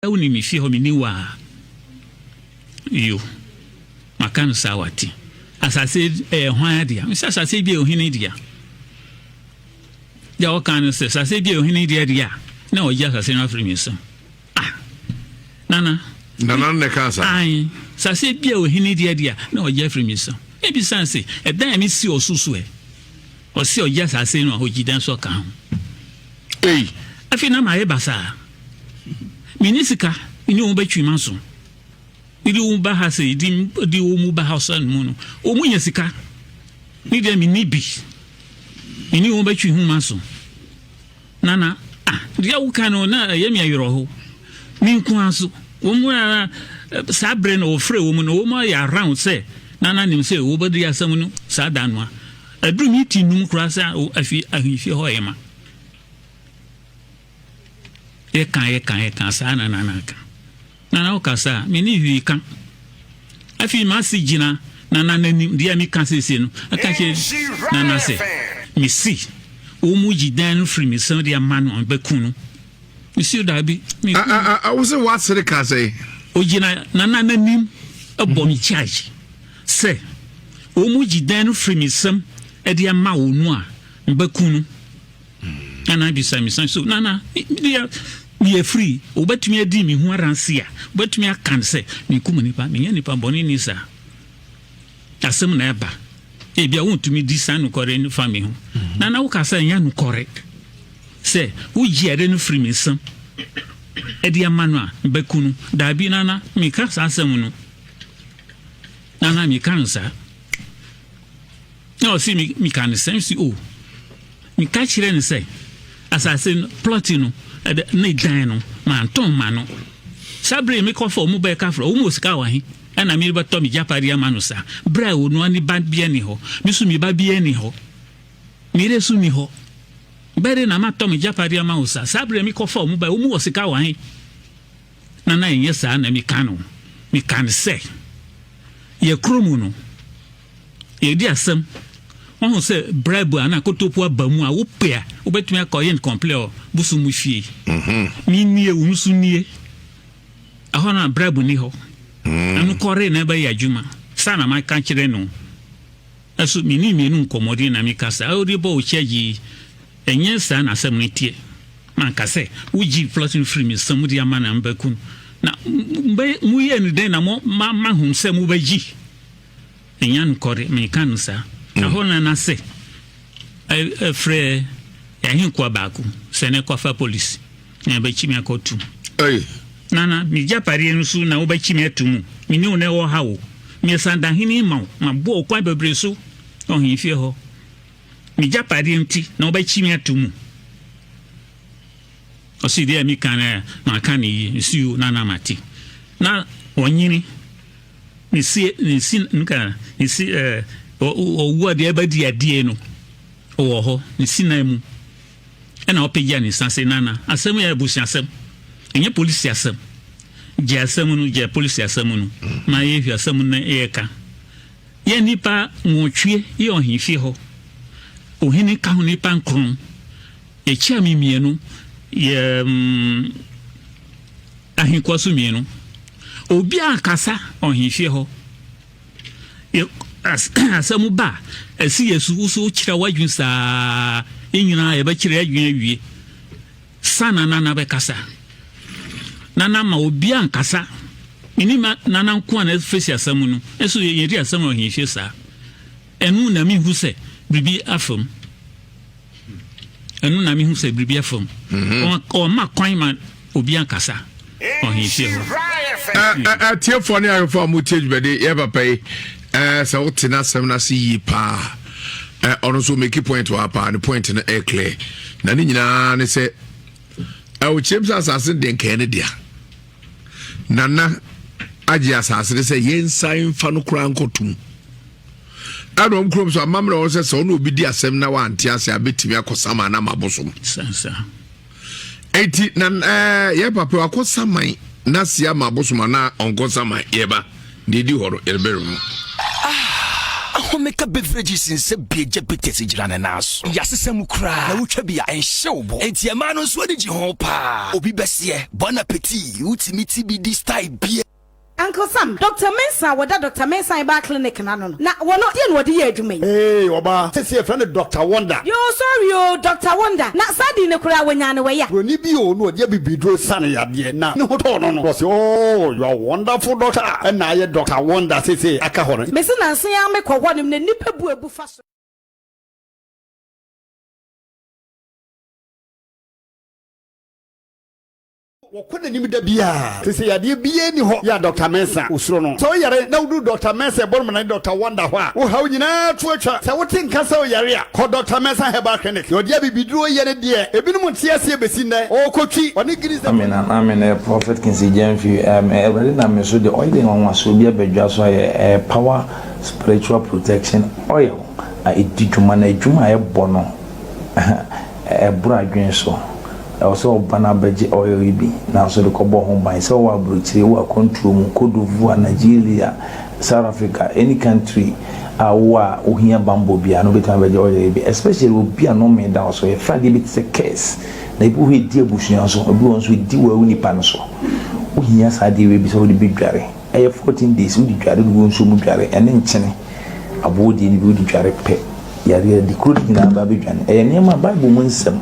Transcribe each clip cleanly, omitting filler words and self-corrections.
Wonim me fie hɔ menni wo a yo maka no saa wate asase ɛyɛ hwan dea mesɛ asase bi yɛ ohene dea deɛ ɔka no sɛ asase bi yɛ ohene dea deɛ a na ɔgye asase no afiri me nsam ah nana nana ne ka sa ae asase bi yɛ ohene dea deɛ na ɔgye afiri me nsam ebisa sɛ ɛdan a mesi ɔso so ɛ Ɔse ɔgye asase no a ɔgye dan so ɔka ho. Ei. Afei na mayɛ basaa. Menni sika, mene wɔn bɛtwi m'aso. Mede wɔn ba ha sɛ de wɔn ba ha ɔsa no mu no, wɔn nya sika. Me deɛ menni bi. Mene wɔn bɛtwi ho m'aso. Nana, ah, deɛ woka no na ɛyɛ me awerɛho. Me nko ara so. Wɔn mu ara saa berɛ no wɔfrɛ wɔn no wɔn ayɛ around sɛ Nana nim sɛ wɔbɛdi asɛm no saa da no a. Ɛduru me ti num koraa sɛ afi ahemfie hɔ yɛ ma. Yɛka yɛka yɛka saa na Nana ka. Nana wokasa a, menni hwee ka. Afei m'ase gyina Nana n'anim, deɛ meka seesei no, aka kyerɛ Nana sɛ, mese wɔn gyi dan no firi me nsam de ama no a, mebɛku no. Mese daabi, menku no. Wo se w'asere ka sɛ? Ogyina Nana n'anim bɔ me charge sɛ wɔn gyi dan no firi me nsam de ama wɔn a, mebɛku no. Nana bisa me san so nana deɛ meyɛ free wobɛtumi adi me ho adanse a wobɛtumi aka no sɛ menkum nipa menyɛ nipa bɔne ni saa asɛm na ɛba ebia wontumi di saa nokɔre no fa me ho mhm. nana woka sɛ ɛnyɛ nokɔre sɛ wogye ɛde no firi me nsam ɛde ama no a bɛku no daabi nana meka saa asɛm no nana meka no saa Na ɔse me meka no sɛn si o meka kyerɛ no sɛ asase no plot no ɛdɛ ne dan no mantɔn ma no saa bere mekɔfa ɔmo bɛyɛ kafra ɔmo wɔ sika wɔ he ɛna merebɛtɔ me gyapadeɛ ama no saa bere a ɔnoa ne ba bia ni hɔ me so me ba bia ni hɔ me yere so ni hɔ bɛde na matɔ me gyapadeɛ ama wo saa saa bere mekɔfa ɔmo bɛyɛ ɔmo wɔ sika wɔ he na na ɛnyɛ saa na meka no meka no sɛ yɛ kurom no Yɛredi asɛm. Wahu sɛ bribe anaa kotoku aba mu a, wopɛ a, wobɛtumi akɔ yɛn complain wɔ bosom mu fie. Mhm. Me nie, wo nso nie. Ɛhɔ no a bribe ni hɔ. Mm. Ɛno kɔre na ɛbɛyɛ adwuma. Saa na maka kyerɛ no. Ɛso me ne mmienu nkɔmmɔden na meka saa. Wode bɔ wo kyɛ yi, ɛnyɛ saa na asɛm no teɛ. Manka sɛ wogye plot no firi me nsam de ama na mbɛku no. Na moyɛ no dɛn na mo ma mahu sɛ mobɛgye? Enya nokɔre, meka no saa. Ɛhɔ na n'ase frɛ yɛahenkoa baako sɛ ne kɔfa polisi na ɛbɛkyi me akɔto mu. Nana, me gyapadeɛ no so na wobɛkyi me ato mu. Me ne wo na ɛwɔ ha o. Meyɛ sandahene ma wo. Maboa wo kwan bebree so ɔhemfie hɔ. Me gyapadeɛ nti na wobɛkyi me ato mu. Ɔsi deɛ meka no maka no yie. Mesi o, nana mate. Na ɔnyini. Ne si ne si nka ne si ɛɛ ɔwu a deɛ ɛbɛdi adie no ɔwɔ hɔ ne si nan mu ɛna ɔpagya ne nsa se nana asɛm yɛ abusuasɛm ɛnyɛ polisi asɛm gye asɛm no gye polisi asɛm no ma yɛhwɛ asɛm no yɛka yɛ nipa nwɔtwe yɛ ɔhemfie hɔ ohene ka ho nipa nkron yɛkyia me mmienu yɛ mm, Ahenkwa so mmienu. Obiara kasa ɔhemfie hɔ. Yɛ as asɛm ba a, ɛsi yɛ so, wo so wokyerɛ w'adwene saa. Yɛn nyinaa yɛbɛkyerɛ adwene awie. Sa na nana bɛkasa. Nana ma obiara nkasa. Menim nana nko a na fesi asɛm no. Nso yɛdi asɛm wɔ ɔhemfie saa. Ɛno na mehu sɛ biribi afa mu. Ɛno na mehu sɛ biribi afa mu. Mhm. Ɔma kwan ma obi ankasa ɔhemfie hɔ. Atiefoɔ ne ahwɛfoɔ a motie dwumadi yɛ papa yi sɛ wote n'asɛm no ase yie paa ɔno nso make point wɔ ha paa ne point no ɛyɛ clear na ne nyinaa ne sɛ ɔkyerɛm sɛ asase no deɛ nkɛɛ ne dea nana agye asase no sɛ yɛnsan mfa no koraa nkɔtom Ɛna wɔn kurom so amammerɛ wɔn sɛ sɛ ɔne obi di asɛm na wante ase a bɛtumi akɔ saman na ma bosom. Eti na ɛɛ yɛ papa wakɔ saman na si ama bosom anaa ɔnkɔ saman yɛba deɛ edi hɔ no yɛde bɛrɛ mu. Ah! Ahomeka Beverages nsɛ Biagya Bitters gyina ne nan so. Yɛasesa mu koraa na wotwa bi a, ɛnhye wo bo. Enti ɛmaa no nso ani gye ho paa. Obi bɛseɛ, Bon appetit, wotumi ti bi di style biara. Uncle Sam, Doctor Mensah a wɔda Doctor Mensah Herbal Clinic no ano no, na wɔno, deɛn na wɔde yɛ adwuma yi? Eeii ɔbaa, seesei yɛfrɛ no Doctor Wonder. Yoo, sorry oo, Doctor Wonder, na saa din no koraa wɔnyaa no wɔ ya? Buroni bi oo na ɔde abibiduro sa no yadeɛ na ne ho tɔɔ no no, ɔse oo you are wonderful doctor, ɛna ayɛ Doctor Wonder seesei aka hɔ no. Mese nansa yi ara mekɔ hɔ nom na nnipa bu abu fa so. Wɔkɔ n'anim da biara te sɛ yadeɛ biara nni hɔ yɛ a Dɔkta Mensah osuro no. Sɛ woyare na woduru Dɔkta Mensah Ɛbɔnmena ne Dɔkta Wonder hɔ a, wo haw nyinaa to atwa. Sɛ wote nka sɛ woyare a, kɔ Dɔkta Mensah Herbal Clinic. Deɛ ɔde abibiduro yɛ no deɛ, ebinom nte aseɛ bɛsi nnɛ. Ɔrekɔtwi, ɔne Guinness Amen amen eh prophet Kingsley Gyamfi um Awurade nam me so de oil nwanwasoɔ bi aba dwa so ayɛ eh power spiritual protection oil a ɛdi dwuma na adwuma a ɛbɔ no ɛboro adwene so. Ɛwɔ sɛ ɔba na abɛgye oil yi bi nanso de kɔbɔ ho ban. Sɛ ɔwɔ aburokyire, wɔ akwantuo mu, Cote d'Ivoire, Nigeria, South Africa, any country a wowɔ a wohia banbɔ biara no wobɛtumi abɛgye oil yi bi. Especially obi a nnome da wo so. Yɛfrɛ adeɛ bi te sɛ curse. Na ebi wɔ hɔ a ɛdi abusua so, ebi wɔ hɔ nso ɛdi wo nipa no so. Wohia saa adeɛ wei bi sɛ wode bɛdware. Ɛyɛ 14 days wode dware, wode gu nsuo mu dware, ɛne nkyene aboɔ deɛ no bi wode dware pɛ. Yareɛ adi kuro no nyinaa ba bɛdwane. Ɛyɛ nneɛma a Bible mu nsɛm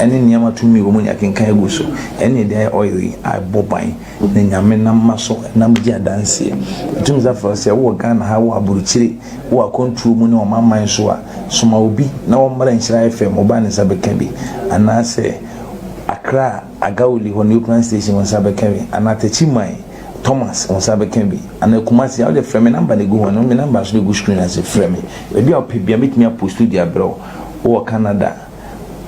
ne nneɛma tumi wɔ mu ne akenkan agu so. Ɛne ɛde ayɛ oil yi a ɛbɔ ban na Nyame nam ma so nam di adanseɛ. Ɛtumi sa frɛ sɛ wowɔ Ghana ha, wowɔ aburokyire, wowɔ akwantuo mu ne ɔmanman so a, soma obi na ɔmmra Nhyira FM, ɔba ne nsa bɛka bi. Anaasɛ Accra Agawuli hɔ Neoplan station wo nsa bɛka bi. Anaa Techiman Thomas wo nsa bɛka bi. Anaa Kumasi a wode frɛ me number na ɛgu hɔ no, me number nso na ɛgu screen ase, frɛ me. Baabi a wopɛ biara mɛtumi apost de abrɛ wo. Wowɔ Canada,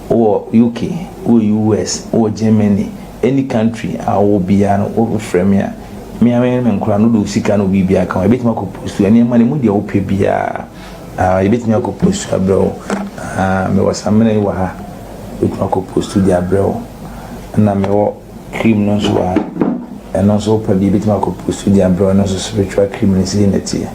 wowɔ UK, wowɔ US, wowɔ Germany, any country a wowɔ biara no wofrɛ me a, me ara me ne me nkwadaa no wode wo sika ne wo biribiara ka ho a, yɛbɛtumi akɔ post nneɛma no ɛmu deɛ wopɛ biara ah, yɛbɛtumi akɔ post abrɛ wo. Ah, mewɔ samina yi wɔ ha, yɛbɛtumi akɔ post de abrɛ wo. Ɛna mewɔ cream no nso wɔ ha, ɛno nso wopɛ bi yɛbɛtumi akɔ post de abrɛ wo, ɛno nso spiritual cream no sei na ɛteɛ.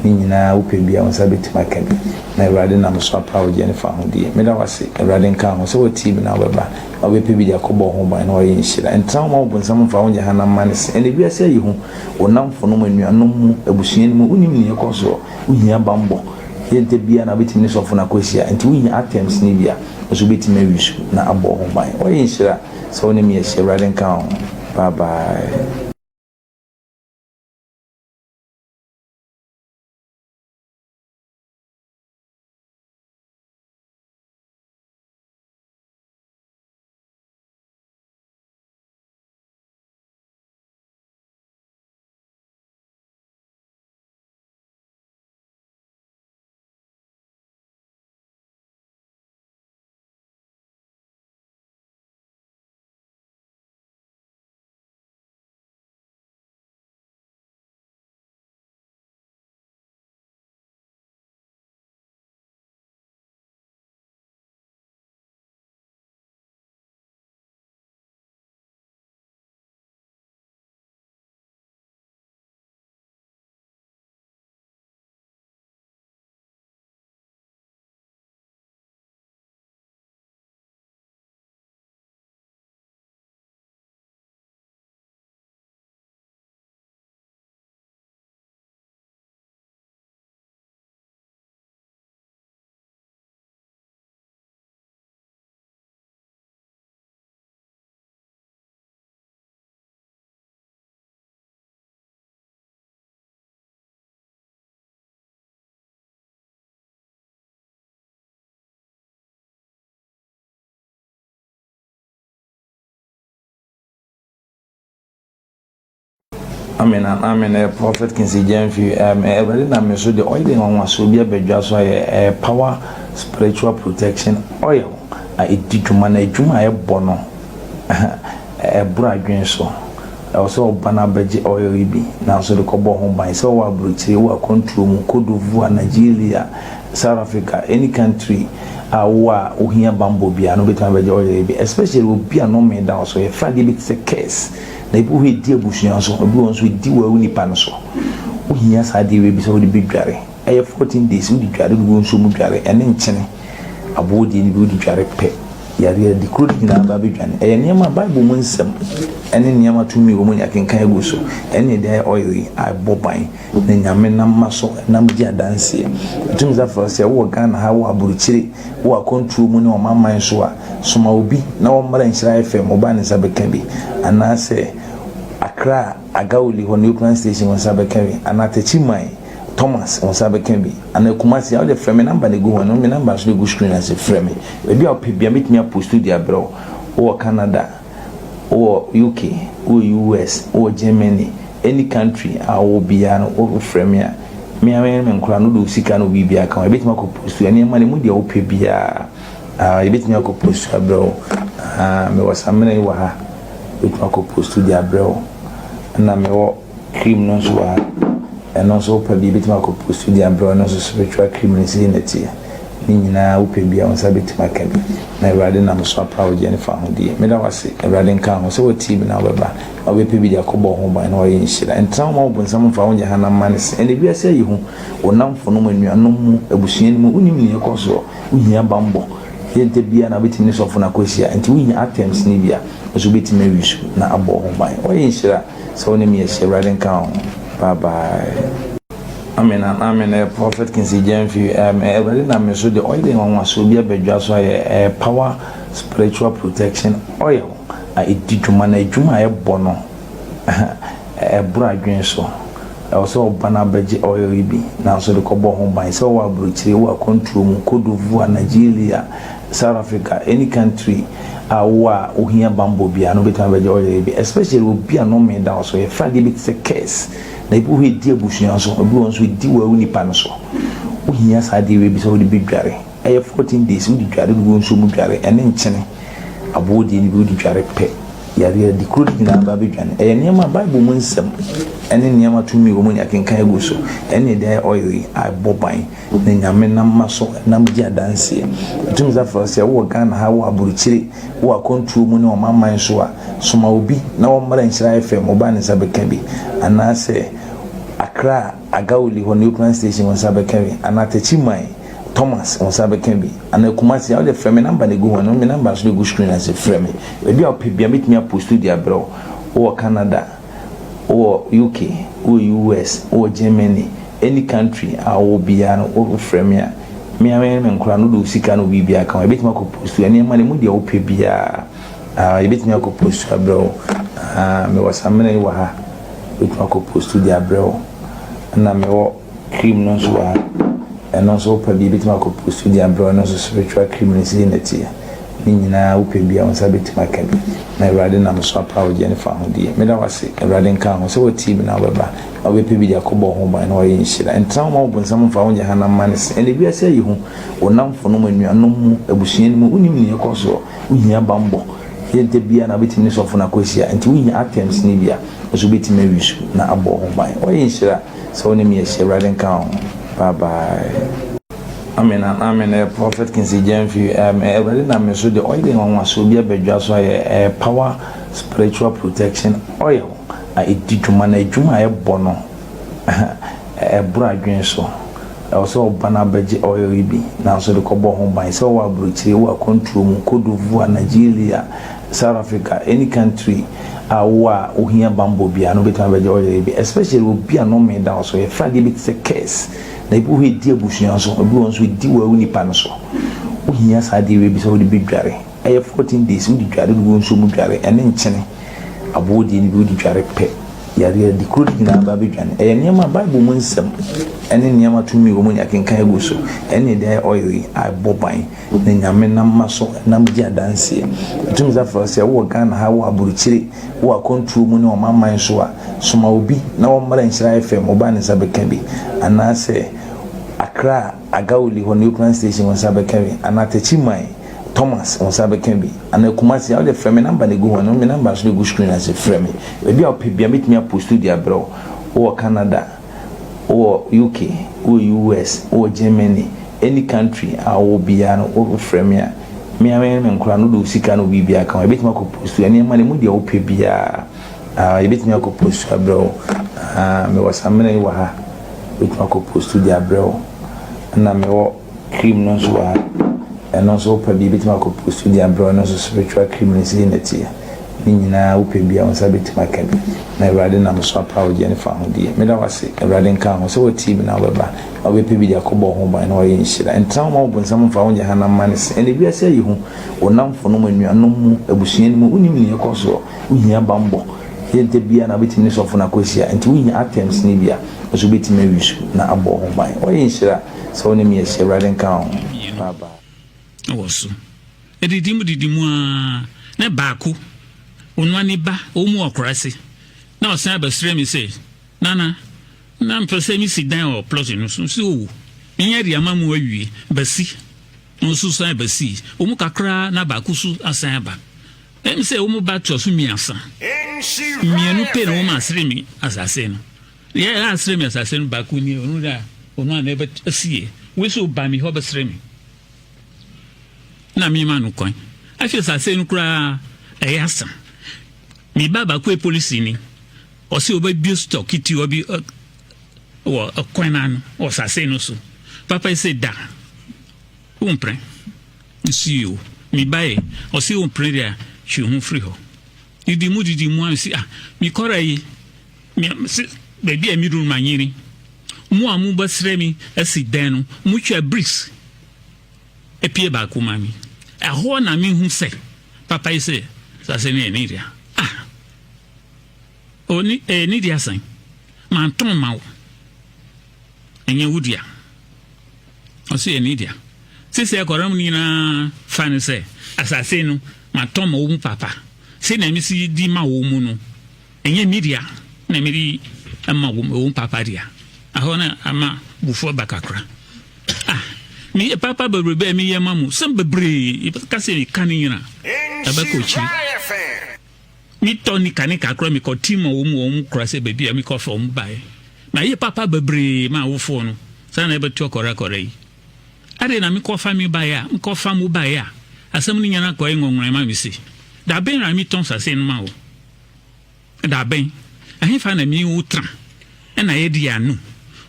Ne nyinaa wopɛ bi a wo nsa bɛtumi aka bi na Awurade nam so apa wo gyeɛ ne fahodie. Meda wo ase, Awurade nka ho sɛ woatie bi na wobɛba na wobɛpɛ bi de akɔbɔ wo ho ban na woayɛ nhyira. Ntena hɔ ma wo bonsam mfa wo nyɛ hanam mma ne se. Ɛnnɛ wiase ayɛ hu, wo nnamfonom, anuanom mu, abusua no mu, wonim nea ɛkɔ soɔ. Wohia bammɔ. Yɛ da biara na wobɛtumi ne sɔfo no akɔhyia, nti wohia items no bi a, wo nso wobɛtumi awi so na abɔ wo ho ban. Woayɛ nhyira sɛ wo ne me ahyia. Awurade nka wo ho. Bye bye. Amen amen eh, Prophet Kingsley Gyamfi um, eh, Awurade nam me so de oil nwanwasoɔ bi aba dwa so ayɛ eh, power spiritual protection oil a ɛdi dwuma na adwuma a ɛbɔ no ɛboro adwene so. Ɛwɔ sɛ ɔba no abɛgye oil yi bi nanso de kɔbɔ ho ban sɛ ɔwɔ aburokyire wɔ akwantuo mu Cote d'Ivoire, Nigeria, South Africa, any country a wowɔ a wohia bammɔ biara no wobɛtumi abɛgye oil yi bi especially obi a nnome da wo so. Yɛfrɛ adeɛ bi te sɛ curse. Na ebi wɔ hɔ a ɛdi abusua so, ebi wɔ hɔ nso ɛdi wo nipa no so. Wohia saa adeɛ wei bi sɛ wode bɛdware. Ɛyɛ 14 days wode dware wode gu nsuo mu dware ɛne nkyene aboɔ deɛ no bi wode dware pɛ yareɛ de kuro no nyinaa ba bɛdwane. Ɛyɛ nneɛma a Bible mu nsɛm ɛne nneɛma tumi wɔ mu ne akenkan agu so ɛne ɛde ayɛ oil yi a ɛbɔ ban na Nyame nam ma so nam di adanseɛ. Ɛtumi sa frɛ sɛ wowɔ Ghana ha wowɔ aburukyire wowɔ akwantuo mu ne ɔmanman so a soma obi na wɔmmra Nhyira FM wo ba ne nsa bɛka bi anaasɛ Accra Agawuli hɔ New Station wo nsa bɛka bi anaa Techiman Thomas wo nsa bɛka bi anaa Kumasi a wode frɛ me number na ɛgu hɔ no me number nso na ɛgu screen ase frɛ me baabi a wopɛ bia mɛtumi apost de abrɛ wo wowɔ Canada wowɔ UK wowɔ US wowɔ Germany any country a wowɔ biara no wofrɛ me a me a me me nkora no wode wo sika no biribiara ka ho yɛbɛtumi akɔ post nneɛma no mu deɛ wopɛ biara yɛbɛtumi akɔ post abrɛ wo mewɔ samina yi wɔ ha bɛtumi akɔ post de abrɛ wo ɛna mewɔ cream no nso wɔ ha ɛno nso wopɛ bi bɛtumi akɔ post de abrɛ wo ɛno nso spiritual cream no sei na ɛteɛ ne nyinaa wopɛ bi a wo nsa bɛtumi aka bi na Awurade nam so apa wo gyeɛ ne fa ahodie. Meda wo ase Awurade nka ho sɛ watie bi na wobɛba na wobɛpɛ bi de akɔbɔ wo ho ban na wayɛ nhyira. Ntena wo ma wo bonsam mfa wo nyɛ hanam ma ne se. Ɛnɛ wiase ayi hu, wo nnamfonom, anuanom mu, abusua no mu, wonim nea ɛkɔ soɔ. Wohia bammɔ. Yɛ da biara na wobɛtumi ne sɔfo no akɔhyia. Nti wohia items no bi a, nso wobɛtumi awi so na abɔ wo ho ban. Wayɛ nhyira sɛ wo ne me ahyia. Awurade nka wo ho. Bye bye. Amen and amen eh, Prophet Kingsley Gyamfi um, Awurade nam me so de oil nwanwasoɔ bi abɛdwa so ayɛ eh, power spiritual protection oil a ɛdi dwuma na adwuma a ɛbɔ no ɛboro adwene so. Ɛwɔ sɛ ɔba no abɛgye oil yi bi nanso de kɔbɔ ho ban sɛ ɔwɔ aburokyire wɔ akwantuo mu Cote d'Ivoire, Nigeria, South Africa, any country a wowɔ a wohia bammɔ biara no wobɛtumi abɛgye oil yi bi, especially obi a nnome da wo so. Yɛfrɛ adeɛ bi te sɛ curse. Na ebi wɔ hɔ a edi abusua so, ebi wɔ hɔ nso edi wo nipa no so. Wohia saa adeɛ wei bi sɛ wode bɛdware. Ɛyɛ 14 days, wode dware, wode gu nsuo mu dware, ɛne nkyene, aboɔ deɛ no bi wode dware pɛ. Yareɛ de kuro no nyinaa ba bɛdwane. Ɛyɛ nneɛma a Bible mu nsɛm ɛne nneɛma tumi wɔ mu ne akenkan agu so. Ɛne ɛde ayɛ oil yi a ɛbɔ ban na Nyame nam ma so nam di adanseɛ. Ɛtumi sa frɛ sɛ wowɔ Ghana ha, wowɔ aburokyire, wowɔ akwantuo mu ne ɔmanman so a, soma obi na wɔmmra Nhyira FM, wo ba ne nsa bɛka bi. Anaasɛ Accra Agawuli hɔ New Plan Station wo nsa bɛka bi. Anaa Techiman Thomas wo nsa bɛka bi. Anaa Kumasi a wode frɛ me number na ɛgu hɔ no, me number nso na ɛgu screen ase, frɛ me. Baabi a wopɛ biara mɛtumi apost de abrɛ wo. Wowɔ Canada, wowɔ UK, wowɔ US, wowɔ Germany, any country a wowɔ biara no wofrɛ me a, me a me ne me nkora no wode wo sika ne wo biribiara ka ho yɛbɛtumi akɔ post nneɛma no mu deɛ wopɛ biara yɛbɛtumi akɔ post abrɛ wo. Mewɔ samina yi wɔ ha, bɛtumi akɔ post de abrɛ wo. Ɛna mewɔ cream no nso wɔ ha, ɛno nso wopɛ bi yɛbɛtumi akɔ post de abrɛ wo, ɛno nso spiritual cream no sei na ɛteɛ. Ne nyinaa wopɛ bi a wo nsa bɛtumi aka bi na Awurade nam so apa wo gyeɛ ne fa ahodie. Meda wo ase Awurade nka ho sɛ watie bi na wobɛba na wobɛpɛ bi de akɔbɔ wo ho ban na wayɛ nhyira. Ntena wo ma wo bonsam mfa wo nyɛ hanam ma ne se. Ɛnɛ wiase ayi hu, wo nnamfonom, anuanom mu, abusua no mu, wonim nea ɛkɔ soɔ. Wohia bammɔ. Yɛ da biara na wobɛtumi ne sɔfo no akɔhyia. Nti wohia items no bi a, nso wobɛtumi awi so na abɔ wo ho ban. Wayɛ nhyira sɛ wo ne me ahyia. Awurade nka wo ho. Bye bye. Amen and amen eh, Prophet Kingsley Gyamfi um, Awurade nam me so de oil nwanwasoɔ bi abɛdwa so ayɛ eh, power spiritual protection oil a ɛdi dwuma na adwuma a ɛbɔ no ɛboro adwene so. Ɛwɔ sɛ ɔba no abɛgye oil yi bi nanso de kɔbɔ ho ban sɛ ɔwɔ aburokyire wɔ akwantuo mu Cote d'Ivoire, Nigeria, South Africa, any country a wowɔ a wohia bammɔ biara no wobɛtumi abɛgye oil yi bi, especially obi a nnome da wo so. Yɛfrɛ adeɛ bi te sɛ curse. Na ebi wɔ hɔ a edi abusua so, ebi wɔ hɔ nso edi wo nipa no so. Wohia saa adeɛ wei bi sɛ wode bɛdware. Ɛyɛ 14 days, wode dware, wode gu nsuo mu dware, ɛne nkyene, aboɔ deɛ no bi wode dware pɛ. Yareɛ de kuro no nyinaa ba bɛdwane. Ɛyɛ nneɛma a Bible mu nsɛm ɛne nneɛma tumi wɔ mu ne akenkan agu so. Ɛne ɛde ayɛ oil yi a ɛbɔ ban na Nyame nam ma so nam di adanseɛ. Ɛtumi sa frɛ sɛ wowɔ Ghana ha, wowɔ aburokyire, wowɔ akwantuo mu ne ɔmanman so a, soma obi na wɔmmra Nhyira FM, wo ba ne nsa bɛka bi. Anaasɛ Accra Agawuli hɔ New Plan Station wo nsa bɛka bi. Anaa Techiman Thomas wo nsa bɛka bi. Anaa Kumasi a wode frɛ me number na ɛgu hɔ no, me number nso na ɛgu screen ase, frɛ me. Baabi a wopɛ biara mɛtumi apost de abrɛ wo. Wowɔ Canada, wowɔ UK, wowɔ US, wowɔ Germany, any country a wowɔ biara no wofrɛ me a, me a me ne me nkora no wode wo sika ne wo biribiara ka ho yɛbɛtumi akɔ post nneɛma no mu deɛ wopɛ biara yɛbɛtumi akɔ post abrɛ wo. Mewɔ samina yi wɔ ha, Wobɛtumi akɔ post de abrɛ wo. Ɛna mewɔ cream no nso wɔ ha. Ɛno nso wopɛ bi wobɛtumi akɔ post de abrɛ wo. Ɛno nso spiritual cream no sei na ɛteɛ. Ne nyinaa wopɛ bi a wo nsa bɛtumi aka bi. Na Awurade nam so apa wo gyeɛ ne fahodie. Meda wo ase. Awurade nka ho. Sɛ woatie bi na wobɛba na wobɛpɛ bi de akɔbɔ wo ho ban na woayɛ nhyira. Ntena hɔ ma wo bonsam mfa wo nyɛ hanam mma ne se. Ɛnɛ wiase ayɛ hu. Wo nnamfonom, anuanom mu, abusua no mu, wonim nea ɛkɔ soɔ. Wohia bammɔ. Yɛ da biara na wobɛtumi ne sɔfo no akɔhyia. Nti wohia items no bi a, wo nso wobɛtumi awi so na abɔ wo ho ban. Woayɛ nhyira sɛ wo ne me ahyia. Awurade nka wo ho. Bye bye. Wɔ so. Ɛdidi mu didi mu ara na baako, ɔnoa ne ba, ɔwɔ mu wɔ akurase, na ɔsan abɛsrɛ me sɛ, Nana, na mepɛ sɛ mesi dan wɔ plot no so. Mese, Oh, menya de ama mu awie, bɛsi. Na ɔnso san bɛsii. Wɔn mu kakra na baako nso asan aba. Ɛyɛ me sɛ wɔn ba toa so mmiɛnsa. Mmienu pɛ na wɔn asere me asase no. Yɛ asere me asase no baako nie, ɔno na ɔno a na ɛbɛsie. Wei nso ba me hɔ bɛsere me. Na mema no kwan. Afei asase no koraa ɛyɛ asa. Me ba baako yɛ polisi ni. Ɔsɛ ɔbɛbie stock ketewa bi wɔ kwan no ano wɔ asase no so. Papa yi sɛ da wompere nsi o mebae ɔse wompere deɛ a twe ho firi hɔ. Didi mu didi mu a mesi ah mekɔra yi me se baabi a meduru no manyini mo a mobɛsrɛ me asi dan no motwa bricks apie baako ma me ɛhɔ na mehu sɛ papa yi sɛ asase no yɛ ne dea ah O ne, ɛyɛ ne dea sɛn? Mantɔn ma wo. Ɛnyɛ wo dea. Ɔse ɛyɛ ne dea. Sisi akɔra mu nyinaa fa no sɛ asase no matɔn ma wo mu papa. Sɛnea mesi di ma wo mu no, ɛnyɛ me dea na mede ma wo mu papa dea. Ahɔ na ama bufu aba kakra. Ah, me papa bebrebe a meyɛ ma mu, sɛm bebree, ka sɛ meka ne nyina, ɛbɛkɔ akyiri. Me tɔ nika ne kakra me kɔ ti ma wɔn wɔn kura sɛ baabi a me kɔ fɛ wɔn baeɛ. Ma yɛ papa bebree ma awofoɔ no saa na ɛbɛto akɔrakɔra yi. Adɛn na me kɔ fa me baeɛ a me kɔ fa mo baeɛ a asɛm no nyina kɔɛ nwɔnwɔn ma me se dabɛn na me tɔn sase no ma wo dabɛn ɛhefa na me wo tra ɛna yɛ de ano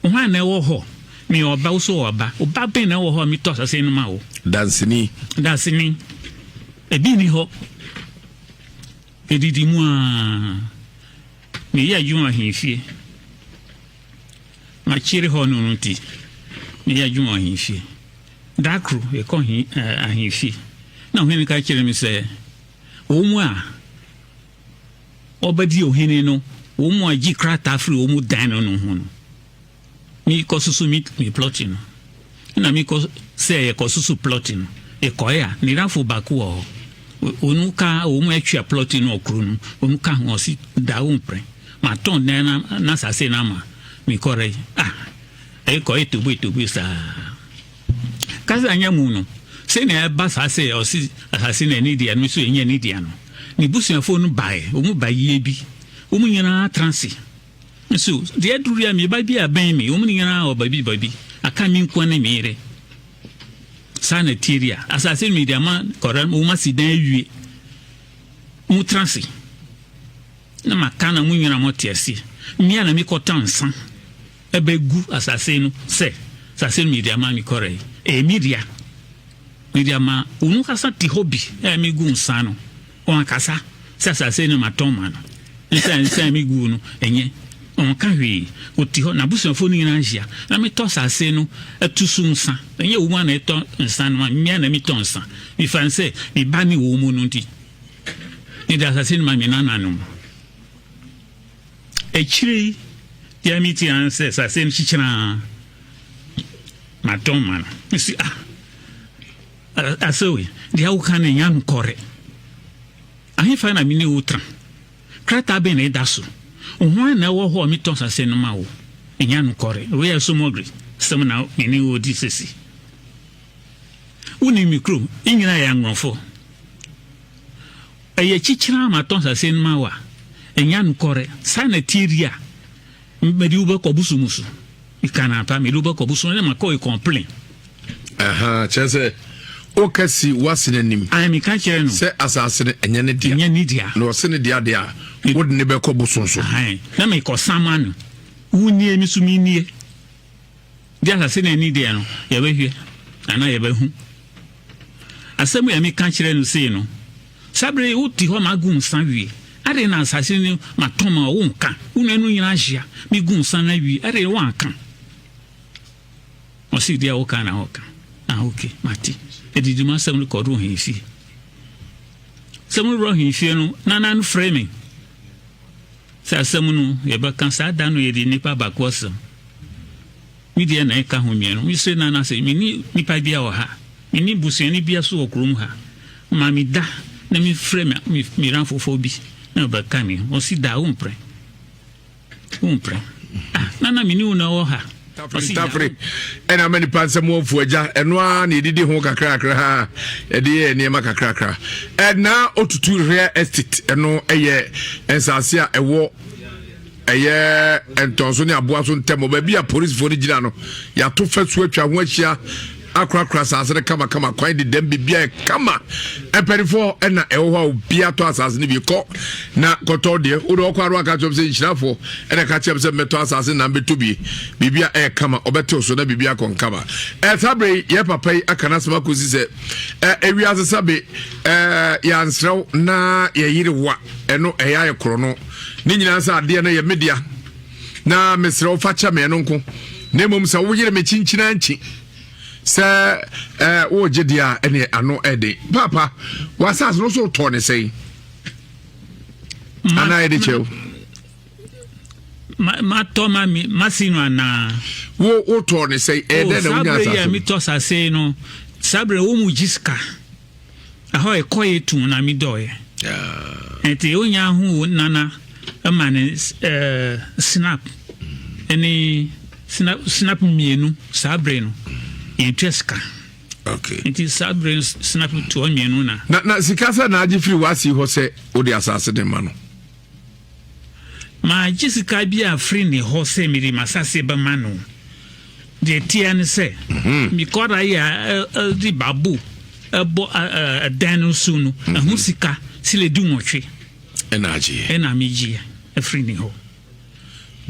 hwan na ɛwɔ hɔ me ɔba wo so ɔba ɔba bɛn na ɛwɔ hɔ a me tɔ sase no ma wo danseni danseni ebi ni hɔ. Edidi mu ara, meyɛɛ adwuma wɔ ahemfie. Makyere hɔ no no nti, meyɛɛ adwuma wɔ ahemfie. Da koro, yɛkɔ ahemfie, na ɔhene ka kyerɛ me sɛ, wɔn a wɔbɛdi ɔhene no, wɔn a gye krataa firi wɔn dan no no ho no, Mekɔ susu me me plɔte no. Ɛna mekɔ sɛ yɛkɔ susu plɔte no. Yɛkɔe a, ne rafo baako wɔ hɔ. Onu ka wɔn atwa plɔte no ɔkoro no. Onu ka ho ɔsi da wo mpere. Matɔn dan na na asase no ama mekɔrɛ yi. Ah, ɛkɔ etobo etobo saa. Kasa anya mu no, sɛnea ɛba saa sɛ ɔsi asase no ɛne dea no nso ɛnyɛ ne dea no. Ne busuafoɔ no bae, wɔn ba yie bi. Wɔn nyinaa tra ase. Nso, deɛ aduru yi a, me ba bi a bɛn me, wɔn nyinaa wɔ baabi baabi, aka me nkoa ne me yere. Saa na ɛteɛ di a, asase no mede ama kɔra, wɔn asi dan awie. Mo tra ase. Na maka na mo nyinaa mo te ase. Mmea na mekɔtɔ nsa ɛbɛgu asase no sɛ, asase no mede ama me kɔra yi. Ɛyɛ me dea. Mede ama wɔn kasa te hɔ bi a megu nsa no. Ɔankasa sɛ asase no matɔn ma no, nsa nsa a miguu no ɛnyɛ. Ɔnka hwee, ɔte hɔ, n'abusuafoɔ no nyinaa hyia, na metɔ asase no atu so nsa. Ɛnyɛ wɔn a na ɛtɔ nsa no ma me, me ara na metɔ nsa. Mefa no sɛ me ba ne wɔn mu no nti, mede asase no ma me nananom. Akyire yi, deɛ mete ara sɛ asase no kyekyere matɔn ma no. Mesi ah, Asewe, deɛ woka no nyɛ nokorɛ. Ahefa na me ne wo tra? Krataa bɛn na ɛda so? Hwan na ɛwɔ hɔ a metɔn asase no ma wo? Ɛnyɛ nokorɛ. Wei yɛ somɔgre sɛm na me ne wo di sisi. Wonim me kurom, yɛn nyinaa yɛ anworɔfoɔ. Ɛyɛ kyikyiri a matɔn asase no ma wo a, ɛnyɛ nokorɛ. Saa na ɛteɛ di a, mede wo bɛkɔ bosom so. Meka no ampa, mede wo bɛkɔ bosom na makɔ complain. Aha, kyerɛ sɛ woka si w'ase no anim. Ayi, meka kyerɛ no. Sɛ asase no ɛnyɛ ne dea. Ɛnyɛ ne dea. Na ɔse ne dea deɛ a, wode ne bɛkɔ bosom so. Ahan, na mekɔ sama no. Wo nie, me so me nie. Deɛ asase no ani deɛ no, yɛbɛhwɛ anaa yɛbɛhu. Asɛm yi a meka kyerɛ no sei no, saa berɛ yi wote hɔ ma agu nsa wie. Adɛn na asase no matɔn ma wonka? Wo nuanom nyinaa ahyia, megu nsa no awie, adɛn woanka? Ɔse deɛ woka na woka. Ah ok, mate. Ɛdidi m'asɛm no kɔduru ahemfie. Sɛ mo wura ahemfie no, nana no frɛ me. Sɛ asɛm no yɛbɛka saa da no yɛde nipa baako asɛm. Me deɛ na ɛka ho mmienu. Mesrɛ nana sɛ menni nipa bia wɔ ha. Menni busuani bia so wɔ kurom ha. Ma me da na mefrɛ me me ramfofoɔ bi na ɔbɛka me ho. Ɔsi da womprɛ. Wompere. Ah, nana me ne wo na ɛwɔ ha. Tafere tafere ɛna ama nipa nsɛm wɔn fu agya ɛno ara na yɛdidi ho kakrakra ha yɛde yɛ nneɛma kakrakra ɛna otutu real estate ɛno ɛyɛ nsaase a ɛwɔ ɛyɛ ntɔnso ne aboa so ntɛm wɔ baabi a polisifoɔ no gyina no yɛato fasuo atwa ho ahyia akorakora asase no kamakama kwan dedam biribiara yɛ kama mpanimfoɔ ɛna ɛwɔ hɔ a obiara tɔ asase no bi kɔ na kɔtɔ deɛ wode ɔkɔ aro aka kyerɛ sɛ nhyirafoɔ ɛna ɛka kyerɛ sɛ mmɛtɔ asase na mbɛtɔ bi biribi a ɛyɛ kama ɔbɛtew so na biribi akɔ nkama ɛsa bere yi yɛ papa yi aka n'asɛm akɔsi sɛ ɛ ewiase sabe ɛ yɛansrɛw na yɛyere wa ɛno ɛyɛ ayɛ korɔ no ne nyinaa sɛ adeɛ no yɛ media na mesrɛ wo fa kyɛ me ɛno nko na mmom sɛ woyere me kyinkyina nkyi sɛ eh, wogye deɛ a ɛne ano ɛden paapa w'asase no so wotɔɔ ne sɛn anaa yɛde kyɛw matɔ ma mi masi no anaa wo wotɔɔ ne sɛn ɛyɛ dɛn na wonya asase no metɔ asase no saa berɛ wo mu gye sika Ɛhɔ ɛkɔ yɛ tum na mi dɔɔyɛ. Nti onya hu nana ɛma ne ɛɛ snap ɛne snap snap mmienu saa bere no yɛn tua sika. Okay. Nti saa bere snap toɔ mmienu na. Na na sika sɛ na agye firi w'ase hɔ sɛ wode asase de ma no. Magye sika bi afiri ne hɔ sɛ mede m'asase bɛma no. Deɛ ɛteɛ ne sɛ, mhm. mekɔda yɛ a ɛde babo ɛbɔ ɛdan no so no, mhm. ɛho sika sile 18. Ɛna agyeɛ. Ɛna megyeɛ afiri ne hɔ.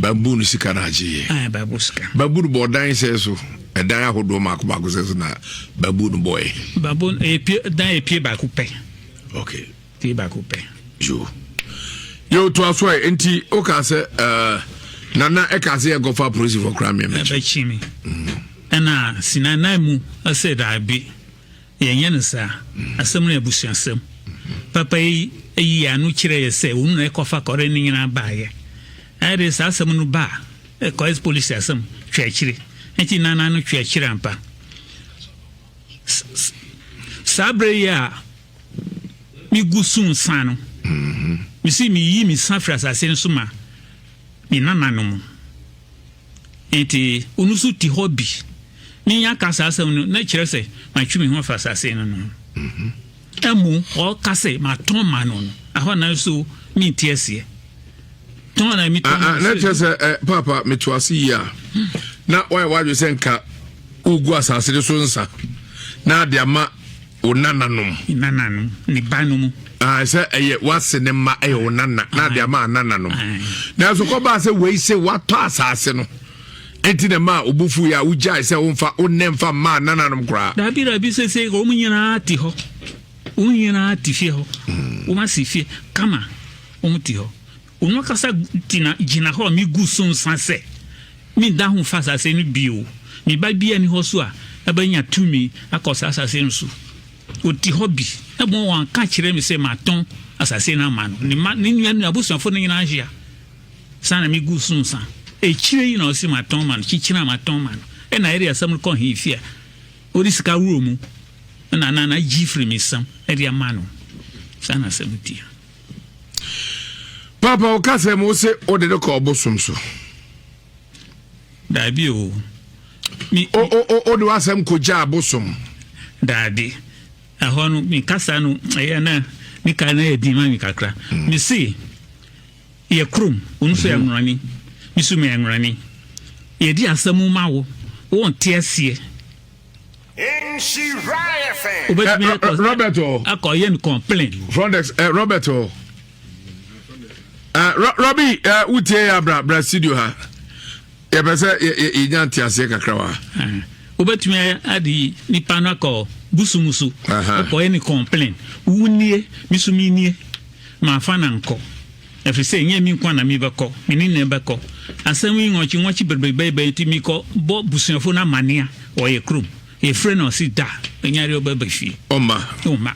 Bambu no sika na agyeɛ. Ɛɛ bambu sika. Bambu no bɔ ɔdan sɛ so ɛdan ahodoɔ mako mako sɛ so na bambu no bɔɛ. Bambu no dan epie baako pɛ. Okay. Tie baako pɛ. Yo. Yo to aso ɛ nti o ka sɛ ɛɛ nana ɛka sɛ yɛn kɔfa apolisifoɔ koraa mi ɛbɛkyi. Ɛbɛkyi mi. Ɛna sinanan mu ɛsɛ daabi yɛn nyɛ no saa asɛm no yɛ abusuasɛm. Papa yi ayi ano kyerɛ yɛ sɛ wɔn na ɛkɔfa kɔre ne nyinaa baayɛ. Ɛyɛ de saa asɛm no ba a ɛkɔyɛ polisi asɛm twɛ akyire. Nti nana no twɛ akyire ampa. Saa berɛ yi a megu so nsa no, mese meyi me nsa firi asase no so ma me nananom. Nti ɔno nso te hɔ bi. Menya ka saa asɛm no, na kyerɛ sɛ matwe me ho afa asase no no. Ɛmu ɔka sɛ matɔn ma no no, ɛhɔ na nso mente aseɛ. Tɔn na metɔn. Ah, ah, na kyerɛ sɛ eh, paapa meto ase yie a na wayɛ wadwe sɛ nka wogu asase no so nsa na ade ama wo nananom. Nananom, ne ba no mu. Ah, sɛ ɛyɛ wase ne mma ɛyɛ wo nana na ade ama anananom. Nanso kɔbaa sɛ wei sɛ watɔ asase no nti na ma obufu yɛ a wogyae sɛ womfa wonnɛ mfa mma anananom koraa. Dabi dabi sese wɔn nyinaa te hɔ wɔn nyinaa te fie hɔ hmm. wɔn asi fie kama wɔn te hɔ wɔn akasa gyina gyina hɔ a megu so nsa sɛ. Mennda ho mfa asase no bio. Me ba biara nni hɔ so a ɛbɛnya tumi akɔ saa asase no so. Ɔte hɔ bi. Mmom wanka kyerɛ me sɛ matɔn asase no ama no. Ne mma, ne nua, ne abusuafo no nyinaa hyia. Saa na megu so nsa. Akyire yi na ɔse matɔn ma no, kyikyiri a matɔn ma no. Ɛna yɛde asɛm no kɔ ahemfie a ɔde sika wura mu na na na gye firi me nsam de ama no. Saa na asɛm no teɛ. Papa wo kasa mu wose wode no kɔ ɔbosom so. Daabi o. Mi o o o wode w'asɛm kɔgya abosom. Daabi. Ɛhɔ no me kasa no ɛyɛ na me ka na yɛ din ma me kakra. Mm. Me se yɛ kurom wɔn nso yɛ mm-hmm. nwurani. Me nso meyɛ nwurani. Yɛdi asɛm ma wo wɔnte aseɛ. Wobɛtumi eh, akɔ Robert o. Akɔ yɛ no complain. Frontex eh, Robert o. Eh, Robbie eh, wotie ya bra bra studio ha. Yɛpɛ sɛ yɛnya nteaseɛ kakra wɔ ha. Wobɛtumi ade nipa no akɔ bosom so wokɔyɛ ne complain. Wo nie, me so me nie. Mafa na nkɔ. Ɛfiri sɛ ɛnyɛ me nko na mebɛkɔ, me ne ne bɛkɔ. Asɛm yi nwɔkye nwɔkye bebrebe bɛyɛ nti mekɔ bɔ busuafo no amanea wɔ yɛ kurom. Yɛfrɛ no ɔse da, ɛnyare ɔbɛba fie. Ɔmma. Ɔmma.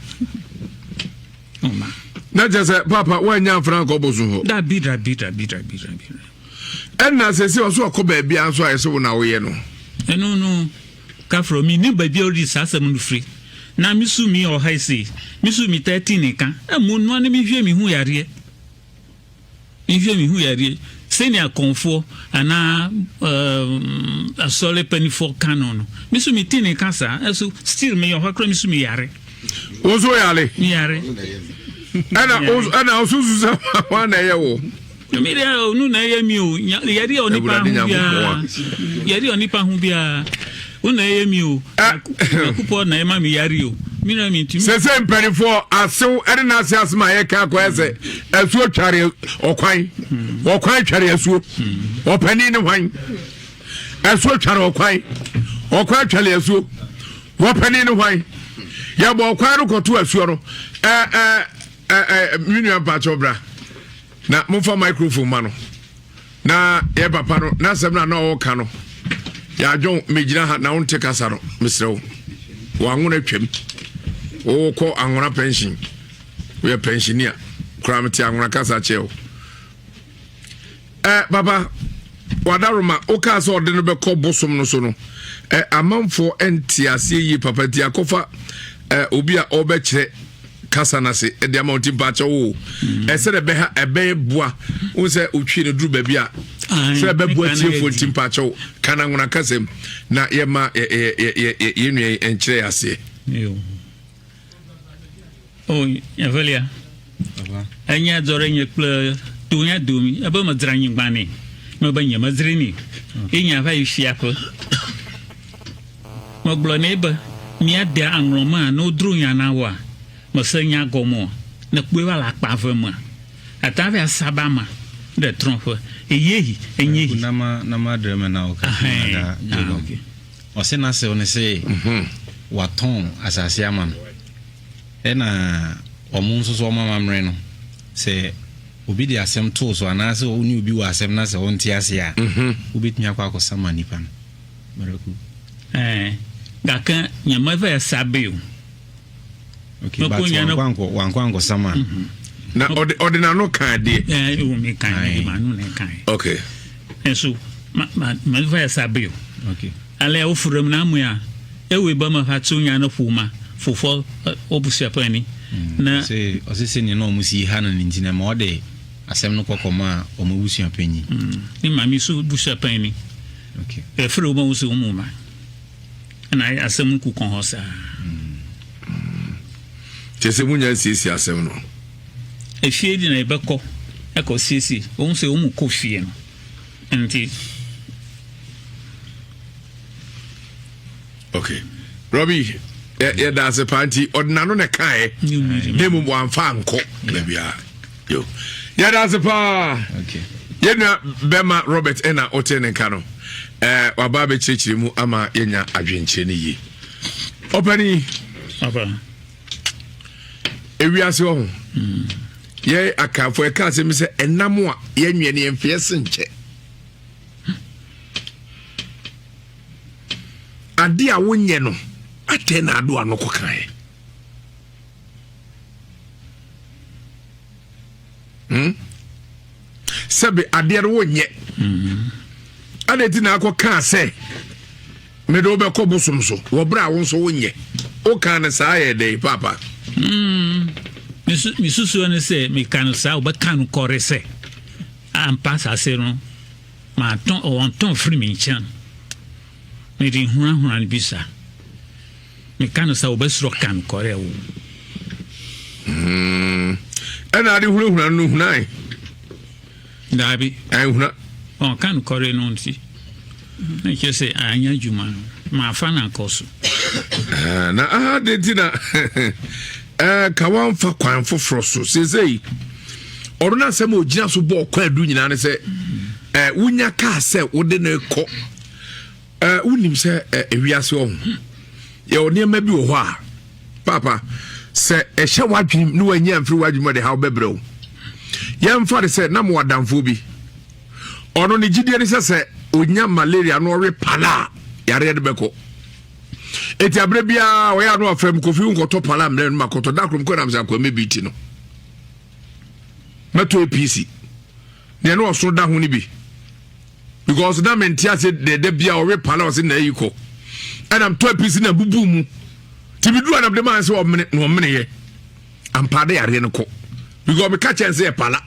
Ɔmma. Na kyerɛ sɛ papa woanya amfra ankɔ bosom hɔ? Dabi dabi dabi dabi dabi. Ɛna sɛsɛ ɔso ɔkɔ baabi a nso ayɛ sɛ wo na woyɛ no. Ɛno no kafrɛ mi ne baabi a ɔde saa asɛm no firi. Na me su mi ɔha yi sei, me su mi taa ti ne ka, ɛmo noa ne me hwie me ho yareɛ. Me hwie me ho yareɛ. Sɛnea akɔmfoɔ anaa um, asɔre panifoɔ ka no no, me su me ti ne ka saa, ɛso still me yɛ ɔha kora me su me yare. Wo nso yare? Me yare. Ɛna ɛna ɔsusu sɛ wɔn na ɛyɛ wo. Mi deɛ ɔno na ɛyɛ mi o yɛde onipa ho biara yɛde onipa ho biara wo na ɛyɛ mi o Nyankopɔn na ɛma mi yare o mi na mi ntumi. Sese mpanimfoɔ asew ɛne n'ase asem a yɛka akɔyɛ sɛ asuo tware ɔkwan ɔkwan tware asuo ɔpanin ne hwan asuo tware ɔkwan ɔkwan tware asuo wɔpanin ne hwan yɛbɔ ɔkwan no kɔto asuo no ɛɛ ɛɛ ɛɛ mi nua mpakyɛw bra. Na momfa microphone ma no na yɛ papa no n'asɛm no a na ɔreka no yɛadwɔn megyina ha na wonte kasa no mesrɛ wo wɔanwona twam wokɔ anwona pension woyɛ pensioner koraa mete anwona kasa kyerɛ wo eh, papa wadaroma wokaa sɛ ɔde no bɛkɔ bosom no so no eh, amanfoɔ nte aseɛ yie papa nti akɔfa eh, obi a ɔbɛkyerɛ kasa no ase ɛde ama wo nti mpaakyɛ wo mm. ɛsɛ dɛ ɛbɛha ɛbɛboa wo sɛ wotwie no duru baabi a sɛ ɛbɛboa tiefoɔ nti mpaakyɛ wo ka no anwona kasɛm na yɛma yɛn nua yi nkyerɛ yɛ aseɛ. O evelia enye dzɔ ɖe nye kple tonya domi ebe medzra anyigba nɛ mebe nyemedzri nɛ ye nya va yi fiaƒe. Megblɔ nɛ be, Mía dea aŋlɔ mea, ne wodro nya na woa, mese nya gɔme o. Ne kpɔe va le akpa ve mea, ate ava asaba ma ɖe trɔ̃ƒe. Eye hi, enye hi. Na ma na ma ɖe eme na wò kaka naga dze gɔme. Ɔse n'asew no se watɔn asase ama no. Ɛna wɔn nso so wɔn amammerɛ no, sɛ obi de asɛm too so anaasɛ wo ne obi wɔ asɛm na sɛ wonte ase a, wobɛtumi akɔ akɔsama nipa no. Maraku. Ɛɛ, gake nyemeva sabe o. Okay, but wankɔ wankɔ ankɔ sama. Mhm. Na ɔde ɔde n'ano kan deɛ. Ɛɛ, ewu mi kan mi de m'ano na kan. Okay. Nso ma ma meva sabe o. Okay. Ale wofura mu na amu a ewe ba ma fa tso nya no ƒoma fofo obusuapani mm, na ɔse ɔse sɛ nea na ɔmo si ha no ne nti na ma ɔde asɛm no kɔkɔ ma ɔmo abusuapanyin. Mm, ne maame so busuapanyin. Ɛfiri wo ma wo sɛ wo mu ma ɛna ayɛ asɛm no kukɔ hɔ saa. Kyɛ sɛ munya nsiesie asɛm no. Efie di na yɛbɛkɔ ɛkɔ siesie wɔn sɛ wɔn mu kɔ fie no nti. Okay. Robbie yɛda ase paa nti ɔde n'ano na ɛkaeɛ na mmom wamfa ankɔ baabiara. Yo. Yɛda ase paa. Yɛn nua bɛma Robert ɛna ɔte ne nka no. Ɛɛ waba abɛkyerɛkyerɛ mu ama yɛnya adwenkyerɛ no yie. Ɔpani. Papa. Ewiase wɔ ho. Hmm. Yɛ akanfo ɛka asɛm sɛ ɛnam a yɛnwɛ ne yɛmfeɛ senkyɛ. Ade a wonyɛ no atɛn na ado ano kɔkaeɛ. Hmm? Sɛbe adeɛ no wonyɛ. Hmm. Adɛn nti na akɔ kaa sɛ mede wobɛkɔ bosom so wɔ berɛ a wo nso wonyɛ. Wokaa no saa yɛ dɛn paapa? Hmm. Mesusuo no sɛ meka no saa wobɛka no kɔre sɛ ampa asase no matɔn wɔntɔn firi me nkyɛn mede hunahuna no bi saa. Meka no sɛ wobɛsoro ka nokorɛ wo. Hmm. Ɛna ade hunahuna no hunae. Daabi. Ɛnhuna. Ɔka nokorɛ no nti. Na kyerɛ sɛ anyɛ adwuma no. Maafa no akɔ so. Ah, na aha de nti na eh, ka wamfa kwan foforɔ so. Seesei ɔno no asɛm a ɔgyina so bɔɔ kwan adu nyinaa ne sɛ mm. Eh, wonya kaa sɛ wode no kɔ eh, wonim sɛ eh, ewiase wɔ ho yɛwɔ nneɛma bi wɔ hɔ a papa sɛ ɛhyɛ w'adwenem ne w'anyi amfiri w'adwenem ɔde haw bɛbrɛ wo. Yɛmfa de sɛ na mowɔ adamfoɔ bi ɔno ne gyidie ne sɛ sɛ ɔnya malaria na ɔwe pala a yareɛ no bɛkɔ. Eti aberɛ biara ɔyɛ ano afrɛ m kofi nkɔtɔ pala mmerɛ no makɔtɔ da korom kɔ nam sɛ akoa mɛbi ti no mɛtɔ APC deɛ ne ɔso da ho no bi because na mente ase deɛ da bia ɔwe pala ɔse na ayi kɔ ɛna mtɔ APC na bubu mu nti meduru anam de maa sɛ ɔmene na ɔmeneyɛ ampa de yareɛ no kɔ because meka kyɛn sɛ yɛ pala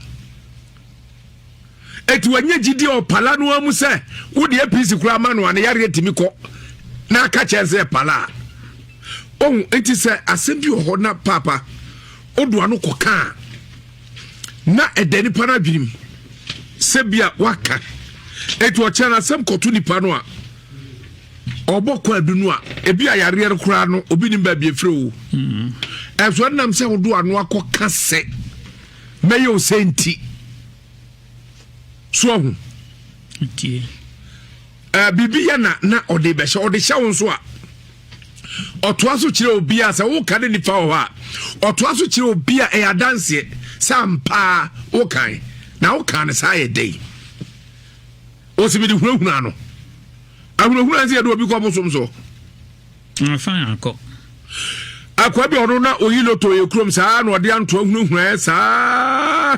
Eti wanya gyidi a ɔpala no ara mu sɛ wode APC koraa ma no a ne yareɛ tumi kɔ na aka kyɛn sɛ ɛpala a. Ohu enti sɛ asɛm bi wɔ hɔ na paapa odo ano kɔka a na ɛda nipa no adwenem sɛ bi a waka. Eti ɔkyerɛ no asɛm kɔto nipa no a ɔbɔ kɔ adu no a ebi a yareɛ no koraa no obi nim baabi efiri o. Ɛso ɛnam sɛ wodo ano akɔka sɛ mɛyɛ o sɛ nti. So ahu? Ntie. Uh, biribi yɛ na na ɔde bɛhyɛ ɔde hyɛ wo nso a ɔtoa so kyerɛ obi a sɛ woka ne nipa wɔ hɔ a ɔtoa so kyerɛ obi a ɛyɛ adanseɛ sɛ ampaa wokan na woka no saa yɛ dɛn ɔsi mede hunahuna no ahunahuna sɛ yɛde obi kɔ bosom so Afa akɔ. Akoa bi ɔno na oyi loto yɛ kurom saa na ɔde antoa hunahunaeɛ saa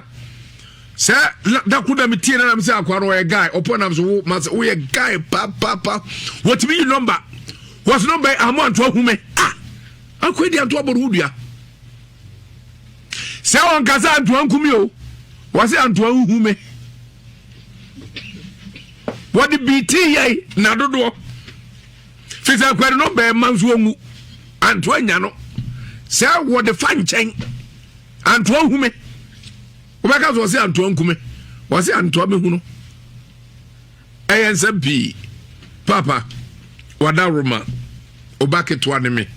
sɛ dako da metie na nam sɛ akoa no ɔyɛ guy ɔpɔ nam so wo ma sɛ woyɛ guy papapa wɔtumi yi nɔmba wɔsɛ nɔmba yi ahamo antoa hu me ah akoa di antoa bɔ no ho dua sɛ ɔnka sɛ antoa nkumi o wɔsɛ antoa nhu me wɔde biitii yɛi na dodoɔ Fisɛ akwari no bɛɛ ma nso ɔnwu anto anya no sɛ wɔde fa nkyɛn anto ahu me wobɛka sɛ ɔse anto anku me ɔse anto amehu no ɛyɛ nsɛm pii papa wada roma ɔba ketewa ne me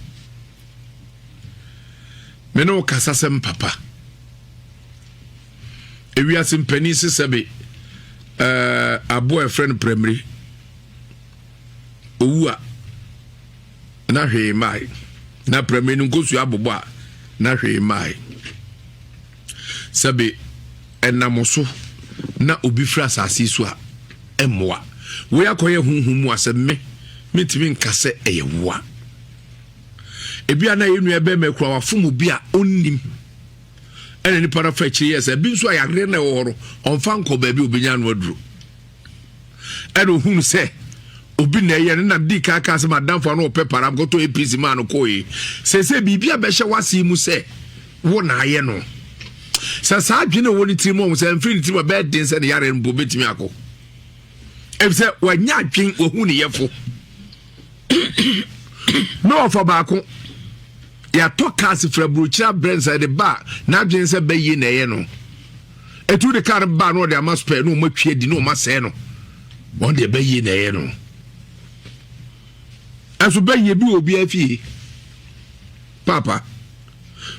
me ne wo kasa sɛm papa ewiase mpanin sesɛbe ɛɛ aboa ɛfrɛ no prɛmire Owu a, na hwee mmae. Na prɛmire no nkosua abobɔ a, na hwee mmae. Sɛbe ɛnam so na obi firi asase so a, ɛmmoa. Wei akɔyɛ honhom mu asɛm me, mentumi nka sɛ ɛyɛ woa. Ebi a na yɛn nua bɛrima kura wafom obi a ɔnnim. Ɛna nipa no fa akyiri yɛ sɛ ebi nso a yareɛ na ɛwɔ hɔ no, ɔmfa nkɔ baabi a obenya ano aduro. Ɛna ohunu sɛ obi na ɛyɛ no na di kan kaa sɛ madamfo ano ɔpɛ para nkɔtɔ APC maa no kɔɔ sɛsɛ biribi a bɛhyɛ w'ase mu sɛ wo na ayɛ no sɛ saa adwene wɔ ne tirim ɔho sɛ mfiri ne tirim a bɛyɛ den sɛ ne yare no mpo bɛtumi akɔ efisɛ wanya adwen wahu ne yɛfo na ɔfa baako yɛatɔ cars firi aburokyiri abrɛ nsa de ba a n'adwene sɛ bɛyie na ɛyɛ no Etu de car no ba na ɔde ama spare na ɔma twi adi na ɔma sɛɛ no. Wɔn deɛ bɛyie na ɛyɛ no. Ɛnso bɛyie bi wɔ obiara fie. Papa,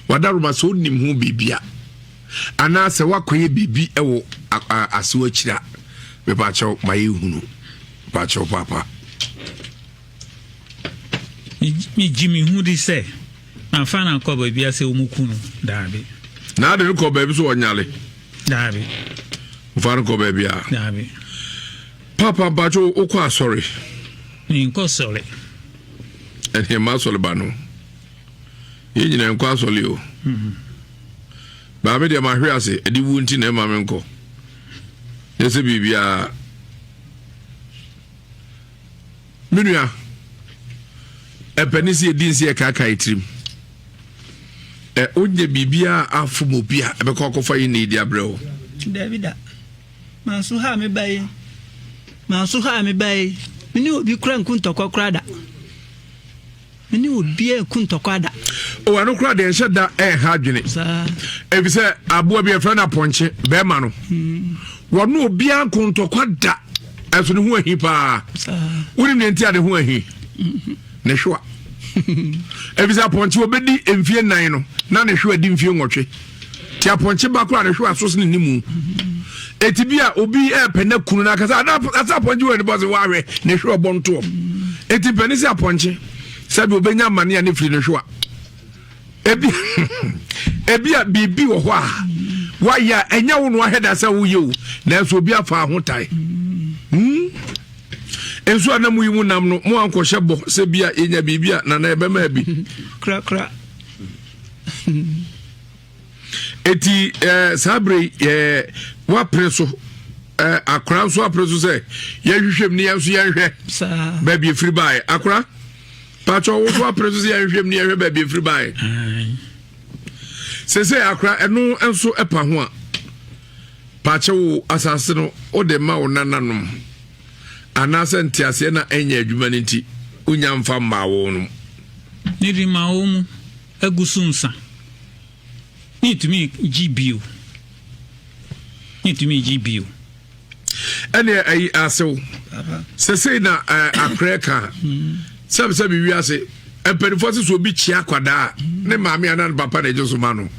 wadaroma sɛ onim ho biribi a anaasɛ wakɔyɛ biribi wɔ asew akyiri a mepakyɛw ma yɛhunu. Mepakyɛw papa. Megye me ho di sɛ mamfa no ankɔ baabi a sɛ wɔku no. Daabi. Na ade no kɔ baabi so ɔnyale. Daabi. Mfa no kɔ baabi a. Daabi. Papa mpacho wokɔ asɔre? Menkɔ sɔre. Ɛne mma asɔre ba no. Yɛn nyinaa nkɔ asɔre o. Mhm. Baame deɛ mahwe ase ɛde wu nti na ɛma menkɔ. Nyɛ sɛ biribiara. Me nua, ɛpɛ ne sɛ yɛdi nsi ɛkaakae tirim. Ɛ wonyɛ biribiara afom obi a ɛbɛkɔ akɔfa yi na ɛdi abrɛ wo. Dabi da. Manso ha a meba yi, manso ha a meba yi, me ne obi kura nku ntɔkwa kura da. Me ne obiara nku ntɔkwa da. O ɛno koraa deɛ nhyɛ da ɛnha adwene. Efisɛ aboa bi yɛfrɛ no apɔnkye bɛrima no. Hmm. Wɔne obiara nko ntɔkwa da. Ɛso ne ho ahi paa. Wonim deɛ nti a ne ho ahi? Mm-hmm. Ne hwewa. Efisɛ apɔnkye wɔbɛdi mfie nnan no na ne hwewa di mfie nwɔtwe. Ti apɔnkye ba koraa ne hwewa so sene ne mu. Mm-hmm. Eti bi a obi ɛpɛ na kunu na akasa ana asa apɔnkye wɔ ne bɔ sɛ wahwɛ ne hwɛ ɔbɔ ntoɔ. Eti mpɛni sɛ apɔnkye sɛbi obenya amane a ne firi ne hwewa. Ebi ebi a biribi wɔ hɔ a wayɛ a ɛnyɛ wo no ahwɛ da sɛ woyɛ o nanso obi afa ho tae. Hmm? Nso a na mo yi mu nam no mo ankɔhyɛ bɔ sɛ bi a yɛnya biribi a nana ɛbɛma bi. Korakora. Eti eh, saa bere yi eh, wapere so eh, akora nso apere so sɛ yɛhwehwɛ mu ne yɛn nso yɛnhwɛ baabi efiri baeɛ akora patro wo nso apere so sɛ yɛnhwehwɛ mu ne yɛnhwɛ baabi efiri baeɛ sese akora ɛno nso ɛpa ho a paakyɛ wo asase no wode ma wo nananom anaasɛ nteaseɛ na ɛnyɛ adwuma no nti wonya mfa mmaa wo nom ne de ma wo mu agu so nsa. Mentumi gye bio. Mentumi gye bio. Ɛne ayi asew. Sɛsei na akorɛ ka sɛbsɛbe wiase mpanimfoɔ sɛ sɛ obi kyia akwadaa ne maame anaa ne papa na ɛgye so ma no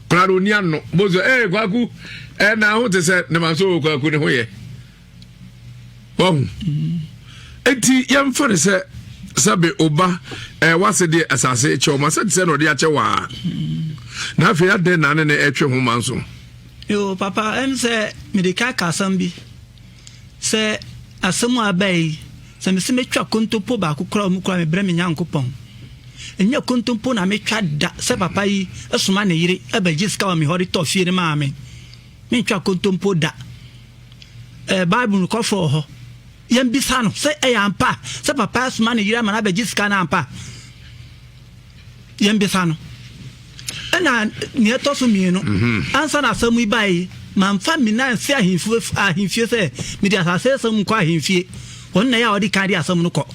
koraa no ɔni ano bo sɛ ee kwaku ɛna ho te sɛ ne ma so kwaku ne ho yɛ wahu enti yɛmfa no sɛ sɛbe oba eh, wase deɛ asase kyɛ ɔma sɛ te sɛ na ɔde akyɛ waa na afei adɛn na ne ne ɛtwe ho ma nso. Yo papa ɛm sɛ mede ka ka asɛm bi sɛ asɛm a aba yi sɛ mese mɛtwa kontompo baako koraa mu koraa mebrɛ me Nyankopɔn ɛnyɛ kontompo na metwa da sɛ papa yi soma ne yere ɛbɛgye sika wɔ me hɔ de tɔ fie no maa me mentwa kontompo da. Eh, Bible no kɔfo wɔ hɔ. Yɛmbisa no sɛ ɛyɛ ampa sɛ papa asoma ne yere ama no abɛgye sika no ampa. Yɛmbisa no. Ɛna nea ɛtɔ so mmienu, mhm. ansa na asɛm yi bae yi, mamfa me nan nsi ahemfie ahemfie sɛ mede asase asɛm kɔ ahemfie. Wɔn na ɛyɛ a wɔde kan de asɛm no kɔ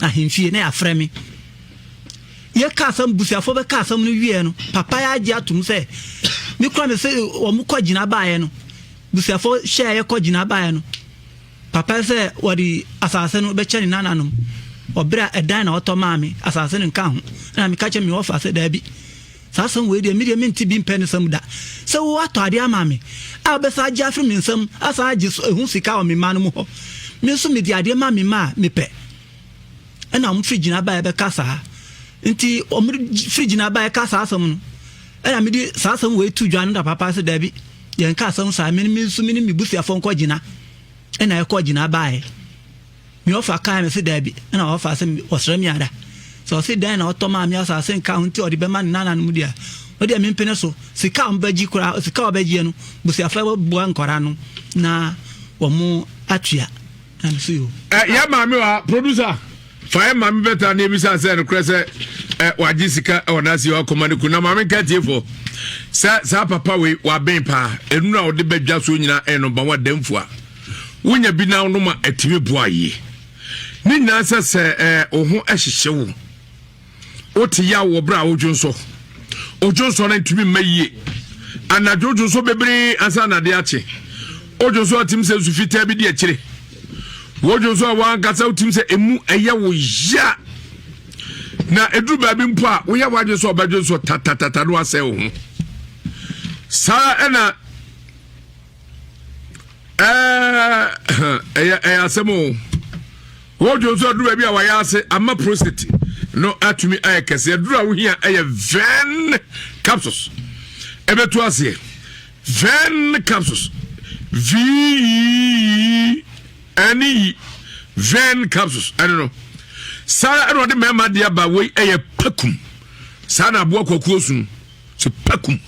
ahemfie na yɛafrɛ me. Yɛka asɛm busuafoɔ bɛka asɛm no wieɛ no, papa yɛ agye atom sɛ me kora me sɛ wɔn kɔ gyina baeɛ no. Busuafo hyɛɛ yɛkɔ gyina baeɛ no, papa sɛ wɔde asase no bɛkyɛ ne nananom wɔ berɛ a ɛdan na ɔtɔ maa me, asase no nka ho. Ɛna meka kyerɛ me wɔfa sɛ, daabi, saa asɛm wei deɛ, me deɛ mente bi mpɛ ne nsam da. Sɛ woatɔ adeɛ ama me a wobɛsan agye afiri me nsam asan agye ɛho sika wɔ me mma no mu hɔ. Me nso mede adeɛ ma me mma a mepɛ. Ɛna wɔn firi gyina baeɛ bɛka saa. Nti wɔn firi gyina baeɛ ka saa asɛm no, ɛna mede saa asɛm wei to dwa no da papa sɛ daabi. Yɛnka asɛm saa, me me nso me ne me busuafoɔ nkɔ gyina. Ɛna ɛkɔ gyina baeɛ. Me ɔfa kae me se daabi, ɛna ɔfa sɛ ɔsrɛ me ada. Sɛ ɔse dan na ɔtɔ maa me asase nka ho nti ɔde bɛma ne nananom deɛ a, ɔdeɛ mempene so. Sika a wɔbɛgye koraa, sika a wɔbɛgyeɛ no, busuafoɔ bɛboa nkwadaa no na wɔn atua. Na me so yo. Ɛ yɛ maame wa producer. Fa yɛ maame bɛta na ebisa sɛ nokorɛ sɛ ɛ wagye sika wɔ n'ase wakɔma ne kun na maame nka tiefo sɛ saa papa wei waben paa enuru a ɔde bɛdwa so nyinaa ɛyɛ no ba wa danfua wonya bi na wonom a ɛtumi boa yie ne nyinaa sɛ sɛ ɛ wo ho ɛhyehyɛ wo Wote yaw wɔ berɛ a wodwonsɔ. Odwonsɔ no ntumi mma yie. Anadwo wodwonsɔ bebree ansa na adeɛ akye. Wodwonsɔ a tim sɛ nsu fitaa bi di akyire. Wodwonsɔ a wankasa wotim sɛ emu ɛyɛ wo ya. Na ɛduru baabi mpo a woyɛ w'adwene sɛ ɔbɛdwonsɔ tatatata no asɛe wo ho. Saa ɛna ɛyɛ ɛyɛ asɛm o. Wɔdwo nso aduru baabi a wɔayɛ ase ama prostate no atumi ayɛ kɛse. Aduru a wohia ɛyɛ Ven capsules. Ɛbɛtu aseɛ. Ven capsules. V E N E Ven capsules ɛno no. Saa ɛna ɔde mmarima deɛ aba wei ɛyɛ pakum. Saa na aboa kwakuo sun so pakum.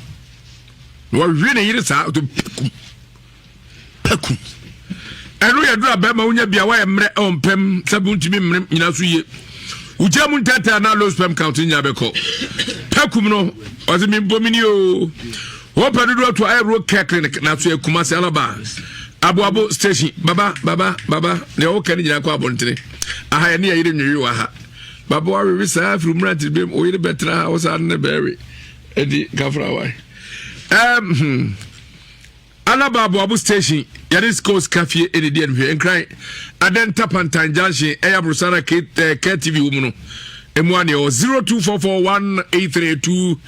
Na wɔwe ne yere saa ɔtɔ pakum. Paku. Ɛno yɛ duru a bɛrima wonya bi a woayɛ mmerɛ ɛwɔ mpɛm sɛ bi wontumi mmerɛ nyina so yie. Wogya mu ntɛntɛ anaa low sperm count nyina bɛkɔ. Pakum no ɔse mempɔ mini o. Wɔpɛ dodoɔ to ayɛ road care clinic na so yɛ Kumasi Alaba Aboabo station. Baba baba baba nea ɔwɔ no nyinaa kɔ abɔntene. Aha yɛ ne yɛ yere nwewe wɔ ha. Baba wawewe saa firi mmerante bem wo yere bɛtena ha wo saa ne bɛɛwe. Ɛdi kafra wae. Um, hmm. Alaba Aboabo Station, yɛde sika osika fie ɛna ɛdi anhwɛ Nkran Adenta Pantan Junction ɛyɛ aborosana KTV wɔ mu no ɛmu aneɛ wɔ 0244183230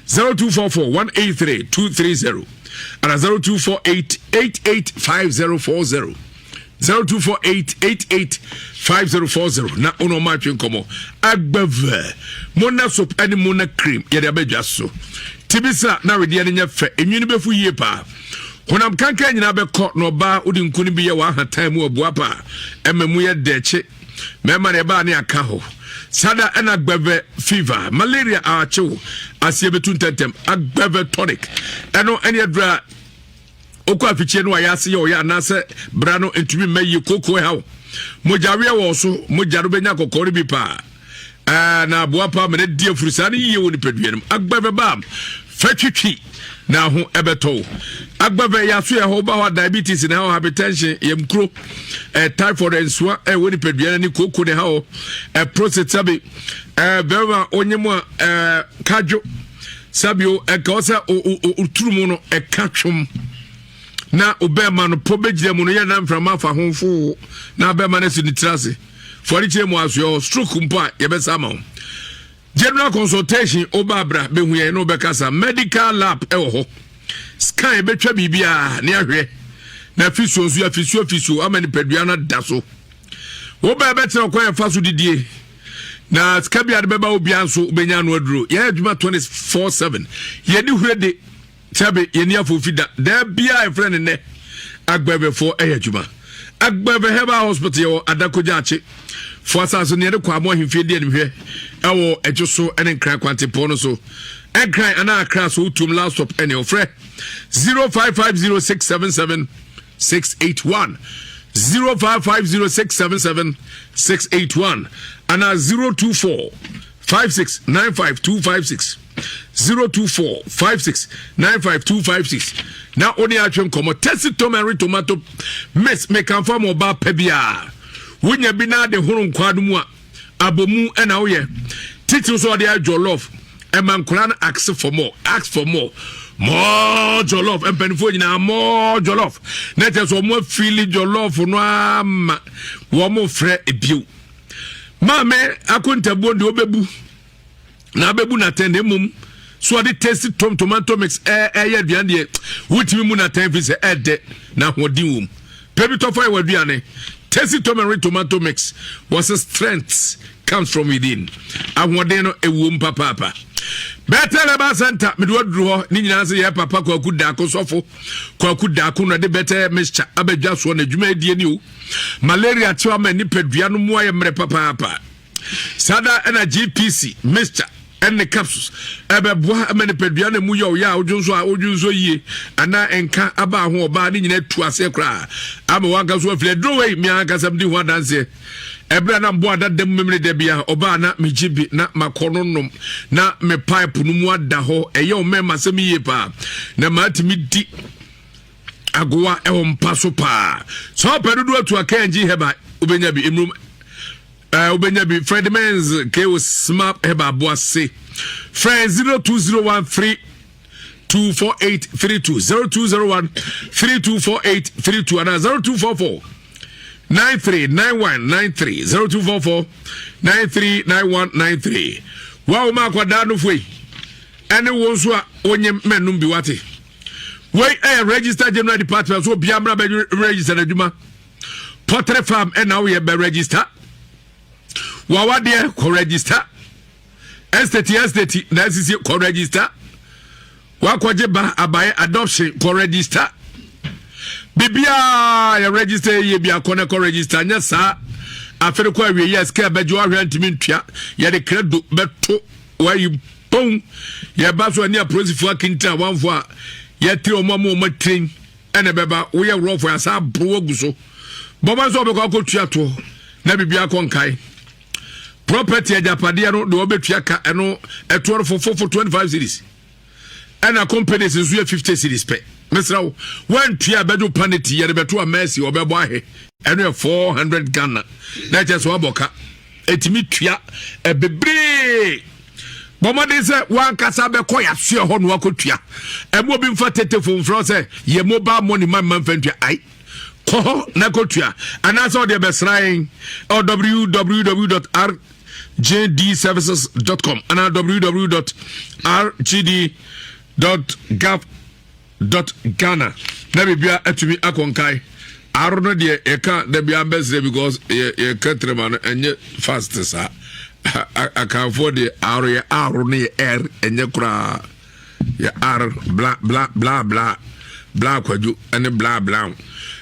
0244183230. Ana 0248 885040. 0248 885040 na wo na ɔma atwe nkɔmmɔ. Agbɛvɛ mona soap ne mona cream yɛde abɛdwa so. Tibisa na wedeɛ no nyɛ fɛ, enwi no bɛfu yie paa. Honam kankan nyinaa bɛkɔ na ɔbaa wode nku no bi yɛ w'ahatan mu abua paa ɛma mu yɛ dɛkye. Mɛma ne ɛbaa ne aka hɔ. Sada ɛna agbɛvɛ fever, malaria akyew aseɛ bɛtu ntɛntɛm. Agbɛvɛ tonic ɛno ɛne aduru a wokɔ afikyie no ayɛ ase yɛ ɔyɛ anaasɛ bra no ntumi mma yie kooko ɛha wo mogyaweɛ wɔ so mogya no bɛnya kɔkɔɔ no bi paa ɛɛ na aboa paa mene di afuru saa no yie wɔ nipadua no mu agbɛvɛ bam fɛ twitwi na ho ɛbɛtɔ wo agbɛvɛ yɛ aso yɛ hɔ woba hɔ a diabetes na ɛha hypertension yɛm kuro ɛɛ typhoid nsoa ɛwɔ nipadua no ne kooko na ɛha hɔ ɛɛ prostate sabi ɛɛ bɛrima onyem a ɛɛ kadwo Sabio, ɛka wɔ sɛ oturu mu no ɛka twom na ɔbɛrima no pɔ bɛgyina mu no yɛ na mframa afa ho foo na abɛrima no asi ne tiri ase fɔre kyerɛ mu asoɛ hɔ stroke mpo a yɛbɛsa ama wo. General consultation woba abra bɛhu yɛn na wobɛkasa. Medical lab ɛwɔ hɔ, scan bɛtwa biribiara ne ahwɛ na fisuo nso yɛ fisuo fisuo ama nipadua no da so. Wobɛ bɛkyerɛ ɔkwan yɛfa so didie na sika bi a de bɛba obiara nso wobɛnya ano aduro. Yɛyɛ adwuma 24/7, yɛni hure de sɛbe yɛni afoofi da daa biara yɛfrɛ ne nnɛ agbɛbɛfoɔ ɛyɛ adwuma. Agbɛbɛ Herbal Hospital yɛwɔ Adakogya akye fo asase no yɛde kɔ amo ahemfie di animhwɛ ɛwɔ ɛgye so ne Nkran kwantempɔn no so, Nkran anaa Akra so wotuom last stop ɛne ɔfrɛ 0550 677 681, 0550 677 681 anaa 024 5695256, 024 5695256 na wo ne atwe nkɔmmɔ. Tɛsi tomari tomato mix mekamfa ma ɔbaa pa biara wonya bi na ade horo nkwa no mu a abomu ɛna woyɛ titiri so ɔde ayɛ jollof ɛma nkwadaa no ask for more, ask for more, more jollof. Mpanimfoɔ nyinaa more jollof na kyerɛ sɛ wɔn afili jollof no ama wɔn frɛ ebio. Maame akontabuo deɛ ɔbɛbu na abɛbu n'atɛn na mmom so ɔde tasty tom tomato mix ɛyɛ aduane deɛ wotumi mu n'atɛn fi sɛ ɛdɛ na ahoɔden wɔ mu. Pɛbi tɔfa yɛ wɔ aduane tasty tom and tomato mix wɔsɛ strength comes from within, ahoɔden no ɛwɔ mu papaapa. Bethel Herbal Center mede waduru hɔ ne nyinaa sɛ yɛ papa Kwaku Daako, sɔfo Kwaku Daako na de Bethel mixture abɛdwa soɔ na adwuma adie ni o. Malaria kyew ama nipadua no mu ayɛ mmerɛ papaapa. Saa da ɛna GPC mixture ɛne capsules ɛbɛboa ama nipadua no mu yɛ ɔyɛ a wodwo nso a wodwo nso yie anaa nka aba ho ɔbaa ne nyinaa tu aseɛ koraa ama wanka so afiri aduro wei. Mmea ankasa mdi ho adanseɛ ɛberɛ na mbɔ adada mu memene da bia ɔbaa na megye bi na makɔ no nom na me pipe no mu ada hɔ ɛyɛ ɔmɛma sɛm yie paa na maatumi di agoa ɛwɔ mpa so paa. Sɛ ɔpɛ dodo atu a KNG Heba wobɛnya bi mmurum wobɛnya bi. Fred Mens ko Smart Heba Aboase frɛ 0201 324832, 0201 324832 anaa 0244 939193, 0244 939193. Wa wo ma akwadaa no foyi ɛne wo nso a wonyem mɛnum bi wate. Wei ɛyɛ register general department so obiara mmra bɛ register n'adwuma. Poultry farm ɛna woyɛ bɛ register, wawadeɛ kɔ register, estate estate na asisi kɔ register, wakɔgye ba abayɛ adoption kɔ register, biribiara yɛ register yɛ bi akɔ na kɔ register. Nyɛ saa afei kɔ awie yɛ sika bɛgye wahwɛ ntumi ntua yɛde credo bɛto wayi pɔn yɛba so ani apolisifoɔ akintin awanfoɔ a yɛtiri wɔn ama wɔn atirin ɛna ɛbɛba woyɛ worɔfo asa aboro agu so bɔbɔ nso ɔbɛkɔ akɔtua toɔ na biribi akɔ nkae. Property agyapadeɛ no deɛ ɔbɛtua ka ɛno ɛtoɔ no fofofo 25 cedis ɛna companies nso yɛ 50 cedis pɛ. Mesrɛ wo woantua bɛdwo paneti yɛde bɛto a mercy ɔbɛbɔ ahe ɛno yɛ 400 Ghana na ɛkyɛ sɛ woabɔ ka ɛtumi tua ɛbebree. Bɔmmɔden sɛ wankasa bɛkɔ yɛasoɛ hɔ no wakɔtua ɛma obi mfa tetefo mfrɛ sɛ yɛ mobile money ma mma mfa ntua ai kɔ hɔ na kɔtua anaasɛ ɔde ɛbɛsra yɛn ɛwɔ www rgdservices.com anaa www rgd gov. dot Ghana na biribia atumi akɔ nkae. Aro no deɛ yɛka da bia mbɛsrɛ because yɛ yɛka tirima no ɛnyɛ fast saa. Akanfoɔ deɛ aro yɛ aro no yɛ ɛr ɛnyɛ koraa yɛ ar bla bla bla bla bla kwadwo ɛne bla bla.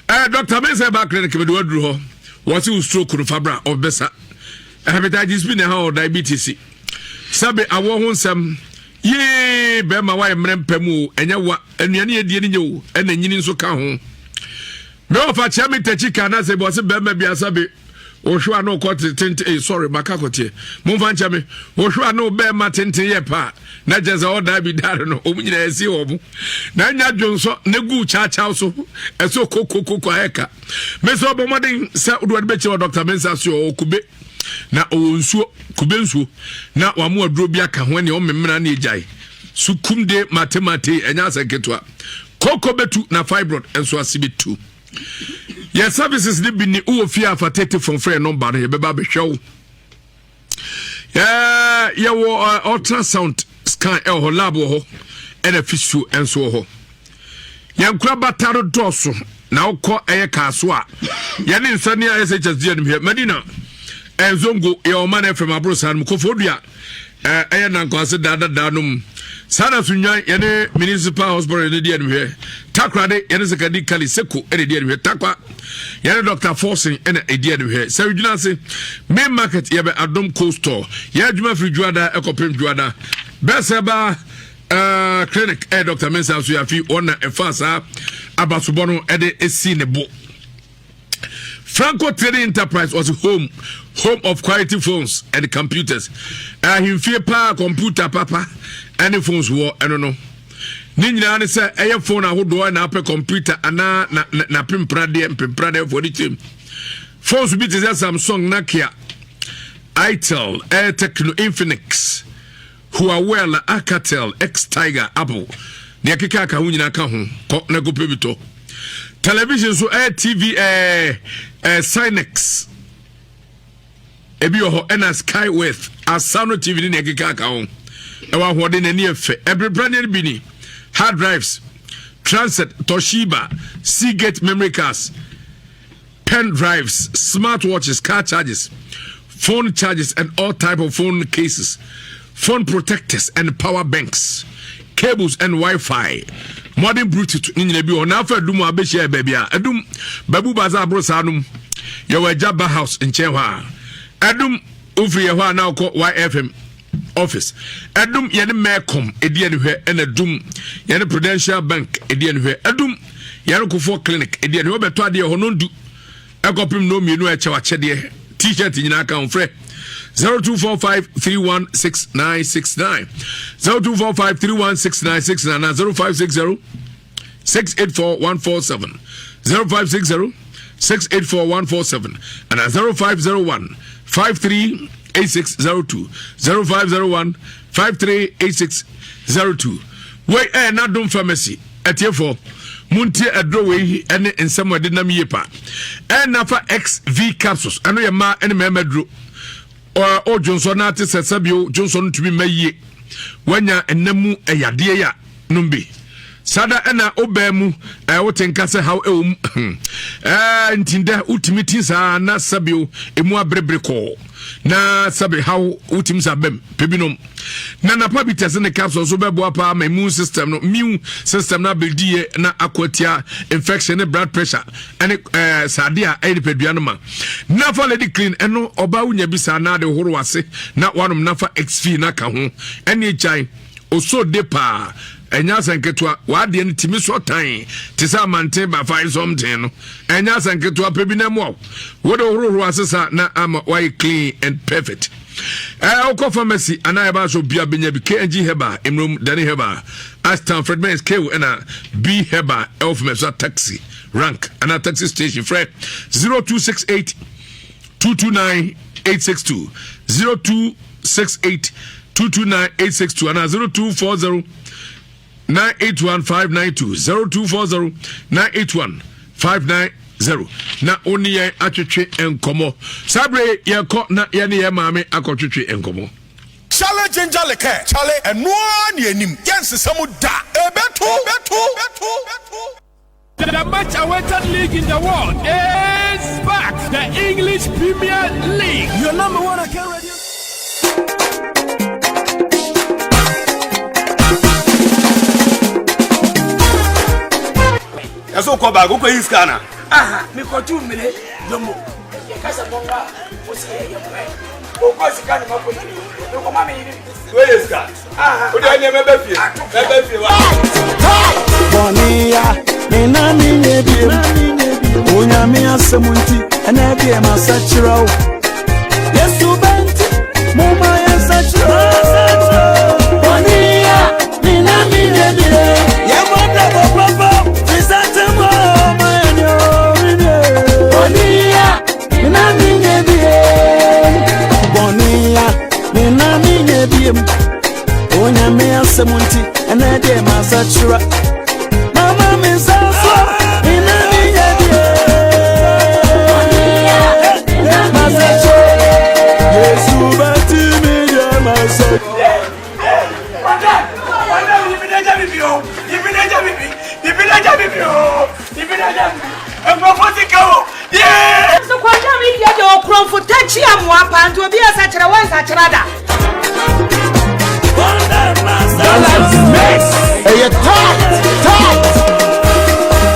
Ɛɛ Dr. Mensah ba clinic mede waduru hɔ wɔse wo stroke no fa bra ɔbɛsa hepatitis B na ɛha wɔ diabetes sɛbe awoɔ ho nsɛm Yee bɛrima wayɛ mmerɛ mpɛ mu o ɛnyɛ wa nnuane yɛ die no nyɛ o ɛna nyini nso ka ho me ɔfa kyea me takyi ka na sɛ bi ɔse bɛrima bi asa bi wohwɛ a na ɔkɔ tenten eh sorry maka kɔteɛ momfa nkyɛ me wohwɛ a na ɔbɛrima tenten yɛ paa na kyɛ sɛ ɔdaa bi daare no ɔmu nyinaa ɛsi wɔ mo na nya dwonsɔ na gu kyaakyaw so ɛsɛ kokokoko ayɛ ka me sɛ ɔbɔ mmɔden sɛ wode wɔde bɛkyerɛ wɔ Dr. Mensa so ɔwɔ kube na ɔwɔ nsuo kube nsuo na wamo aduro bi aka ho ɛne ɔmemena ne agyae so kum de mate mate ɛnyɛ asɛ nketewa koko bɛtu na fibroid nso ase bɛtu yɛ services ne bi ni wowɔ fie afa tete fon frɛ nɔmba no yɛbɛba abɛhwɛ wo yɛwɔ ultrasound scan ɛwɔ hɔ lab wɔ hɔ ɛna fisio nso wɔ hɔ Yɛn nkorabata no dɔɔso na wokɔ ɛyɛ kaa so a yɛne nsa ne SHS di anim hwɛ Madina Nzongo yɛ ɔman FM aboro saa no mu Kofodua ɛyɛ Nankwase daadadaa no mu saa na so nwan yɛne Municipal Hospital ne di anim hwɛ Takorade yɛne Sekadi Kali Seko ɛna di anim hwɛ Takwa yɛne Dr. Forson ɛna ɛdi anim hwɛ sɛ dwena ase Main Market yɛbɛ Adom Cold Store yɛ adwuma firi dwoada ɛkɔpem dwoada bɛsɛ baa Uh, clinic eh, Dr. Mensah nso yɛafi wɔn na ɛfa saa abasobɔ no ɛde esi ne bo. Franco Trading Enterprise was home home of quality phones and computers. Ahemfie uh, paa computer papa ɛne phones wɔ ɛno no. Ne nyinaa ne sɛ ɛyɛ phone ahodoɔ na apɛ computer anaa na na na pempradeɛ mpempradeɛ foɔ de kyɛm. Phones bi te sɛ Samsung, Nokia, Itel, Air Tecno, Infinix. Huawei, Alcatel, X-Tiger, Apple, nea ɛkeka aka ho nyinaa ka ho. Kɔ na kɔpɛ bi tɔ. Television so ɛyɛ TV ɛɛ ɛɛ Synex. Ebi wɔ hɔ ɛna Skyworth, Asano TV ne nea ɛkeka aka ho. Ɛwɔ ahoɔden na ani yɛ fɛ. Ɛbrepra ne bi ni. Hard drives, Transit, Toshiba, Seagate memory cards. pen drives, smart watches, car charges, phone charges, and all type of phone cases, phone protectors and power banks, cables and Wi-Fi. Modern Bluetooth ne nyina bi wɔ na afa adum a abɛhyia baabi a adum babu baza aboro saa nom yɛwɔ agya ba house nkyɛn hɔ a adum wofiri yɛ hɔ a na wokɔ YFM office ɛdum yɛne mɛcom ɛdi anihwɛ ɛna dum yɛne prudential bank ɛdi anihwɛ ɛdum yɛne kofoɔ clinic ɛdi anihwɛ wobɛtɔ adeɛ hɔ no ndu ɛkɔpem no mmienu ɛkyɛw akyɛdeɛ t-shirt nyinaa ka ho frɛ 0245 316969 0245 316969 na 0560 684147 0560 684147 and 0501 538602 0501 538602 wei ɛyɛ n'adom pharmacy atiefoɔ montie aduro wei ne nsɛm a ɛde nam yie pa ɛnafa xv capsules ɛno yɛ mmaa ne mmarima duro ɔdwonsɔ no ate sɛ sɛbio dwonsɔ no ntumi mma yie wanya ɛnna mu ɛyadeɛ yɛ nom bi sada ɛna wobaa mu ɛɛ wote nka sɛ haw ɛwɔ mu ɛɛ nti dɛ wotumi ti saa na sɛbio emu aberebere kɔɔ na sɛbe haw wotumi sa bɛm pɛ binom na napa bi tɛse ne capsule nso bɛboa paa ma immune system no immune system no abɛdie na akɔtia infection ne blood pressure ɛne ɛɛ sade a ɛyɛ nipadua no ma nafa lady clean ɛno ɔbaa wonya bi saa na ade horo ase na wanom nafa xv na ka ho ɛne agyan Osoo de paa, ɛnyɛ asɛm ketewa. W'adeɛ no tumi sɔ tan te sɛ amanten ba fa something no. Ɛnyɛ asɛm ketewa pɛ bi na ɛmoa wo. Wode horohoro asesa na ama wayɛ clean and perfect. Ɛɛ wokɔ pharmacy anaa ɛbaa so bia benya bi KNG Herbal, Emrom, Dani Herbal, Ashtown, Fred Mens, Keo ɛna B Herbal ɛwɔ Fomɛsa taxi rank anaa taxi station frɛ 0268 229 862 02 68 229 862 anaa 0240 981 592 0240 981 590 na wo ne yɛn atwetwe nkɔmmɔ saa bere yɛkɔ na yɛne yɛn maame akɔtwetwe nkɔmmɔ. Shale Ginger Liqueur, Chale, ɛno ara ne yɛnim, yɛnsesa mu da! Ɛbɛto! Bɛto! Bɛto! Bɛto! The much awaited league in the world is back. The English Premier League. Your number one Akan radio. Ɛsɛ wokɔ baako kɔyi sika na. Aha, mekɔtu mmire domo. Yɛka sɛ mɔmra wo sɛ yɛyɛ mmerɛ. Wokɔ sika ne makɔ yi. Mekɔma me yere. Wei yɛ sika. Wode ɛneɛ mɛbɛ fie. Mɛbɛ fie wa. Bɔne ya, me na menyɛ biem. Onyame asɛm nti, ɛnɛ deɛ masakyerɛ wo. Yesu bɛnti, momma yɛnsakyerɛ. Bɔne ya, me na menyɛ biem. Yɛmmɔ brabɔ papa, firi sɛ atemmuo ma yɛn o, me Bɔne ya, me na menyɛ biem. Bɔne ya, me na menyɛ biem. Onyame asɛm nti, ɛnɛ deɛ masakyerɛ. Mama me nsa so, me na menyɛ biem. Masakyerɛ. Yesu bɛnti me deɛ masakyerɛ. So kɔnkyɛn mi deɛ deɛ ɔkorɔmfo takyi amoa paa nti obi ɛsakyerɛ wɔnsakyerɛ da. Ɛyɛ tight tight.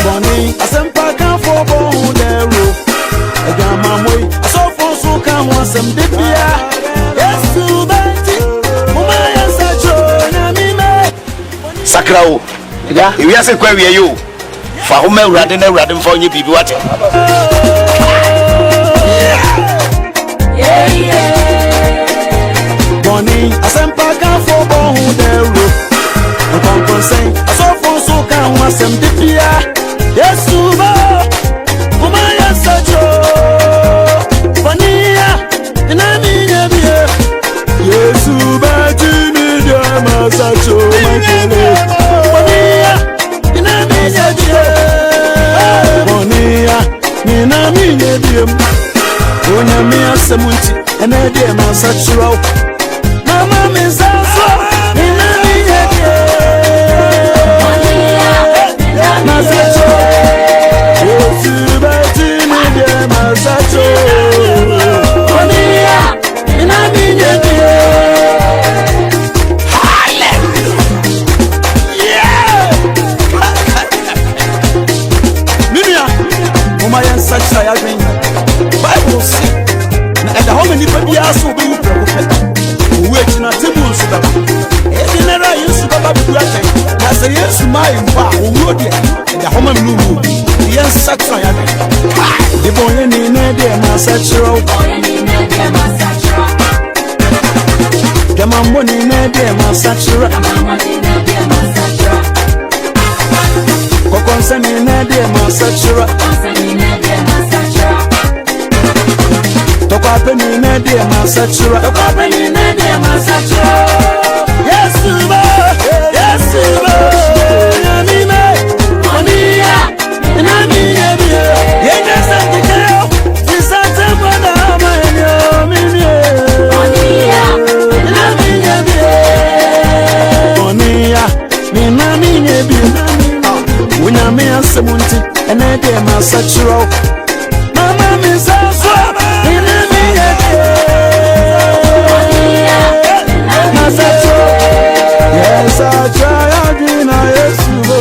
Bɔne asɛmpa kanfo bɔ ho dɛro. Adwamammɔ yi, asɔfo nso ka ho asɛm de bia. Yesu bɛnti, momma yɛnsakyerɛ Onyame mɛ. Sakra o, ewiase kɔ awiei o. Fa ho ma Awurade na Awurade mfa wo nyɛ biribi wate. Bɔne asɛmpa kanfo bɔ ho dɛro. Nkɔnkɔnsɛn, asɔfo nso ka ho asɛm de bia. Yesu bɛ, momma yɛnsakyerɛ. Bɔne ya, na menyɛ bie. Yesu bɛnti me deɛ masakyerɛ makele. Bɔne ya, na menyɛ bie. Bɔne ya, me na menyɛ biem. Onyame asɛm nti, ɛnɛ deɛ masakyerɛ wo. Mama me nsa so, me na menyɛ bie. Masakyerɛ. Yesu bɛnti me deɛ masakyerɛ. Bɔne ya, me na menyɛ bie. Me nua, momma yɛnsakyera yɛn adwene. Bible se, na ɛda hɔ ma nnipa biara sɛ obewu prɛko pɛ. Owu akyi no, atemmu nso bɛba. Ɛyɛ den ara a Yesu bɛba abebu atɛn. Na sɛ Yesu mae mpo a, owuo deɛ, ɛda hɔ ma me ne wo mu obi. Enti yɛnsakyera yɛn adwene. Debɔnyɛni na ɛdeɛ masakyera wo. Dwamammɔni na ɛdeɛ masakyera. Kɔkɔnsani na ɛdeɛ masakyera. Tɔkwapɛni na ɛdeɛ masakyera. Tɔkwapɛni na ɛdeɛ masakyera. Yesu ba, Yesu ba, Nyame me, Oniya, Nyame yɛ bie. Yɛnyɛ sɛ nkekɛ, fisɛ tɛ mɔ na ama yɛn o, mi nie. Oniya, Nyame yɛ bie. Oniya, mi na mi nyɛ bie. Onyame asɛm nti, ɛnɛ deɛ masakyerɛ wo. Mama mi nsa so, mi na mi nyɛ bie. Masakyerɛ, yɛsakyerɛ yɛadwene na Yesu bo.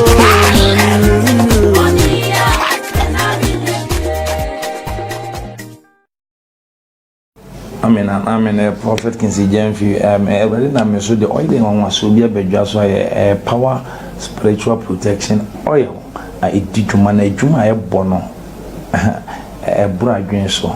Amen and amen eh, Prophet Kinsey Gyamfi um, eh, Awurade nam me so de oil nwanwasoɔ bi abadwa so ayɛ eh, power spiritual protection oil a ɛdi dwuma na adwuma a ɛbɔ no ɛboro adwene so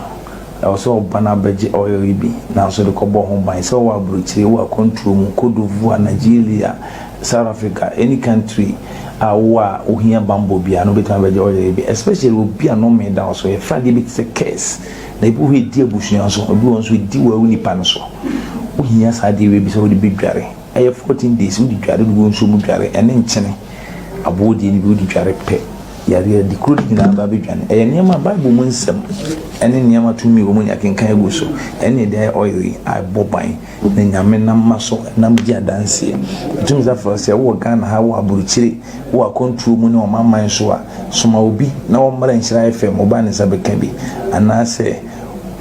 ɛwɔ sɛ ɔba no abɛgye oil yi bi nanso de kɔbɔ ho ban sɛ ɔwɔ aburokyire wɔ akwantuo mu Cote d'Ivoire Nigeria South Africa any country a wowɔ a wohia bammɔ biara no wobɛtumi abɛgye oil yi bi especially obi a nnome da wo so yɛfrɛ adeɛ bi te sɛ curse Na ebi wɔ hɔ a edi abusua so, ebi wɔ hɔ nso edi wo nipa no so. Wohia saa adeɛ wei bi sɛ wode bɛdware. Ɛyɛ 14 days, wode dware, wode gu nsuo mu dware, ɛne nkyene, aboɔ deɛ no bi wode dware pɛ, yareɛ adi kuro no nyinaa ba bɛdwane. Ɛyɛ nneɛma a Bible mu nsɛm. ɛne nneɛma tumi wɔ mu ne akenkan agu so ɛne yɛde ayɛ oil yi a ɛbɔ ban na Nyame nam ma so nam di adanseɛ. Metumi sa frɛ wo sɛ wowɔ Ghana ha, wowɔ aburokyire, wowɔ akwantuo mu ne ɔmanman so a, soma obi na ɔmmra Nhyira FM, wo ba ne nsa bɛka bi, anaasɛ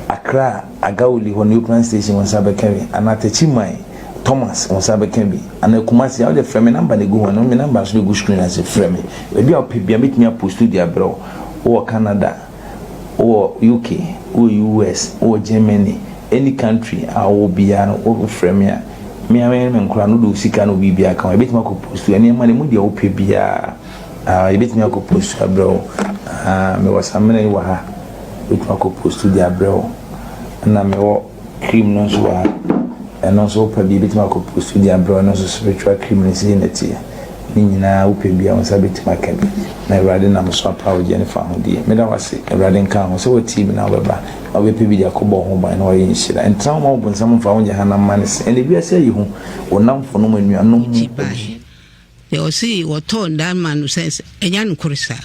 Accra Agawuli hɔ Neoplan station wo nsa bɛka bi, anaa Techiman Thomas wo nsa bɛka bi, anaa Kumasi a, wode frɛ me number na ɛgu hɔ no, me number nso na ɛgu screen ase, frɛ me. Baabi a wopɛ biara mɛtumi apost de abrɛ wo. Wowɔ Canada, wowɔ UK, wowɔ US, wowɔ Germany, any country a wowɔ biara no wo frɛ me a, me ara me ne me nkwadaa no wode wo sika ne wo biribiara ka ho a, yɛbɛtumi akɔ post nneɛma no ɛmu deɛ wopɛ biara ah, yɛbɛtumi akɔ post abrɛ wo. Ah, mewɔ samina yi wɔ ha, yɛbɛtumi akɔ post de abrɛ wo. Ɛna mewɔ cream no nso wɔ ha, ɛno nso wopɛ bi yɛbɛtumi akɔ post de abrɛ wo, ɛno nso spiritual cream no sei na ɛteɛ. Ne nyinaa wopɛ bi a wo nsa bɛtumi aka bi na Awurade nam so apa wo gyeɛ ne fahodie. Meda wo ase, Awurade nka ho sɛ woatie me na wobɛba na wobɛpɛ bi de akɔbɔ wo ho ban na woayɛ nhyira. Ntena hɔ ma wo bonsam mfa wo nyɛ hanam mma ne se. Ɛnnɛ wiase ayi hu, wo nnamfonom, anuanom mu, Akyi baeɛ. Deɛ ɔse wɔtɔɔ dan maa no sɛ ɛnyɛ nokore saa.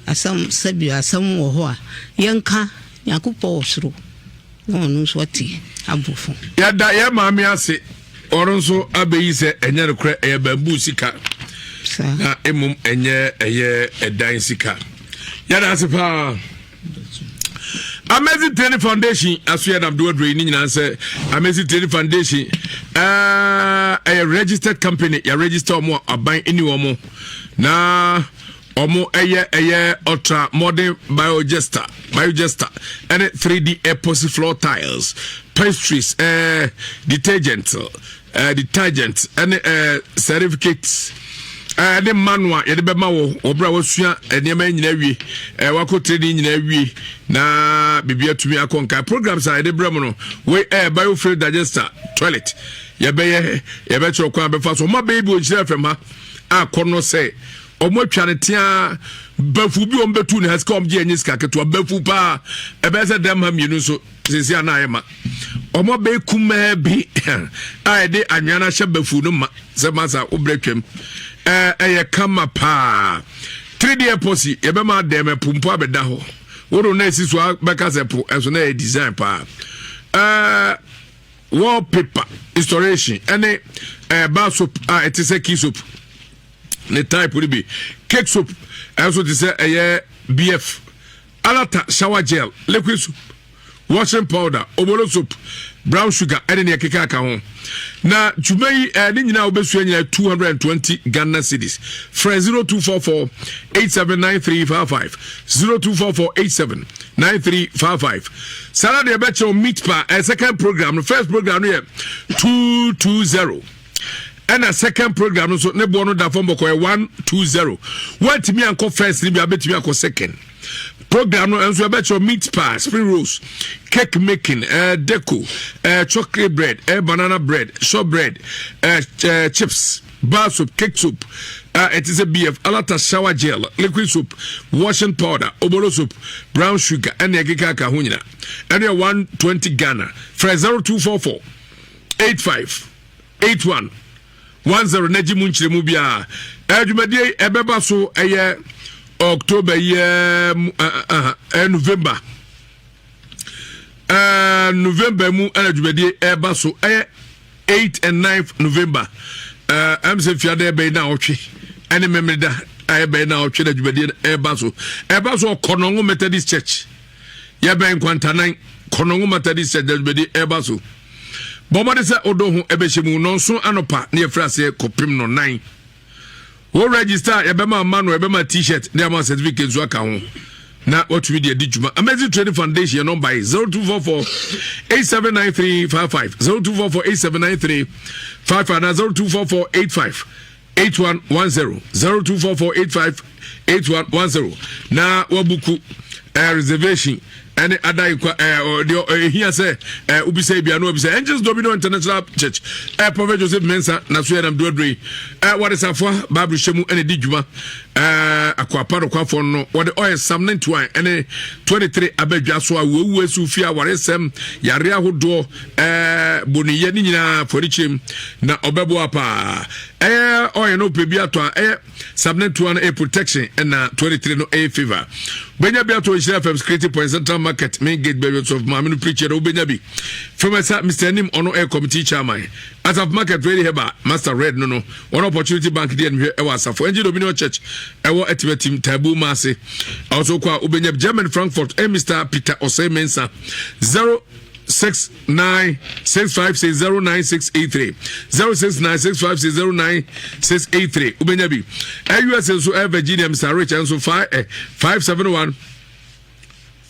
Asɛm sɛbi asɛm wɔ hɔ a yɛnka Nyankopɔn wɔ soro na ɔno nso ɔte aborɔfo. Yɛda yɛn maame ase ɔno nso abɛyi sɛ ɛnyɛ nokorɛ ɛyɛ bamboo sika na mmom ɛnyɛ ɛyɛ ɛdan sika. Yɛda ase paa. Amazing Training Foundation aso yɛ nam do aduro yi ne nyinaa sɛ Amazing Training Foundation ɛyɛ eh, registered company yɛ register wɔn a aban ɛni wɔn na wɔn ɛyɛ ɛyɛ ultra modern biogester biogester ɛne 3D epoxy floor tiles pastries ɛɛ eh, detergent ɛɛ eh, detergent ɛne ɛɛ eh, certificate ɛɛ ne manual yɛde bɛma wɔ wɔ bere a wasua nneɛma nyinaa wie ɛɛ wakɔ training nyinaa wie na biribi atumi akɔ nka programs a yɛde brɛ mu no wei ɛɛ biofuel digester toilet yɛbɛyɛ yɛbɛkyerɛ kwan bɛfa so ɔmo abɛyɛ bi wɔ nhyira fam ha akɔ no sɛ wɔn atwa no teaa bafu bi wɔn bɛtu ne ha sika wɔn gye ɛnyɛ sika ketewa bafu paa ɛbɛyɛ sɛ dɛm ha mmienu nso sisi a na ayɛ ma wɔn abɛyɛ kumaa bi a yɛde anwea no ahyɛ bafu no ma sɛ masa wobrɛ twam ɛɛ ɛyɛ kama paa 3D epoxy yɛbɛma dɛm ɛpo mpo abɛda hɔ wɔn na esi so abɛka sɛ po ɛso na ɛyɛ design paa ɛɛ wallpaper installation ɛne ɛɛ bar soap a ɛte sɛ key soap. ne type no bi cake soap ɛnso te sɛ ɛyɛ bf alata shower gel liquid soap washing powder obolo soap brown sugar ɛne nea ɛkeka aka ho na dwuma yi ɛɛ ne nyinaa wobɛsua nyinaa 220 ghana cedis frɛ 0244 879355 0244 879355 saa na deɛ ɛbɛkyerɛw meat pa ɛɛ second program no first program no yɛ 220 ɛna second program no nso ne boɔ no da fam bɔkɔ yɛ 120 woantumi ankɔ first no bi abɛtumi akɔ second program no nso ɛbɛkyerɛ meat pie spring rolls cake making uh, deco uh, chocolate bread uh, banana bread shortbread uh, uh, chips bar soap cake soap uh, ɛte sɛ bf alata shower gel liquid soap washing powder obolo soap brown sugar ɛne ɛkeka aka ho nyina ɛne yɛ 120 ghana frɛ 0244 85 81 10 na gye mu nkyerɛmu biara dwumadie yi ɛbɛba so ɛyɛ october yɛ mu ɛɛ november ɛɛ november mu ɛna dwumadie ɛba so ɛyɛ 8 and 9 november ɛɛ ɛm sɛ fiada ɛbɛyi na ɔtwe ɛne mɛmɛda a ɛbɛyi na ɔtwe na dwumadie ɛba so ɛba so ɔkɔnɔngo methodist church yɛbɛn nkwantanan kɔnɔngo methodist church dwumadie ɛba so. Bɔ mmɔden sɛ wode ho bɛhyɛ mu nnɔnson anɔpa na yɛfiri aseɛ kɔpem no nan. Wo register a yɛbɛma ama no yɛbɛma t-shirt ne ama certificate nso aka ho na watumi de adi dwuma. Amazing Trading Foundation yɛ nɔmba yi 0244 879355 0244 879355 na 0244 85 8110 0244 85 8110 na wabuku eh, reservation ɛne ada nkwa ɛɛ deɛ ehia sɛ ɛɛ wobisa ebia no wabisa Angels Dominion International Church ɛɛ Prophet Joseph Mensah na so yɛ nam duaduro yi ɛɛ wɔde safoa Bible hyɛ mu ɛna di dwuma ɛɛ akwapa nokwafoɔ no wɔde ɔyɛ Psalm 91 ɛne 23 abadwa so a wuowu esu fi awaresɛm yare ahodoɔ ɛɛ boniyɛ ne nyinaa fɔrikyerɛm na ɔbɛboa paa ɛyɛ ɔyɛ no pɛ bi atɔ a ɛyɛ 71 no ɛyɛ protection ɛna 23 no ɛyɛ favor bɛnya bi atɔ nhyira fm security point central market. Market main gate baabi sɔfo maame no preacher no wobɛnya bi. Fɛmɛsa Mr Anim ɔno ɛyɛ committee chairman. Asafo Market Ready Herbal Master Red no no wɔn Opportunity Bank deɛ no hwɛ ɛwɔ Asafo Angel Dominion Church ɛwɔ Atimatim Taabu Maase. Ɔso kɔ a wobɛnya German Frankfurt ɛ Mr Peter Osei Mensah 0 6 9 6 5 6 0 9 6 8 3 0 6 9 6 5 6 0 9 6 8 3 wobɛnya bi. US nso ɛ Virginia Mr Rich nso 5 eh, 5 7 1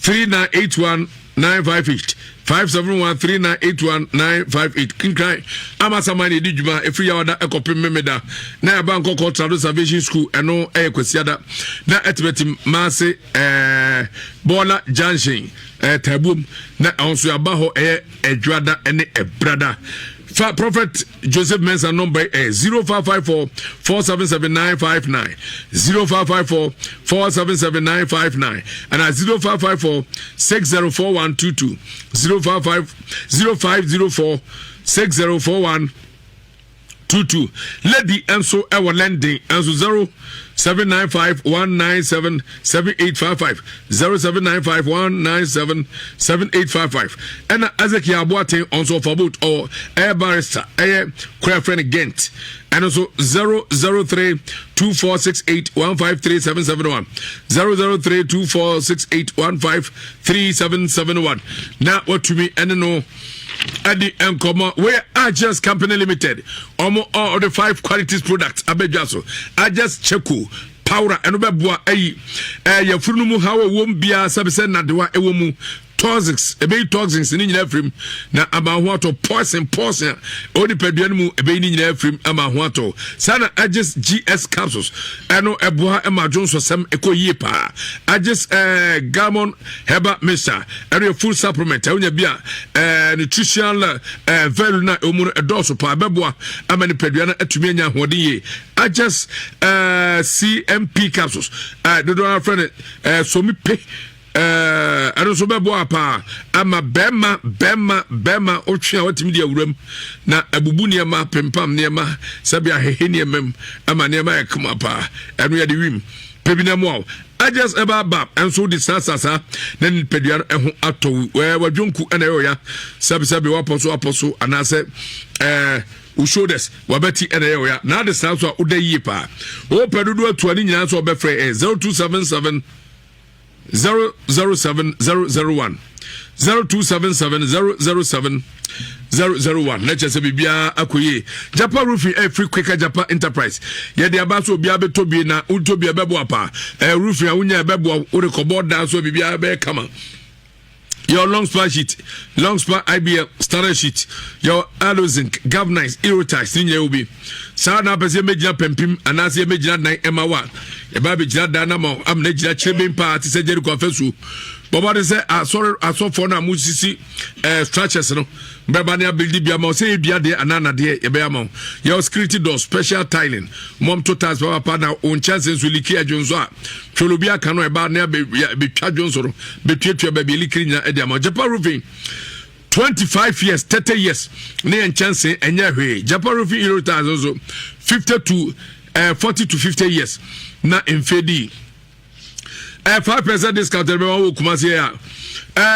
3981 958 571 3981 958 Kinkran amasaman na ɛdi dwuma ɛfiri yawada ɛkɔpem memeda na yɛaba nkɔkɔ trado salvation school ɛno ɛyɛ kwasiada na ɛtematim maase ɛɛ bɔɔla junction ɛɛ taabuom na ɛho nso yɛaba hɔ ɛyɛ adwada ɛne ɛbrada fa prophet joseph mensah number ɛyɛ 0554 477 959 0554 477 959 ɛna 0554 604122 055 0504 6041 22 lady nso ɛwɔ london nso 0795 197 7855 0795 197 7855 ɛna ezekiel aboaten ɔnso ɔfa boat ɔwɔ ɛyɛ barrister ɛyɛ kura frɛ no gent ɛno nso 003 2468 153771 003 2468 153771 na watumi ɛne no ɛdi nkɔmɔ. Wei Ages Company Limited, ɔmo ɔde five qualities products abɛdwa so. Ages Cheko powder ɛno bɛboa ayi ɛɛ yɛfuru no mu ha wɔ wɔm biara sɛbi sɛ nadewa ɛwɔ mu, toxins, ɛbɛyi toxins ne nyinaa firim na ama ho atɔ. Poison poison a ɛwɔ nipadua no mu, ɛbɛyi ne nyinaa firim ama ho atɔ. Saa na Ages GS capsules ɛno ɛboa ɛma adwonsɔsɛm ɛkɔ yie paa. Ages Gamon herbal mixture ɛno yɛ full supplement ɛwonya bi a nutritional value na ɛwɔ mu no ɛdɔɔso paa, ɛbɛboa ama nipadua no atumi anya ahoɔden yie. Ages CMP capsules dodoɔ afrɛ no somi pe, ɛno nso bɛboa paa ama bɛrima bɛrima bɛrima otwe a watumi de awuram na abubu nneɛma, pempam nneɛma, sɛbi ahehe nneɛma mu ama nneɛma yɛ kama paa. Ɛno yɛde wim pɛbi na mu a Agyes ɛba aba ɛnso de saa na nipadua no ɛho atɔ. Ɛɛ wadwonku ɛna ɛyɛ ɔya, sɛbi sɛbi wapɔ so apɔ so anaasɛ wo shoulders wabɛti ɛna ɛyɛ ɔya na ade saa so a woda yie paa. Wopɛ dodo atua ne nyinaa nso ɔbɛfrɛ 0277 007 001, 0277 007 001 na kyerɛ sɛ biribiara akɔ yie. Japa Roofing ɛfiri Quicker Japa Enterprise yɛde aba so, obiara bɛtɔ bie na wotɔ bie ɛbɛboa paa. Roofing a wonya ɛbɛboa wode kɔbɔ dan so, biribiara bɛyɛ kama. Your long span sheet, long span IBL standard sheet, your alozinc, galvanize, aerotiles ne nyinaa bi. Saa na apɛ sɛ yɛmɛgyina pampim anaasɛ yɛmɛgyina dan ɛma wo a, yɛba bɛgyina dan no ma amena gyina kyerɛ ben paa te sɛ Jericho afasuo. Bɔbɔ de sɛ asɔre asɔfoɔ no a mosisi structures no bɛba ne abuild bi ama wo sɛ yɛdua deɛ anaa nadeɛ yɛbɛyɛ ama wo. Yɛwɔ security door, special tiling, mɔm to tiles papapa na wo nkyɛnse nso leak adwo nso a twolo bi aka no ɛba ne abɛtwa dwo nso no bɛtuatua baabi ɛleak nyina ɛde ama wo. Japa Roofing, 25 years, 30 years ne yɛ nkyɛnse ɛnyɛ hwee. Japa Roofing euro tiles nso 50 to 40 to 50 years na mfedi 5% discount ɛbɛma wɔ Kumase a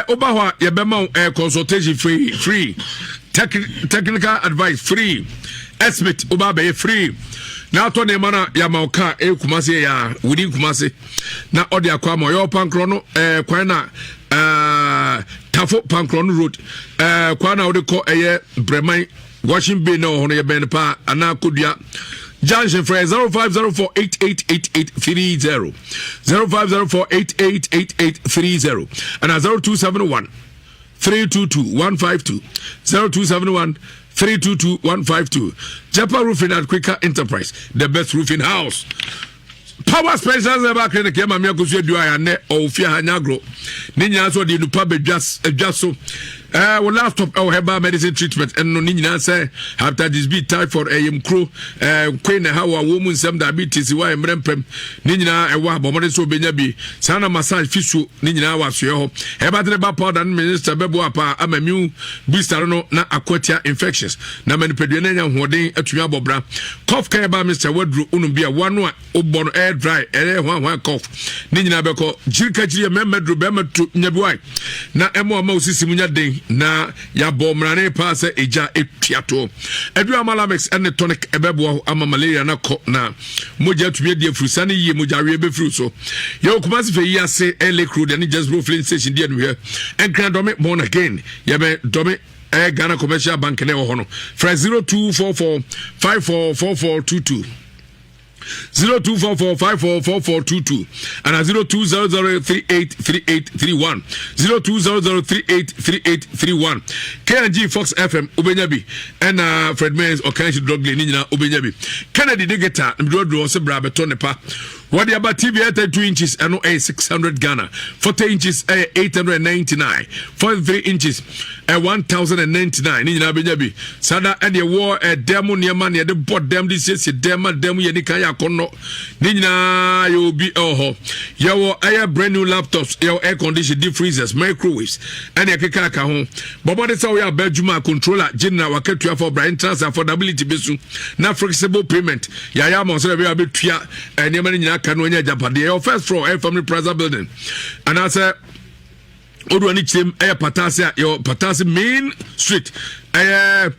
woba hɔ a yɛbɛma wo consultation free, free technical advice free, estimate woba abɛyɛ free na atɔ nneɛma no a yɛama wo kaa ɛyɛ Kumase yɛ a within Kumase na ɔde akɔ ama ɔyɛ ɔpankorɔ no kwan na Tafo Pankorɔ no road kwan na wode kɔ ɛyɛ Brɛman washing bay na wɔ hɔ no yɛbɛn no paa anaa Kodua junction. Frɛ 0504 888830, 0504 888830 ɛna 0271 322 152, 0271 322 152. Japa Roofing at Quicker Enterprise, the best roofing house. Power Special Herbal Clinic yɛ maame Akoso Adu a yɛanɛ ɔwɔ fie ha nyɛ agorɔ ne nyinaa nso ɔde nupa bɛdwa adwa so. Eh, wo laptop ɛwɔ herbal medicine treatment ɛno ne nyinaa sɛ hepatitis B, typhoid, ɛyɛ mkuro, eh, kwe na ɛha wɔ awɔ mu nsɛm, diabetes, wa mmerɛ mpɛm ne nyinaa ɛwɔ abɔ mmɔden sɛ obɛnya bi. Saa na massage fisuo ne nyinaa wɔ asoɛ hɔ. Herbal ne ba powder no minister bɛboa paa ama immune booster no na akwatia infections na ma nipadua no anya ahoɔden atumi abɔ bra. Cough ka herbal mixture waduro wonom bi a wano a wobɔ no ɛyɛ dry ɛyɛ hwan hwan cough ne nyinaa bɛkɔ. Kyirika kyiri yɛ mmarima duro bɛrima to nya bi wae na ɛmo ama osisi mu nya den na yɛabɔ mmarane paa sɛ egya etua toɔ. Aduro amalamix ɛne tonic ɛbɛboa ama malaria na kɔ na mogya atumi adi afurusa ne yie mogya aweɛ bɛfiri so. Yɛwɔ Kumasi fɛ yi ase ɛyɛ Lake Road ɛne Jasbro filling station di anuhwɛ. Nkran Dɔme born again yɛbɛn Dɔme ɛyɛ Ghana Commercial Bank na ɛwɔ hɔ no. Frɛ 0244 544422. 0244 544422 ana 0200383831 0200383831 KNG Fox FM wobɛnya bi ɛna Fred Mens ɔkan drug ne nyinaa wobɛnya bi. Kennedy digital mdurɔdurɔ sɛ bra bɛtɔ ne pa wɔde aba. TV 32 inches ɛno ɛyɛ 600 Ghana, 40 inches ɛyɛ 899, 43 inches ɛ 1099 ne nyinaa bɛnya bi. Sada ɛne ɛwɔ ɛdɛm mu nneɛma ne yɛde bɔ dɛm de siesie dɛm ma dɛm yɛ nika yɛ akɔnnɔ ne nyinaa yɛ obi ɛwɔ hɔ. Yɛwɔ ɛyɛ brand new laptops, yɛwɔ air condition, deep freezers, microwaves ɛne ɛkeka aka ho. Bɔbɔ de sɛ woyɛ aba adwuma controller general wakatua fɔ bra interest affordability bɛsu na flexible payment yɛayɛ ama sɛ ɛbɛyɛ abɛtua nneɛma no nyinaa ka no anya agyapadeɛ. Yɛwɔ first floor, ɛyɛ Family Plaza building, anaasɛ odu ani kyerɛm ɛyɛ Patase a yɛwɔ Patase main street, ɛyɛ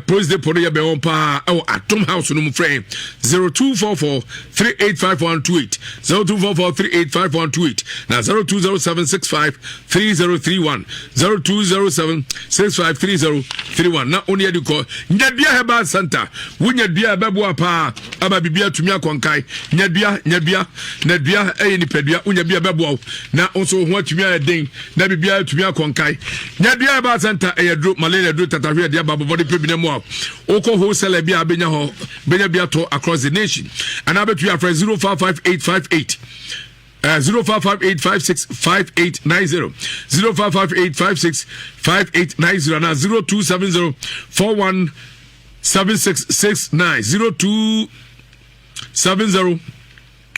police depot no yɛ bɛn wɔn paa ɛwɔ Atom House no mu. Frɛ 0244 385128, 0244 385128 na 0207 653031, 0207 653031 na oni adi kɔ Nyadua Herbal Center. Wonya dua ɛbɛboa paa ama biribi atumi akɔnkae. Nyadua, nyadua na dua ɛyɛ nipadua. Wonya bi a ɛbɛboa wo na nso ho atumi ayɛ den na biribiara atumi akɔnkae. Nyadua Herbal Center ɛyɛ duro, malaria duro, tatahwe ɛde aba bɔbɔde pɛ bi na mu a wokɔ wholesaler bi a bɛnya hɔ bɛnya bi atɔ across the nation anaa bɛtumi afrɛ 055858 0558565890, 0558565890 na 0270 417669, 0270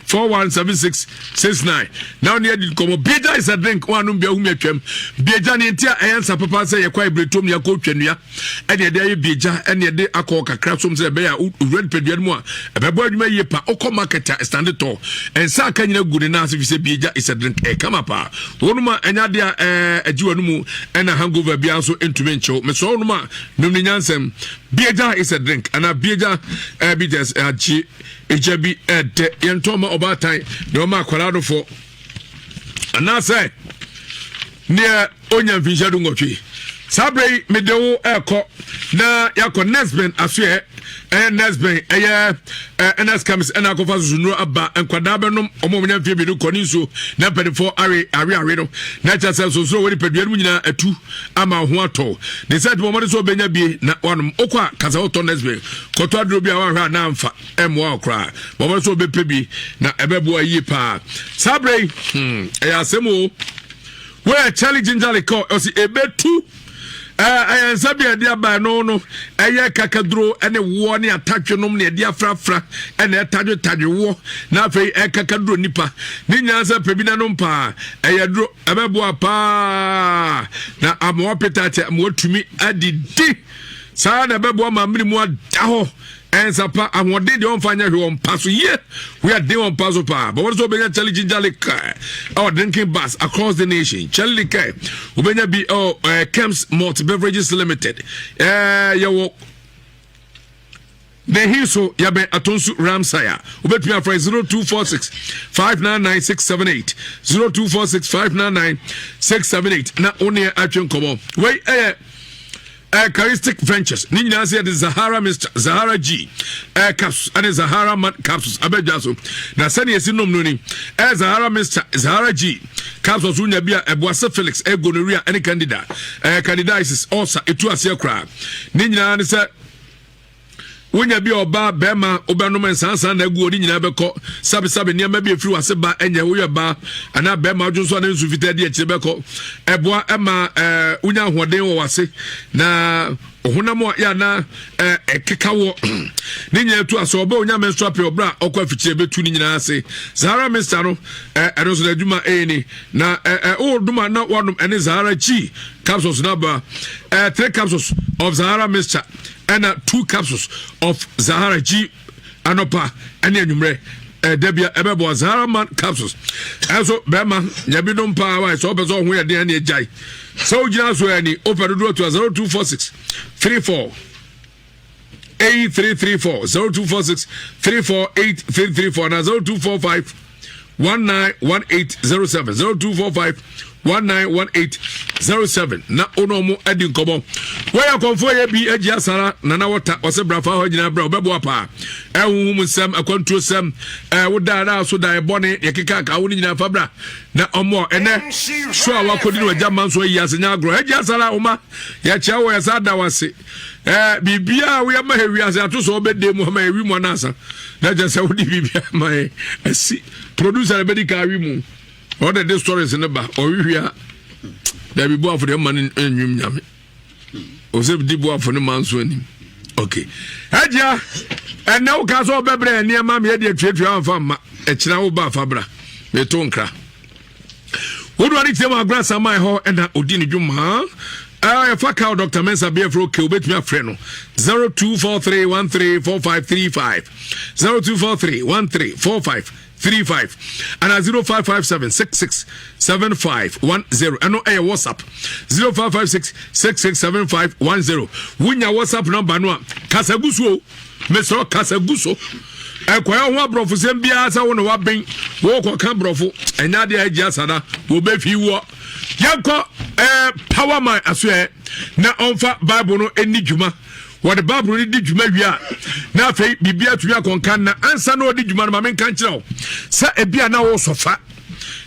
417669 na ɔne adi nkɔmmɔ. Biagya is a drink wɔanom bia humi atwam. Biagya ne nti a ɛyɛ nsa papa sɛ yɛkɔ abiretom ne yɛkɔ twa nnua ɛne ɛde ayɛ biagya ɛne ɛde akɔ kakra som sɛ ɛbɛyɛ a wura nipadua no mu a ɛbɛbɔ adwuma yie pa. Wokɔ market a ɛstande tɔ nsa aka nyina gu ne nan ase fi sɛ biagya is a drink ɛkama paa. Wɔnom a ɛnyɛ adeɛ a ɛgye w'ano mu ɛna hangover biara nso ntumi nkyew. Mesrɛ wɔnom a nom ne nyansɛm. Biagya is a drink anaa biagya bitters agye egya bi ɛdɛ yɛntɔn ma ɔbaatan na ɔma akwadaa nofoɔ anaasɛ neɛ ɔnya mfinhyia 18. Saa berɛ yi mede wo ɛrekɔ na yɛakɔ Nesben asoɛ. Ɛyɛ Nesben, ɛyɛ ns chemist ɛna akɔfa susunuro aba. Nkwadaa bɛnom, ɔmo a wɔnya mfie 2 kɔ ne nsuo na mpanimfoɔ awe awe awe no na kyerɛ sɛ nsonsoro wɔ nipadua no mu nyinaa atu ama ho atɔ ne sɛ ɛtuma ɔmɔde sɛ ɔbɛnya bie na wanom. Wokɔ a kasa wotɔ Nesben kɔtɔ aduro bi a wahwɛ a na amfa ɛmmoa wo koraa. Bɔbɔ sɛ ɔbɛpɛ bi na ɛbɛboa yie paa. Saa berɛ yi ɛyɛ asɛm o. Wɔyɛ Charlie Ginger Liquor ɔsi ebetu ɛyɛ nsa bi a ɛde aba no no ɛyɛ kakaduro ɛne woɔ ne atadwe nom ne ɛde afrafra ɛna ɛtadwe tadwe woɔ na afei ɛkakaduro nipa ne nyinaa sɛ pɛ bi na nom paa. Ɛyɛ duro ɛbɛboa paa na amoa petakyɛ amoa tumi adidi saa na ɛbɛboa ma mmiri mu ada hɔ. Ɛnsa pa ahoɔden deɛ ɔmfa nyɛ hwee ɔmpa so yie woyɛ den ɔmpa so paa. Bɔbɔ sɛ wobɛnya Charlie Ginger Liquor ɛwɔ drinking bars across the nation. Charlie Liquor wobɛnya bi ɛwɔ Kems Malt Beverages Limited. Yɛwɔ na ɛhi so yɛbɛn Atonsu Ramsaya. Wobɛtumi afrɛ 0246 599 678, 0246 599 678 na wo neɛ atwe nkɔmmɔ. Wei ɛyɛ Eucharistic Ventures ne nyinaa sɛ yɛde Zahara Mr Zahara G capsules ɛne Zahara Man capsules abɛdwa so na sɛnea yɛsi nom no ni. Zahara Mr Zahara G capsules wonya bi a ɛboa syphilis, gonorrhea ɛne candida, candidiasis, ulcer ɛtu aseɛ koraa. Ne nyinaa ne sɛ Wonya bi a ɔbaa, bɛrima, wobɛnom nsansan na agu hɔ ne nyinaa bɛkɔ. Sabesabe nneɛma bi efiri wase ba ɛnyɛ woyɛ baa anaa bɛrima adwo nso a ne nsu fitaa di akyire bɛkɔ. Ɛboa ɛma ɛɛ wonya ahoɔden wɔ wase na ɔhonam a yɛ ana ɛɛ ɛkeka wɔ ne nyinaa tu asɔ ɔbɛ onya menstrual period ɔbra ɔkɔ afikyire bɛtu ne nyinaa ase. Zahara mixture no ɛɛ ɛno nso n'adwuma ɛyɛ ni na ɛɛ ɛɛ wodom a na wanom ɛne Zahara chi capsules no aba ɛɛ three capsules of Zahara mixture. ɛna two capsules of zahara g anɔpa ɛne anwummerɛ ɛda bia ɛbɛboa zahara man capsules ɛnso bɛrima nya bi nom paa wa sɛ ɔpɛ sɛ ɔho yɛ den ɛne agyae sɛ wogyina so ɛni wopɛ dodoɔ atua 0246 34 8334 0246 34 8334 na 0245 191807 0245 191807 na wo ne ɔmo adi nkɔmmɔ. Wɔyɛ akɔmfoɔ yɛ bi agyi asara nana wɔta ɔsɛ brafa hɔ nyinaa bra ɔbɛboa paa ɛhuhum nsɛm akwantuo sɛm ɛwoda na so da ɛbɔne deɛ keka ka wo ne nyinaa fa bra na ɔmo ɛnɛ so a wakɔdi no agya ma nso ayi ase nyɛ agorɔ agyi asara woma yɛkyɛ wɔ yɛsa da wase ɛɛ biribiara woyɛ ma yɛ wiase ato sɛ ɔbɛde mu ama yɛwi mu anaasa na kyɛ sɛ wode biribiara ma yɛ asi producer na bɛdi ka awi mu ɔde de stories no ba ɔwehwɛ a dabi boafo deɛ ma no nwim nyame ɔsɛ di boafo no ma nso anim ok agyia ɛnɛ woka sɛ ɔbɛbrɛ nneɛma meyɛ deɛ tuatua amfa mma ɛkyena wo ba afa bra meto nkra wodoa ne tiam agorɔ asaman hɔ ɛna ɔdi ne dwuma ɛfa kaw dr mensa biafrɛ ok wobɛtumi afrɛ no 0243134535 02431345 35 ana 0557667510 ɛno ɛyɛ whatsapp 0556667510 wonya whatsapp number no a kasa gu so o mesrɛ kasa gu so ɛkɔyɛ ho aborɔfosɛm biara sɛ wo na waben wokɔka borɔfo ɛnyɛ adeɛ a agyi asada wɔbɛfi woɔ yɛnkɔ eh, power man asoɛ na ɔmfa bible no ɛni dwuma wɔde bible no di dwuma wie a na afei biribi atumi akɔnka na ansa na ɔdi dwuma no ma menka nkyerɛ wo sɛ ebi a na wosɔfa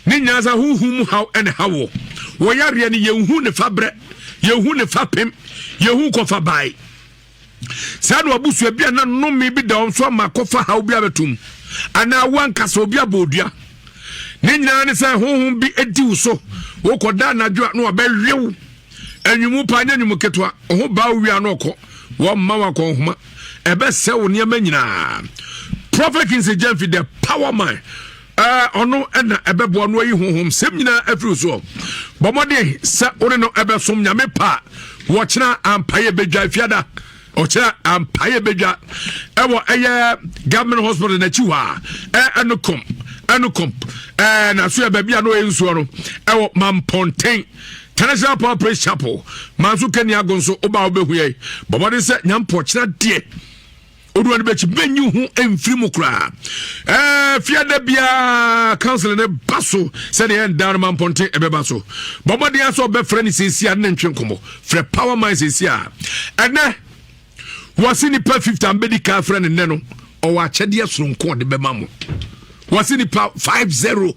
ne nyinaa sɛ honhom mu haw ɛne ha wɔ wɔyareɛ no yɛnhu ne fa berɛ yɛnhu ne fa pem yɛnhu kɔfa bae saa na wabusua bi a na nnome bi da wɔn so ama akɔfa haw bi abɛtom anaa wo ankasa obi abɔ odua ne nyinaa ne sɛ honhom bi adi wo so wokɔda anadwo a na wabɛwew anwumu paa nyɛ anwumu ketewa ho baa wo wia na ɔkɔ wɔmma wakɔ nhoma ɛbɛsɛ wo nneɛma nyinaa prophet Kingsley Gyamfi the power man ɔno ɛna ɛbɛboa no ayi honhom sɛm nyinaa afiri soɔ bɔ mmɔden sɛ wo ne no ɛbɛsom nyame pa wɔkyena ampayɛ bɛdwa afiada ɔkyena ampayɛ bɛdwa ɛwɔ ɛyɛ government hospital n'akyi hɔ a ɛno kom ɛno kom ɛɛ naso yɛ baabi a no ɛyɛ nsuo no ɛwɔ mampɔnten International Power Praise Chapel manso kani ago nso woba wobɛhu yɛ bɔ mmɔden sɛ nyampɔ kyena deɛ oduwa no bɛkyi bɛnyi ho mfiri mu koraa ɛɛ fiada biara council ne ba so sɛdeɛ ɛnda no ma mpɔnten ɛbɛba so bɔ mmɔden asɛ ɔbɛfrɛ no siesie a ne ntwe nkɔmmɔ frɛ power man siesie a ɛnɛ wɔse nipa 50 a mbɛdi kan frɛ no nnɛ no ɔwɔ akyɛdeɛ soronko ɔde bɛma mo wɔse nipa 50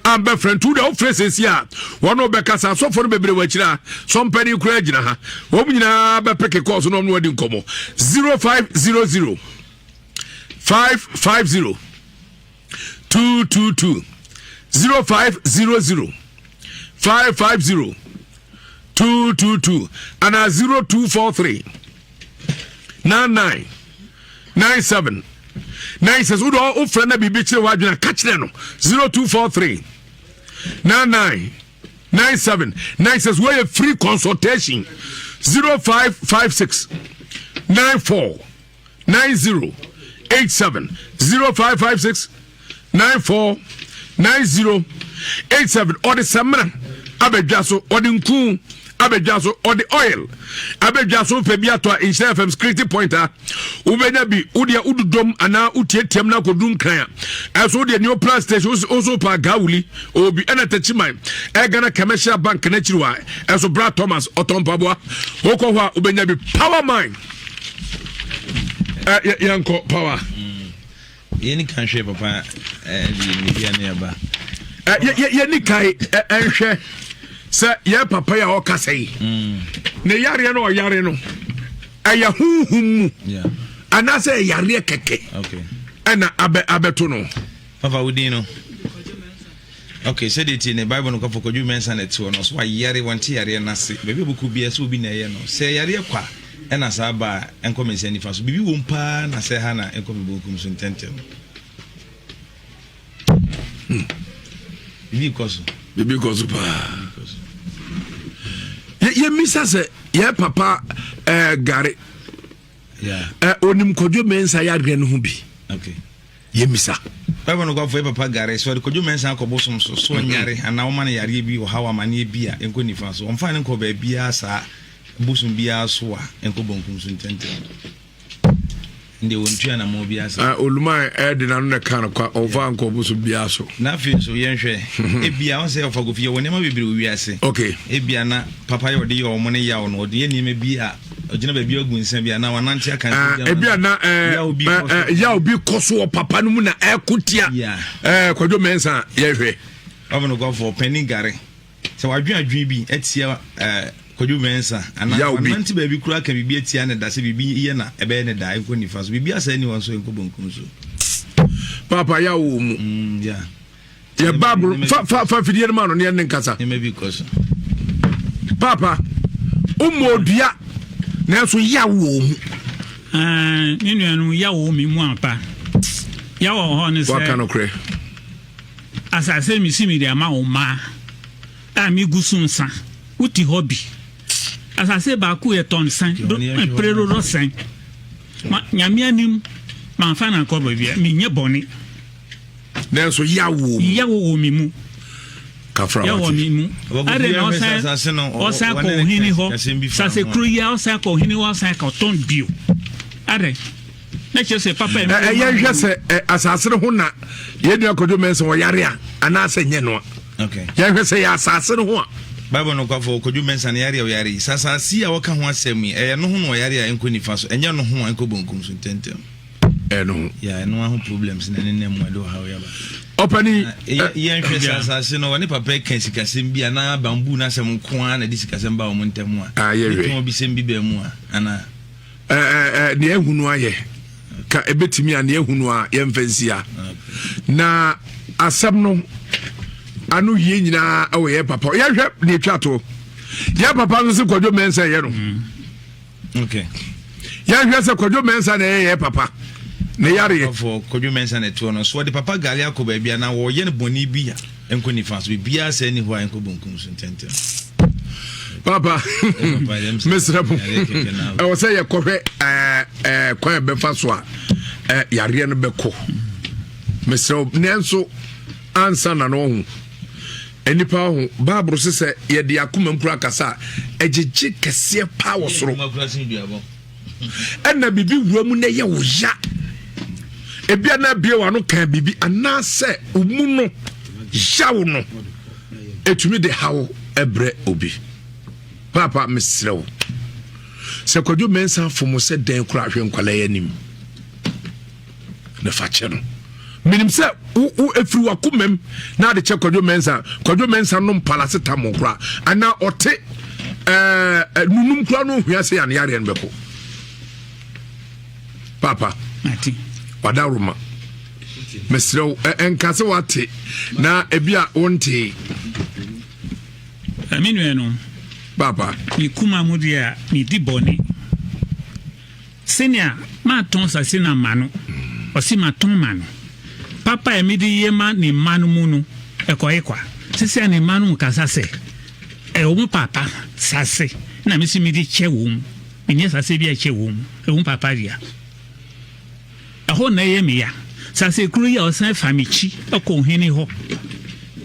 a mbɛfrɛ nti wode wofrɛ sɛsi a wɔne wobɛkasa asɔfoɔ no bebree wɔ akyiri a sɔmpani koraa gyina ha wɔn nyinaa bɛpeke kɔɔ so na ɔno adi nkɔmmɔ 0500 550 222 0500 550 222 anaa 0243 99 97 96 wode wofrɛ na biribi kyerɛ w'adwene a ka kyerɛ no 0243 99 97 96 wɔyɛ free consultation 0556 94 90 87 0556 94 90 87 ɔde samina abɛdwa so ɔde nku abɛdwa so ɔde oil abɛdwa so pɛ bi atɔ a nhyira fm security point a wobɛnya bi wodeɛ wododom anaa wotiatiam no akɔdu nkran a ɛso wodeɛ new plan station woso pa gawuli obi ɛna takyiman ɛgana commercial bank no akyiri hɔ a ɛso bra thomas ɔtɔn mpaboa wokɔ hɔ a wobɛnya bi power mine yɛnkɔ power mm. yɛni kan hwɛ papa ɛde biribi a ne yɛba yɛni kan ɛnhwɛ sɛ yɛ papa yi a ɔkasa yi mm. ne yareɛ no ɔyare no ɛyɛ honhom mu. anaasɛ ɛyareɛ kɛkɛ ɛna abɛ abɛto no. Papa wo din no? Ok, sɛdeɛ tie ne Bible no kɔfo Kwadwo Mensah na ɛte hɔ no, so wayare, wɔnte yareɛ no ase. Baabi a ɔbɛkɔ biara sɛ obi na ɛyɛ no. Sɛ yareɛ kwa ɛna saa ba a, ɛnkɔ me nsa nifa so. Biribi wom paa na sɛ ha na ɛnkɔ me bonkum so ntɛntɛm. Hmm. Biribi kɔ so. Biribi kɔ so paa. Yɛmmisa sɛ yɛ papa eh, gare eh, onim Kwadwo Mensah yareɛ no ho bi. Okay. Yɛmmisa. Bible nokwafo yɛ papa gare sɛ ɔde Kwadwo Mensah akɔ bosom so so ɔnyare anaa wɔma no yareɛ bi ɔhaw amaneɛ bi a ɛnkɔ nifa so. Ɔmfa no nkɔ baabiara saa bosom biara so a ɛnkɔ bonkum so ntɛntɛm. Ndeɛ wɔntu anamɔ biara saa. Ah, Oluma ɛde n'ano na ɛka no kwa ɔmfa nkɔ bosom biara so. Na afei nso yɛnhwɛ ebia wɔn sɛ ɔfa kofi yɛwɔ nneɛma bebree wɔ wiase. Okay. Ebia na papa yɛ ɔde yɛ wɔn ne yaw no ɔde yɛ nneɛma bi a ɔgyina baabi agu nsa bi anaa wanante aka nsɛm bi ama ebi ana ɛɛ yaw bi kɔ so wɔ papa no mu na ɛko tia ɛɛ Kwadwo Mensah yɛhwɛ. Ɔmo no kɔfɔ panyin gare sɛ wadwen adwen bi atia ɛɛ Kwadwo Mensah anaa wanante baabi kura aka biribi atia ne da sɛ biribi yɛ na ɛbɛyɛ ne da ɛnkɔ nifa so biribi asɛ ni wɔn so ɛnkɔ bonkum so. Papa yaw wɔ mu. Mm, yeah. Yɛ baabolo fa fa fa fidie no ma no ne ɛne nkasa. Nneɛma bi kɔ so. Paapa, womɔ odua nanso yaw wɔ mu. Me nuanom yaw wɔ me mu ampa. Yaw wɔ hɔ ne sɛ. Waka nokorɛ. Asase mesi mi de ama wo mmaa a megu so nsa wote hɔ bi. Asase baako yɛ tɔn sɛn mpere dodo sɛn. Ma nyame anim mamfa no ankɔ baabi a menyɛ bɔne. Nanso yaw wɔ mu. Yaw wɔ me mu. Kafra Yaw wɔ me mu. Ɛde na ɔsan ɔsan kɔ ohene hɔ. Sase kuro yi a ɔsan kɔ ohene hɔ ɔsan kɔ tɔn bio. Ɛde na kyerɛ sɛ papa yɛ. Ɛyɛ nhwɛ sɛ asase no ho na yɛn nua Kwadwo Mensah ɔyare a anaasɛ nyɛ no a. Yɛhwɛ sɛ yɛ asase no ho a. Bible no kwafo Kwadwo Mensah ne yare a ɔyare yi. Sɛ asase yi a wɔka ho asɛm yi ɛyɛ no ho na ɔyare a ɛnkɔ nifa so ɛnyɛ no ho a ɛnkɔ bonkum so ntɛntɛm. Ɛno ho. Yeah, ɛno aho problems na ne nam mu ɛde ɔhaw yaba. Ɔpani. Yɛn hwɛ sɛ asase no wɔne papa ka sikasɛm bi anaa bamboo n'asɛm nko ara na ɛde sikasɛm ba wɔn ntam a. Ah, yɛ hwɛ. Ne tɔn bi sɛm bi bɛn mu a anaa. Ɛɛ ɛɛ nea ehunu ayɛ ka ebetumi a nea ehunu a yɛmfa nsi a na asɛm no ano yie nyinaa ɛwɔ yɛ papa yɛhwɛ nea etwa to yɛ papa nso sɛ Kwadwo Mensah yɛ no. Mm. Okay. Yɛnhwɛ sɛ Kwadwo Mensah na ɛyɛ yɛ papa ne yareɛ. Ɔfɔ Kwadwo Mensah na ɛtoɔ no so ɔde papa gale akɔ baabi a na wɔyɛ no bɔne bi a ɛnkɔ nifa so biribiara sɛ ɛni hɔ a ɛnkɔ bonkum so ntɛntɛm. Papa mesrɛ mo ɛwɔ sɛ yɛkɔhwɛ ɛɛ kwan ɛbɛfa so a yareɛ no bɛkɔ mesrɛ wo nanso ansa na no ɔho Nnipa ho, Bible se sɛ yɛde akoma mu kura kasa a, ɛgyegye kɛseɛ paa wɔ soro. Ɛna biribi wura mu na ɛyɛ wo ya. Ebi a na abie w'ano kan biribi anaasɛ omu no yaw no ɛtumi de haw ɛbrɛ obi. Paapa mesrɛ wo sɛ Kwadwo Mensah fom sɛ dɛn koraa hwɛ nkwalaa yi anim. na fa kyɛ no menim sɛ wo wo efiri w'akomam na ade kyɛ kwadwo mɛnsa kwadwo mɛnsa nom paracetamol koraa anaa ɔte ɛɛ nunum koraa no ohia sɛ yane yareɛ no bɛkɔ papa wadaroma mesrɛ wo ɛnka sɛ wate na ebi a wontee me nua no papa me kuma mu deɛ a medi bɔne Sɛnea matɔn asase no ama no, ɔse matɔn ma no. Papa a mede yɛ ma ne mma no mu no, ɛkɔye kwa. Sesei a ne mma no kasa sɛ, ɛyɛ wɔn papa sase na me nso mede kyɛ wɔn. Menni asase bi a ɛkyɛ wɔn, ɛyɛ wɔn papa dea. Ɛhɔ na ɛyɛ me ya. Sase koro yi a ɔsan fa me kyi kɔ ohene hɔ.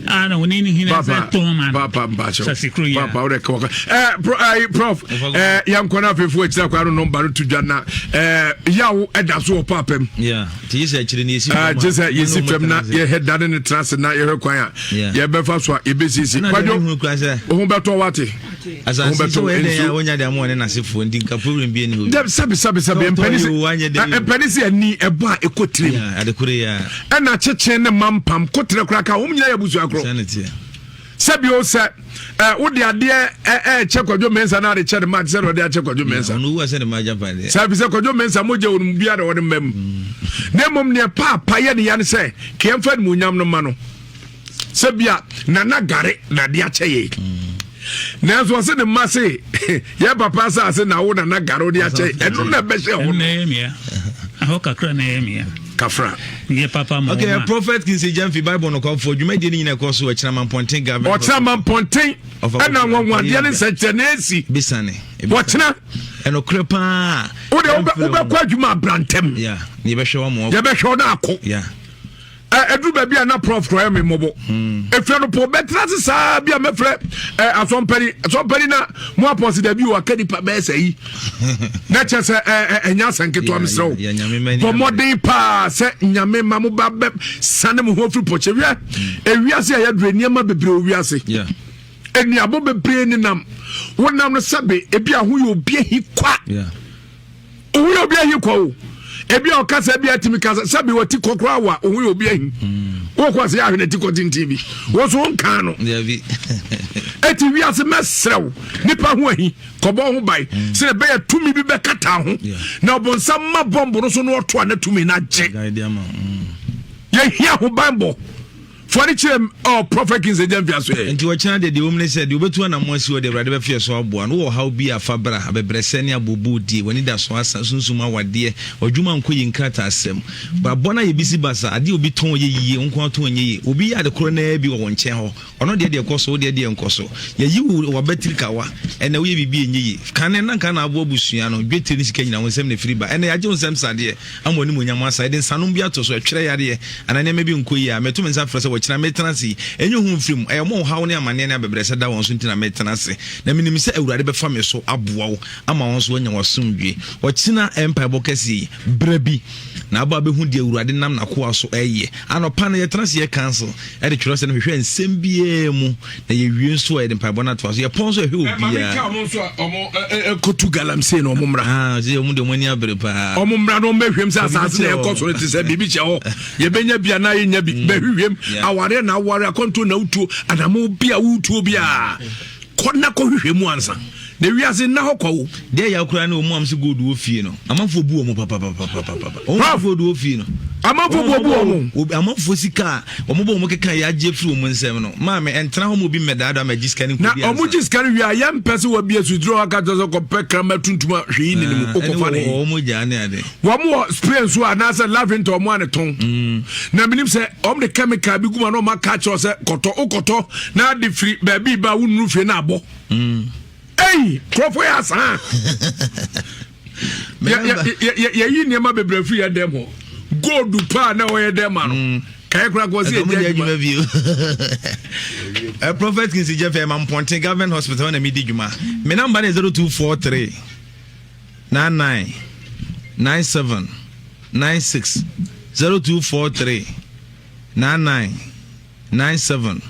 A na ɔne ne hene sɛ tɔn ma no. Papa mpakyɛw. Sase koro yi a. Papa wode kɔ eh pro eh prof eh yɛnkɔ na afeefo akyira kwa no nɔmba no to dwa na eh yawo ɛda so wɔ paapam. Yeah. Ti sɛ akyire ne yɛsi fam. Gye sɛ yɛsi fam na yɛhwɛ da ne ne tena ase na yɛhwɛ kwan a yɛbɛfa so a yɛbɛsiesie. Kwadwo wo ho bɛtɔ wate. Asase sɛ wɔyɛ dɛn a wɔnya de ama wɔne n'asefoɔ nti nka problem bi ani hɔ. Dɛ sɛbi sɛbi sɛbi mpɛni sɛ mpɛni sɛ ani ɛbɔ a ɛkɔ tirim. Adekore ya. Ɛna kyekye ne mampam kotere koraa ka wɔn nyinaa yɛ abusua korɔ. Sɛbio sɛ ɛ wode adeɛ ɛ ɛkyɛ Kwadwo Mensah na ade kyɛ ne ma te sɛ deɛ ɔde akyɛ Kwadwo Mensah. Ɔno wu asɛ ne ma agyapadeɛ. Sɛ fi sɛ Kwadwo Mensah mogya wɔ ne mu biara na ɔde mma mu. Na mmom neɛ paapa yɛ ne ya ne sɛ kɛmfa animuonyam no ma no. Sɛ bia Nana Gare na ade akyɛ yɛ. Nanso ɔse ne mma se yɛ papa asase na wo Nana Gare wode akyɛ ɛno na ɛbɛhyɛ hɔ no. Ɛhɔ kakra na ɛyɛ mea. Kafra. Yɛ papa ma Okay, Prophet Kingsley Gyamfi, Bible nokwafo, dwumadie no nyina ɛkɔ so Ɔkyena Mampɔnten Government. Ɔkyena Mampɔnten ɛna nwanwadeɛ ne nsɛnkyerɛnne esi. Bisane. Ɔkyena. Ɛnokorɛ paa. Wode wobɛkɔ adwuma abrantɛm. Yeah, yɛbɛhwɛ wɔn mo. Yɛbɛhwɛ wɔn akɔ. Yeah. Ɛduru baabi a na prof kora yɛ me mmɔbɔ. Efirɛ no po bɛtena ase saa bi a mɛfrɛ ɛ asɔmpani asɔmpani na mo apɔsi dabi o aka nipa bɛyɛ sɛ yi na kyɛ sɛ ɛ ɛ ɛnyɛ asɛn ketewa mesrɛ wo bɔ mmɔden paa sɛ nyame ma mo ba bɛ sane mo ho afiri pɔkyɛ wiɛ ewiase a yɛdure nneɛma bebree wɔ wiase nnuabɔ bebree nenam wonam no sɛbe ebi a ho yɛ obi ahi kwa. Ohun yɛ obi ahi kɔ o. Ebi a ɔkasa ebi atumi kasa sɛbi wɔti kɔ koraa wa ohun yɛ obi ahi. Hmm. Wɔkɔ ase ahwɛ n'ati kɔ tenten bi. Wɔn so nkan no. Eti wiase mɛsrɛw nipa ho ahi kɔbɔ ho ban hmm. sɛ ɛbɛyɛ tumi bi bɛkata ho na ɔbɔnsam ma bɔmbo no so na ɔto a na tumi no agye. Hmm. Yɛhia ho banbɔ. Fɔre kyerɛ m oh, Prophet Kingsley Gyamfi aso yɛ. Nti ɔkyena deɛ deɛ wɔm ne sɛ deɛ wobɛtu anamo asi hɔ deɛ Awurade bɛfeɛ so aboa no. Wowɔ ɔhaw bi a fa bra, abɛbrɛsɛ ne abooboo die, w'anidaso asa, sunsum awadeɛ, w'adwuma nkɔ yie, nkrataasɛm. Brabɔ no ayɛ bisi basa, adeɛ a obi tɔn yɛ yie, wo nko ara tɔn nyɛ yie. Obi yɛ ade korɔ no ara bi wɔ wo nkyɛn hɔ, ɔno deɛ deɛ ɛkɔ so, wo deɛ deɛ ɛnkɔ so. Yɛayi wo w'abatiri kawa, ɛnnɛ woyɛ biribi a ɛnyɛ yie. Kane na nka na aboa abusua no, dwetire ne sika nyinaa wo nsam na ɛfiri ba. Ɛnnɛ yɛagye wo nsam sadeɛ. ama w'animuonyam asa, yɛde nsanom bi ato so, ɛtwerɛ yareɛ, anaa nneɛma bi nkɔ yie a, meto me nsa frɛ sɛ wɔkyena metena ase yi, ɛnyɛ hu mfiri mu, ɛyɛ wɔn ɔhaw ne amanneɛ ne abɛbrɛsɛ da wɔn so nti na metena ase, na menim sɛ Awurade bɛfa me so aboa wo ama wɔn nso wɔanya w'asomdwoeɛ. Ɔkyena mpaebɔ kɛseɛ yi, bra bi, na aba abɛhu deɛ Awurade nam n'akoa so reyɛ. Anɔpa no, yɛtena ase yɛ council de twerɛsɛm no hwehwɛ nsɛm biara mu, na yɛwie nso a yɛde mpaebɔ no atoa so. Yɛpɔn nso ɛhwɛ obiara. Maame nka wɔn nso a wɔn kɔtu galamsey na wɔn mmra. Ah, sɛ wɔn de wɔn ani abere paa. Wɔn mmra na wɔn bɛhwɛm sɛ asase na ɛkɔ so no te sɛ biribi kyɛ hɔ. Yɛbɛnya bi anaa yɛnya bi. Mm. Bɛhwehwɛm. Awareɛ na aware akɔnto na wotuo anamo bi a wotuo bi a kɔ na kɔhwehwɛ mu ansa. Na wiase nna hɔ kwa o. Deɛ ɛyɛ koraa ne wɔn a wɔsɛ gold wɔ fie no. Amanfoɔ bu wɔn papapapapapa. Wɔn a gold wɔ fie no. Amanfoɔ bu wɔn. Amanfoɔ sika a wɔn bɔ wɔn keka yɛ agye firi wɔn nsam no. Maame ɛntena hɔ ma obi mmɛdaadaa ma gye sika no nkɔdi ansa. Na wɔn gye sika no wie a yɛn mpɛ sɛ wɔabie so duro aka kyerɛ sɛ kɔpɛ kraman tuntum a hwee ni ne mu okɔfa ne. Wɔn gya ne ade. Wɔn wɔ spray nso anaasɛ lavender wɔn a ne tɔn. Mm. Na menim sɛ wɔn de chemical bi gu mu a na wɔn aka kyerɛ sɛ kɔtɔ okɔtɔ na ade firi baabi ba wo nuru fie na abɔ. Mm. Ei, nkurɔfoɔ yɛ asaa. Yɛyi nneɛma bebree firi yɛn dɛm hɔ. Gold paa na ɔyɛ dɛm ma no. Mm. Kae kora kɔ sɛ ɛgya adwuma bio. Eh, Prophet Kingsley Jeffrey ma Mpɔnten Government Hospital na medi dwuma. Me namba ne 0243 99 97 96 0243 99 97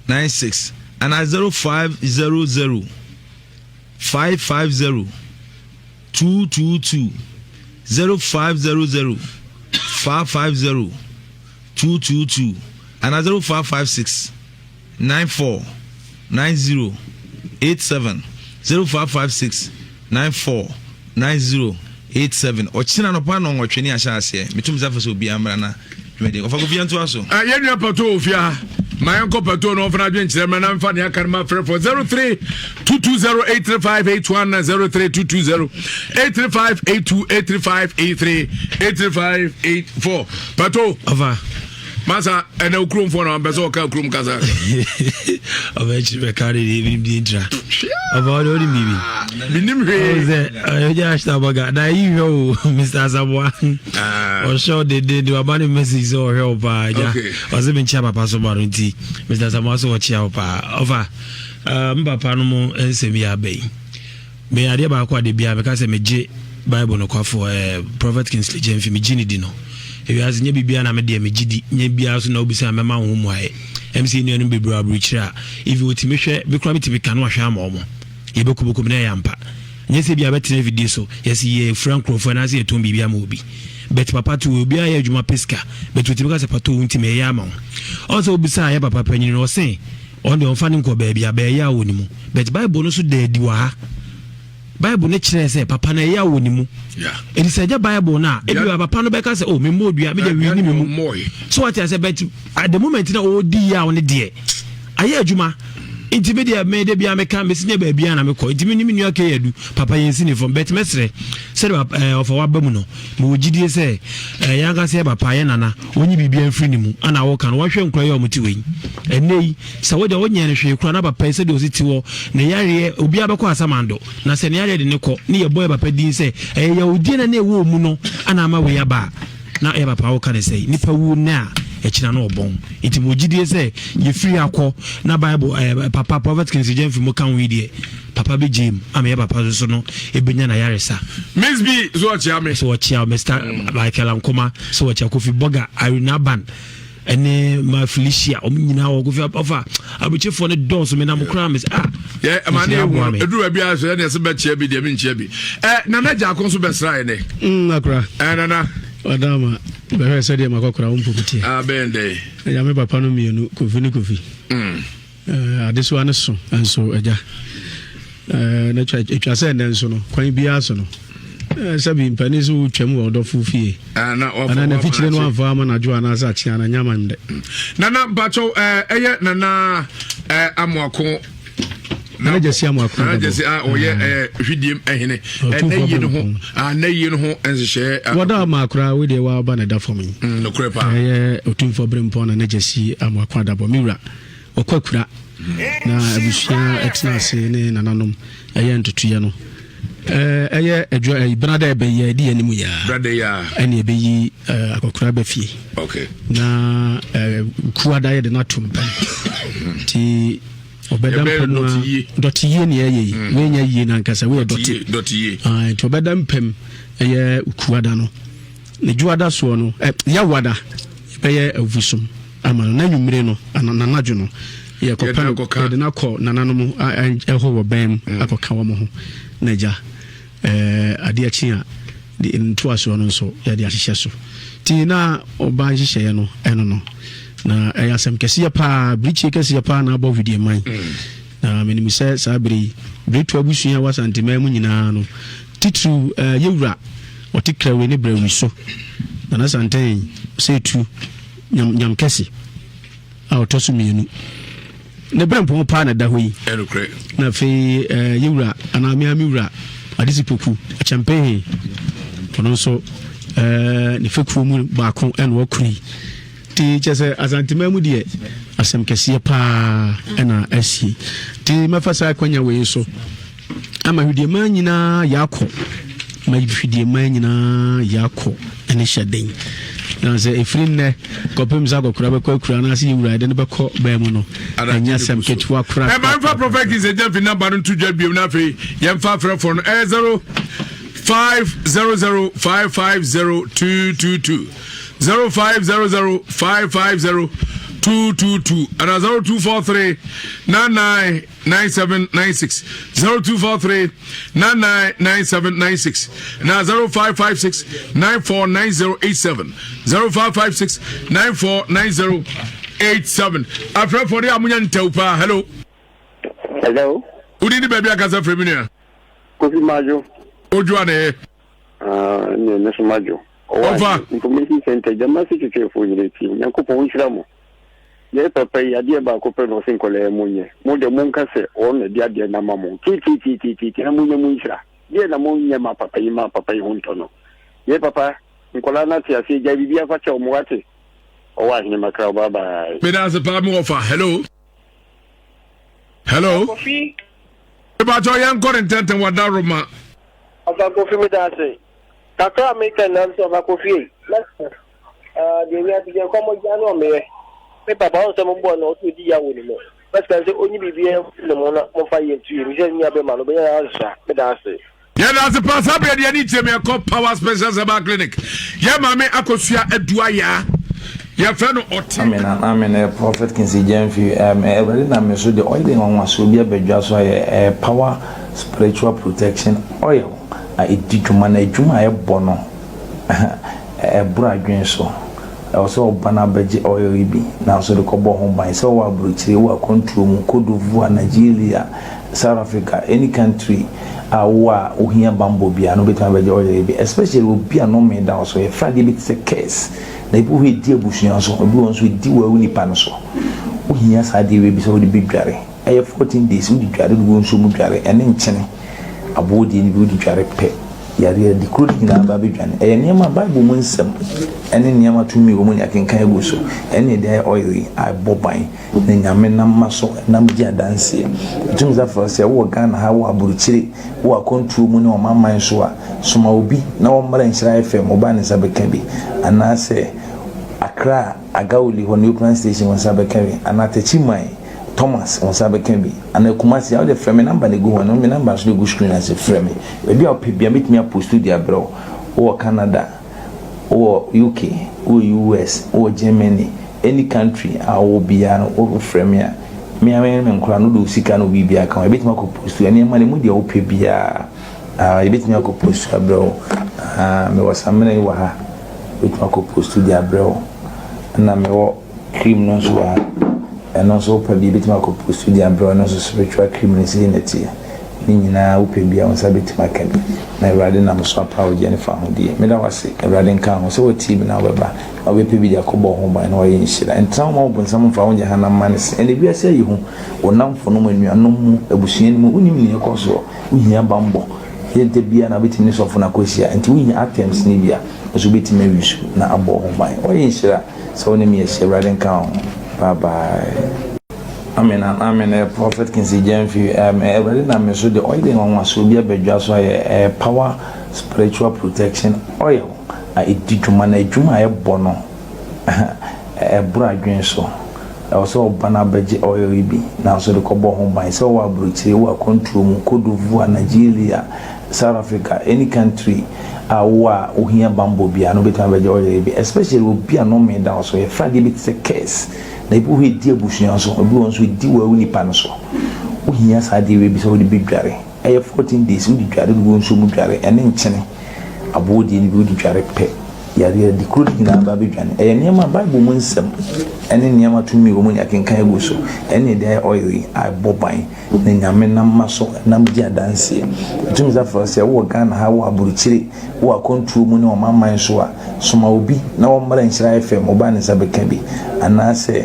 96 anaa 0500 550 222 0500 550 222 anaa 0556 94 90 87 0556 94 90 87 Ɔkyena anɔpa nnɔnwɔtwe ne ahyɛ aseɛ. Meto me nsa frɛ sɛ obiara mmra na dwumadi. Ɔfa Kofi yɛntoa so. Eh, yɛn nua pato wɔ fie ha. Ma yɛnkɔ pato na ɔmfa n'adwenkyerɛ mmra na mfa nea aka no ma frɛfoɔ 03 220 835 81 03 220 835 82 835 83 835 84 pato. Ɔfa. Masa ɛnɛ wo kuromfoɔ na wampɛ sɛ ɔka kurom kasa. Ɔbɛ akyiri bɛka de deɛ menim deɛ ntira. Ɔba ɔde ɔde biribi. Menim hwee. Sɛ ɔyɛ ahyɛ abɔga na ayi hwɛ o Mr. Asamoah. Ah. Ɔhyɛ ɔdede de waba ne message sɛ ɔhwɛ wo paa agya. Ɔsɛ menkyia papa so ba no nti Mr. Asamoah sɛ ɔkyia wo paa. Ɔfa me papa no mo nsɛm yi aba yi. Me adeɛ baako a da biara meka sɛ megye Bible nokwafoɔ eh, Prophet Kingsley Gyamfi, megye ne di no. Ewiase nyɛ biribiara na me deɛ megye di, nyɛ biribiara so na wobisa a mɛma wo ho mmuaeɛ. Ɛm sɛ yɛn nuanom bebree wɔ aburokyire a, even wɔtumi hwɛ, me koraa metumi ka na wahwɛ ama wɔn. Yɛbɛkobokom na ɛyɛ ampa. Nyɛ sɛ bi a bɛtena afidie so, yɛse yɛfira nkurɔfoɔ anaasɛ yɛtɔn biribi ama obi. But papa to obiara yɛ adwuma pɛ sika, but wɔtumi ka sɛ pato wo nti meyɛ ama wo. Ɔn sɛ wobisaa yɛ papa panyin no, ɔse. Ɔno deɛ ɔmfa no nkɔ baabi a bɛɛyɛ a wɔ ne mu. But Bible no nso da adi wɔ ha. Bible no kyerɛ sɛ papa no ɛyɛ a wɔ ne mu. Ɛti sɛ ɛnyɛ Bible no a, ebi wa papa no bɛka sɛ, oh, memmɔ odua, me deɛ wii ne me mu. So wate asɛ, but at the moment na ɔredi yaw no deɛ, ayɛ adwuma. Nti me deɛ me de bia meka mesi nyɛ baabi a na mekɔ. Nti me ne me nua kɛyɛ adu, papa yɛn si ne fam. But mɛsrɛ, sɛde eh, ɔfa waba mu no, mewɔ gyidie sɛ eh, yɛn ankasa yɛ papa, yɛ nana, wɔnyi biribiara mfiri ne mu. Ana woka no, wɔhwɛ nkura yi a wɔte wei. Ɛnnɛ yi, sɛ wo deɛ wonyɛɛ no hwee koraa na papa yi sɛdeɛ ɔsi te hɔ, ne yareɛ, obiara bɛkɔ asamando, na sɛ ne yareɛ de ne kɔ, ne yɛbɔ yɛ papa din sɛ ɛyɛ yawudie na na ɛwɔ mu no ana ama wei aba a, na yɛ papa woka ne sɛ nipa wu nnɛ a ɛkyina no ɔbɔn. Nti mo gyidie sɛ yɛfiri akɔ na Bible eh, papa Prophet Kingsley Gyamfi mo ka ho yi deɛ, papa bɛgye mu ama yɛ papa nso no ɛbɛnya na yaresa. Miss B so ɔkyea me. So ɔkyea Mr. Michael Ankoma so ɔkyea Kofi Boga Irene Aban. ɛne ma Felicia wɔn nyinaa wɔ kofi ɔfa aburukyefoɔ no dɔɔso mi nam koraa mi sɛ ah. Yɛ ɛma ne ehu no eduru baabi a sɛ ɛna ɛsɛ bɛkyia bi deɛ mi nkyia bi ɛ nana gyaako nso bɛsra yɛ nɛ. Mm akora. Ɛ nana. Ɔdaama bɛhwɛ sɛdeɛ makɔkora wo mpom teɛ. Ah bɛn dɛ. Ɛgya me papa no mmienu Kofi ne Kofi. Mm. Eh, adesoa no so nso agya. Eh, na atwa sɛ ɛnɛ nso no kwan biara so no eh, sɛbi mpanin so wotwam wɔ ɔdɔfo fie ah, anaa nafikyire no amfa ama nadwo anaasɛ akyea no nyama ndɛ nana mpakyɛw ɛyɛ nana amoako nana gyasi amoako nana gyasi a ɔyɛ ɛɛ hwidiem ɛhene ɛnɛ yie no ho ɛnɛ yie no ho nhyehyɛ. wɔda ama akora wo deɛ waba na ɛda fam yi. Mm, nokorɛ paa. Ɛyɛ otumfoɔ berempɔn nana gyasi amoako adabɔ me wura ɔkɔ akura na abusua ɛtena ase ne nananom ɛyɛ ntotoeɛ no ɛyɛ adwa ɛyi benada ɛbɛyi ɛdi yɛn anim yaa ɛne ɛbɛyi akɔkora bɛ fie okay. na kuada yɛde no ato mpam nti ɔbɛda mpam a dɔte yie ne ɛyɛ yi mm. woanya yie no ankasa woyɛ dɔte ah, nti ɔbɛda mpam ɛyɛ kuada no ne dwoada soɔ no yawada bɛyɛ avusom ama no na nwummere no nanadwo no yɛkɔpɛ no yɛde no akɔ nananom ɛhɔ wɔ bɛn mu mm. akɔka wɔn ho na agya adeɛ akyi a de ntoasoɔ no nso yɛde ahyehyɛ so nti na ɔba nhyehyɛeɛ no ɛno no na ɛyɛ asɛm kɛseɛ paa birikyie kɛseɛ paa na abɔ hwedeɛ man mm. na menim sɛ saa bere yi beretu abusua a wɔ asanteman mu nyinaa no titiriw eh, yɛwura ɔte krawe ne brɛwi so nana santen sɛ etu nyam nyam kɛse a ɔtɔ so mmienu ne berɛmpɔn paa na ɛda hɔ yi na afei eh, yɛwura anaa mea me wura adesi poku akyɛmpɛn ɔno nso eh, ne fekuo mu baako ɛna wakuru yi nti kyɛ sɛ asantema mu deɛ asɛm kɛseɛ paa ɛna asie nti mɛfa saa akwanya wei so Ama hwidieman nyinaa yɛakɔ. Ma hwidieman nyinaa yɛakɔ ne hyɛ den. Na sɛ ɛfiri nnɛ kɔpem sɛ akɔkora bɛkɔ akura anaasɛ yɛwura yɛde no bɛkɔ bɛn mu no, ɛnyɛ asɛm ketewa koraa. Ɛma mfa Prophet Kings Agya fi namba no nto dwa biom na afei yɛmfa afrɛfoɔ no ɛyɛ 0 5 0 0 5 5 0 2 2 2 0 5 0 0 5 5 0 2 2 2 ana 0 2 4 3 9 9 9796 0243 999796 na 0556 949087 0556 949087 afrɛfoɔ de a monya ntɛw paa. Hello, hello. Wodi ne baabi akasa frɛ me nua. Kofi Majo. Odwo a na ɛyɛ. Ah, ne ne so Majo. Ɔfa. Information center gyama se twetwefo nyina tie. Nyankopɔn nhyira mo. Yɛn papa yi, adeɛ baako pɛ na ɔse nkwadaa yi monyɛ. Mo deɛ monka sɛ ɔno na ɛde adeɛ no ama mo. Tiitiitiitiiti na monyɛ mo nhyira. Deɛ na monyɛ ma papa yi ma papa yi ho ntɔ no. Yɛn papa, nkwadaa no ate aseɛ, gyae biribiara fa kyɛ wɔn, wate? Ɔwɔ ahene makra wo, bye bye. Meda ase paa me wɔfa. Hello. Hello. Kofi. Mepakyɛw yɛnkɔ ne ntɛntɛm wada Roma. Ɔfa Kofi meda ase. Kakra a meka nyinaa ne sɛ ɔfa Kofi ei, mɛsrɛ. Ah, deɛ wiase deɛ nkɔmmɔ gya ne ɔmeyɛ. Me papa, ɔn sɛ mobɔɔ no, ɔsɛ ɔdi yaw wɔ ne mu. Mɛsrɛ sɛ ɔnyi biribiara mfiri ne ho na momfa yɛ nto yie. Mesɛ ne nua bɛrima no, ɔbɛnya n'asetra. Meda ase. Yɛda ase paa saa berɛ deɛ ne nkyerɛ mu yɛkɔ Power Special Herbal Clinic. Yɛ maame akosua aduayaa yɛfrɛ no ɔte. Amen amen eh, Prophet Kingsley Gyamfi um, eh, Awurade nam me so de ɔyɛ de nwanwasoɔ bi abadwa so ayɛ eh, power spiritual protection oil a ɛdi dwuma na adwuma a ɛbɔ no Ɛboro adwene so. Ɛwɔ sɛ ɔba na abɛgye oil yi bi nanso de kɔbɔ ho ban. Sɛ wowɔ aburokyire, wowɔ akwantuo mu, Cote d'Ivoire, Nigeria, South Africa, any country a wowɔ a wohia banbɔ biara no wobɛtumi abɛgye oil yi bi. Especially obi a nnome da wo so. Yɛfrɛ adeɛ bi te sɛ curse. Na ebi wɔ hɔ a ɛdi abusua so, ebi wɔ hɔ nso ɛdi wo nipa no so. Wohia saa adeɛ wei bi sɛ wode bɛdware. Ɛyɛ 14 days wode dware, wode gu nsuo mu dware, ɛne nkyene aboɔ deɛ no bi wode dware pɛ. Yareɛ adi kuro no nyinaa ba bɛdwane. Ɛyɛ nneɛma a Bible mu nsɛm ne nneɛma tumi wɔ mu ne akenkan agu so. Ɛne ɛde ayɛ oil yi a ɛbɔ ban na Nyame nam ma so nam di adanseɛ. Ɛtumi sa frɛ sɛ wowɔ Ghana ha, wowɔ aburokyire, wowɔ akwantuo mu ne ɔmanman so a, soma obi na wɔmmra Nhyira FM, wo ba ne nsa bɛka bi. Anaasɛ Accra Agawuli hɔ Neoplan Station wo nsa bɛka bi. Anaa Techiman Thomas wo nsa bɛka bi. Anaa Kumasi a wode frɛ me number na ɛgu hɔ no, me number nso na ɛgu screen ase, frɛ me. Baabi a wopɛ biara mɛtumi apost de abrɛ wo. Wowɔ Canada, wowɔ UK, wowɔ US, wowɔ Germany, any country a wowɔ biara no wofrɛ me a, me ara me ne me nkwadaa no wode wo sika ne wo biribiara ka ho a, yɛbɛtumi akɔ post nneɛma no ɛmu deɛ wopɛ biara ah, yɛbɛtumi akɔ post abrɛ wo. Ah, mewɔ samina yi wɔ ha, mɛtumi akɔ post de abrɛ wo. Ɛna mewɔ Cream no nso wɔ ha. Ɛno nso wopɛ bi ebetumi akɔ post de abrɛ wo. Ɛno nso spiritual cream no sei na ɛteɛ. Ne nyinaa wopɛ bi a wo nsa betumi aka bi. Na Awurade nam so apa wo gye ne fahodie. Meda wo ase. Awurade nka ho. Sɛ woatie bi na wobɛba na wobɛpɛ bi de akɔbɔ wo ho ban na wayɛ nhyira. Ntena hɔ ma wo bonsam mfa wo nyɛ hanam mma ne se. Ɛnɛ wiase ayɛ hu. Wo nnamfonom, anuanom mu, abusua no mu, wonim nea ɛkɔ soɔ. Wohia bammɔ. Yɛ da biara na wobɛtumi ne sɔfo no akɔhyia. Nti wohia items no bi a, nso wobɛtumi awi so na abɔ wo ho ban. Wayɛ nhyira. Sɛ wo ne me ahyia awurade nka wo ho bye bye. Amen and amen eh prophet Kingsley Gyamfi um awurade nam me so de oil nwanwasoɔ bi aba dwa so ayɛ eh power spiritual protection oil a ɛdi dwuma na adwuma a ɛbɔ no ɛboro adwene so ɛwɔ sɛ ɔba no abɛgye oil yi bi nanso de kɔbɔ ho ban sɛ wowɔ aburokyire wowɔ akwantuo mu Cote d'Ivoire Nigeria South Africa any country a wowɔ a wohia banbɔ biara no wobɛtumi abɛgye oil bi especially obi a nnome da wo so yɛfrɛ adeɛ bi te sɛ curse na ebi wɔ hɔ ɛdi abusua so ebi wɔ nso ɛdi wo nipa no so wohia saa adeɛ wei bi sɛ wode bɛdware ɛyɛ 14 days wode dware wode gu nsuo mu dware ɛne nkyene aboɔ deɛ no bi wode dware pɛ yareɛ adi kuro no nyinaa ba bɛdwane ɛyɛ nneɛma Bible mu nsɛm ɛne nneɛma tumi wɔ mu ne akenkan agu so ɛne ɛde ayɛ oil yi a ɛbɔ ban Na Nyame nam ma so nam di adanseɛ. Ɛtumi sa frɛ sɛ wowɔ Ghana ha, wowɔ aburokyire, wowɔ akwantuo mu ne ɔmanman so a, soma obi na wɔmmra Nhyira FM, wo ba ne nsa bɛka bi. Anaasɛ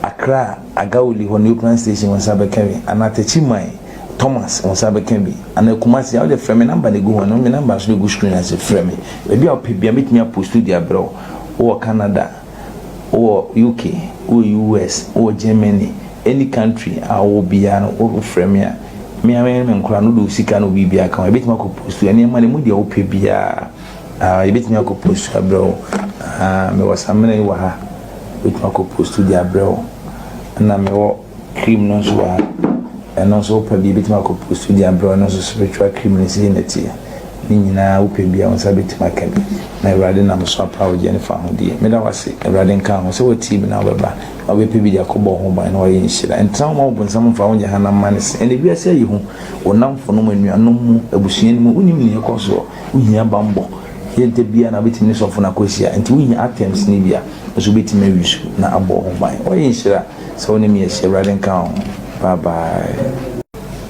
Accra Agawuli hɔ Neoplan Station wo nsa bɛka bi. Anaa Techiman Thomas wo nsa bɛka bi. Anaa Kumasi a wode frɛ me number na ɛgu hɔ no, me number nso na ɛgu screen ase, frɛ me. Baabi a wopɛ biara mɛtumi apost de abrɛ wo. Wowɔ Canada. Wowɔ UK, wowɔ US, wowɔ Germany, any country a wowɔ biara no wofrɛ me a, me ara me ne me nkwadaa no wode wo sika ne wo biribiara ka ho a, yɛbɛtumi akɔ post nneɛma no ɛmu deɛ wopɛ biara ah, yɛbɛtumi akɔ post abrɛ wo. Ah, mewɔ samina yi wɔ ha, mɛtumi akɔ post de abrɛ wo. Ɛna mewɔ cream no nso wɔ ha. Ɛno nso wopɛ bi yɛbɛtumi akɔ post de abrɛ wo. Ɛno nso spiritual cream no sei na ɛteɛ. Ne nyinaa wopɛ bi a wo nsa bɛtumi aka bi. Na Awurade nam so apa wo gyeɛ ne fahodie. Meda wo ase, Awurade nka ho sɛ woatie bi na wobɛba na wobɛpɛ bi de akɔbɔ wo ho ban na woayɛ nhyira. Ntena hɔ ma wo bonsam mfa wo nyɛ hanam mma ne se. Ɛnnɛ wiase ayɛ hu. Wo nnamfonom, anuanom mu, abusua no mu, wonnim nea ɛkɔ soɔ. Wohia banbɔ. Yɛ da biara na wobɛtumi ne sɔfo no akɔhyia. Nti wohia items no bi a, nso wobɛtumi awi so na abɔ wo ho ban. Woayɛ nhyira sɛ wo ne me ahyia. Awurade nka wo ho. Bye bye.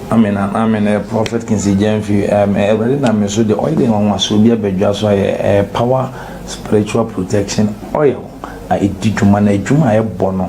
Amen and amen eh, Prophet Kingsley Gyamfi um, eh, Awurade nam me so de oil nwanwasoɔ bi aba dwa so ayɛ eh, power spiritual protection oil a ɛdi dwuma na adwuma a ɛbɔ no.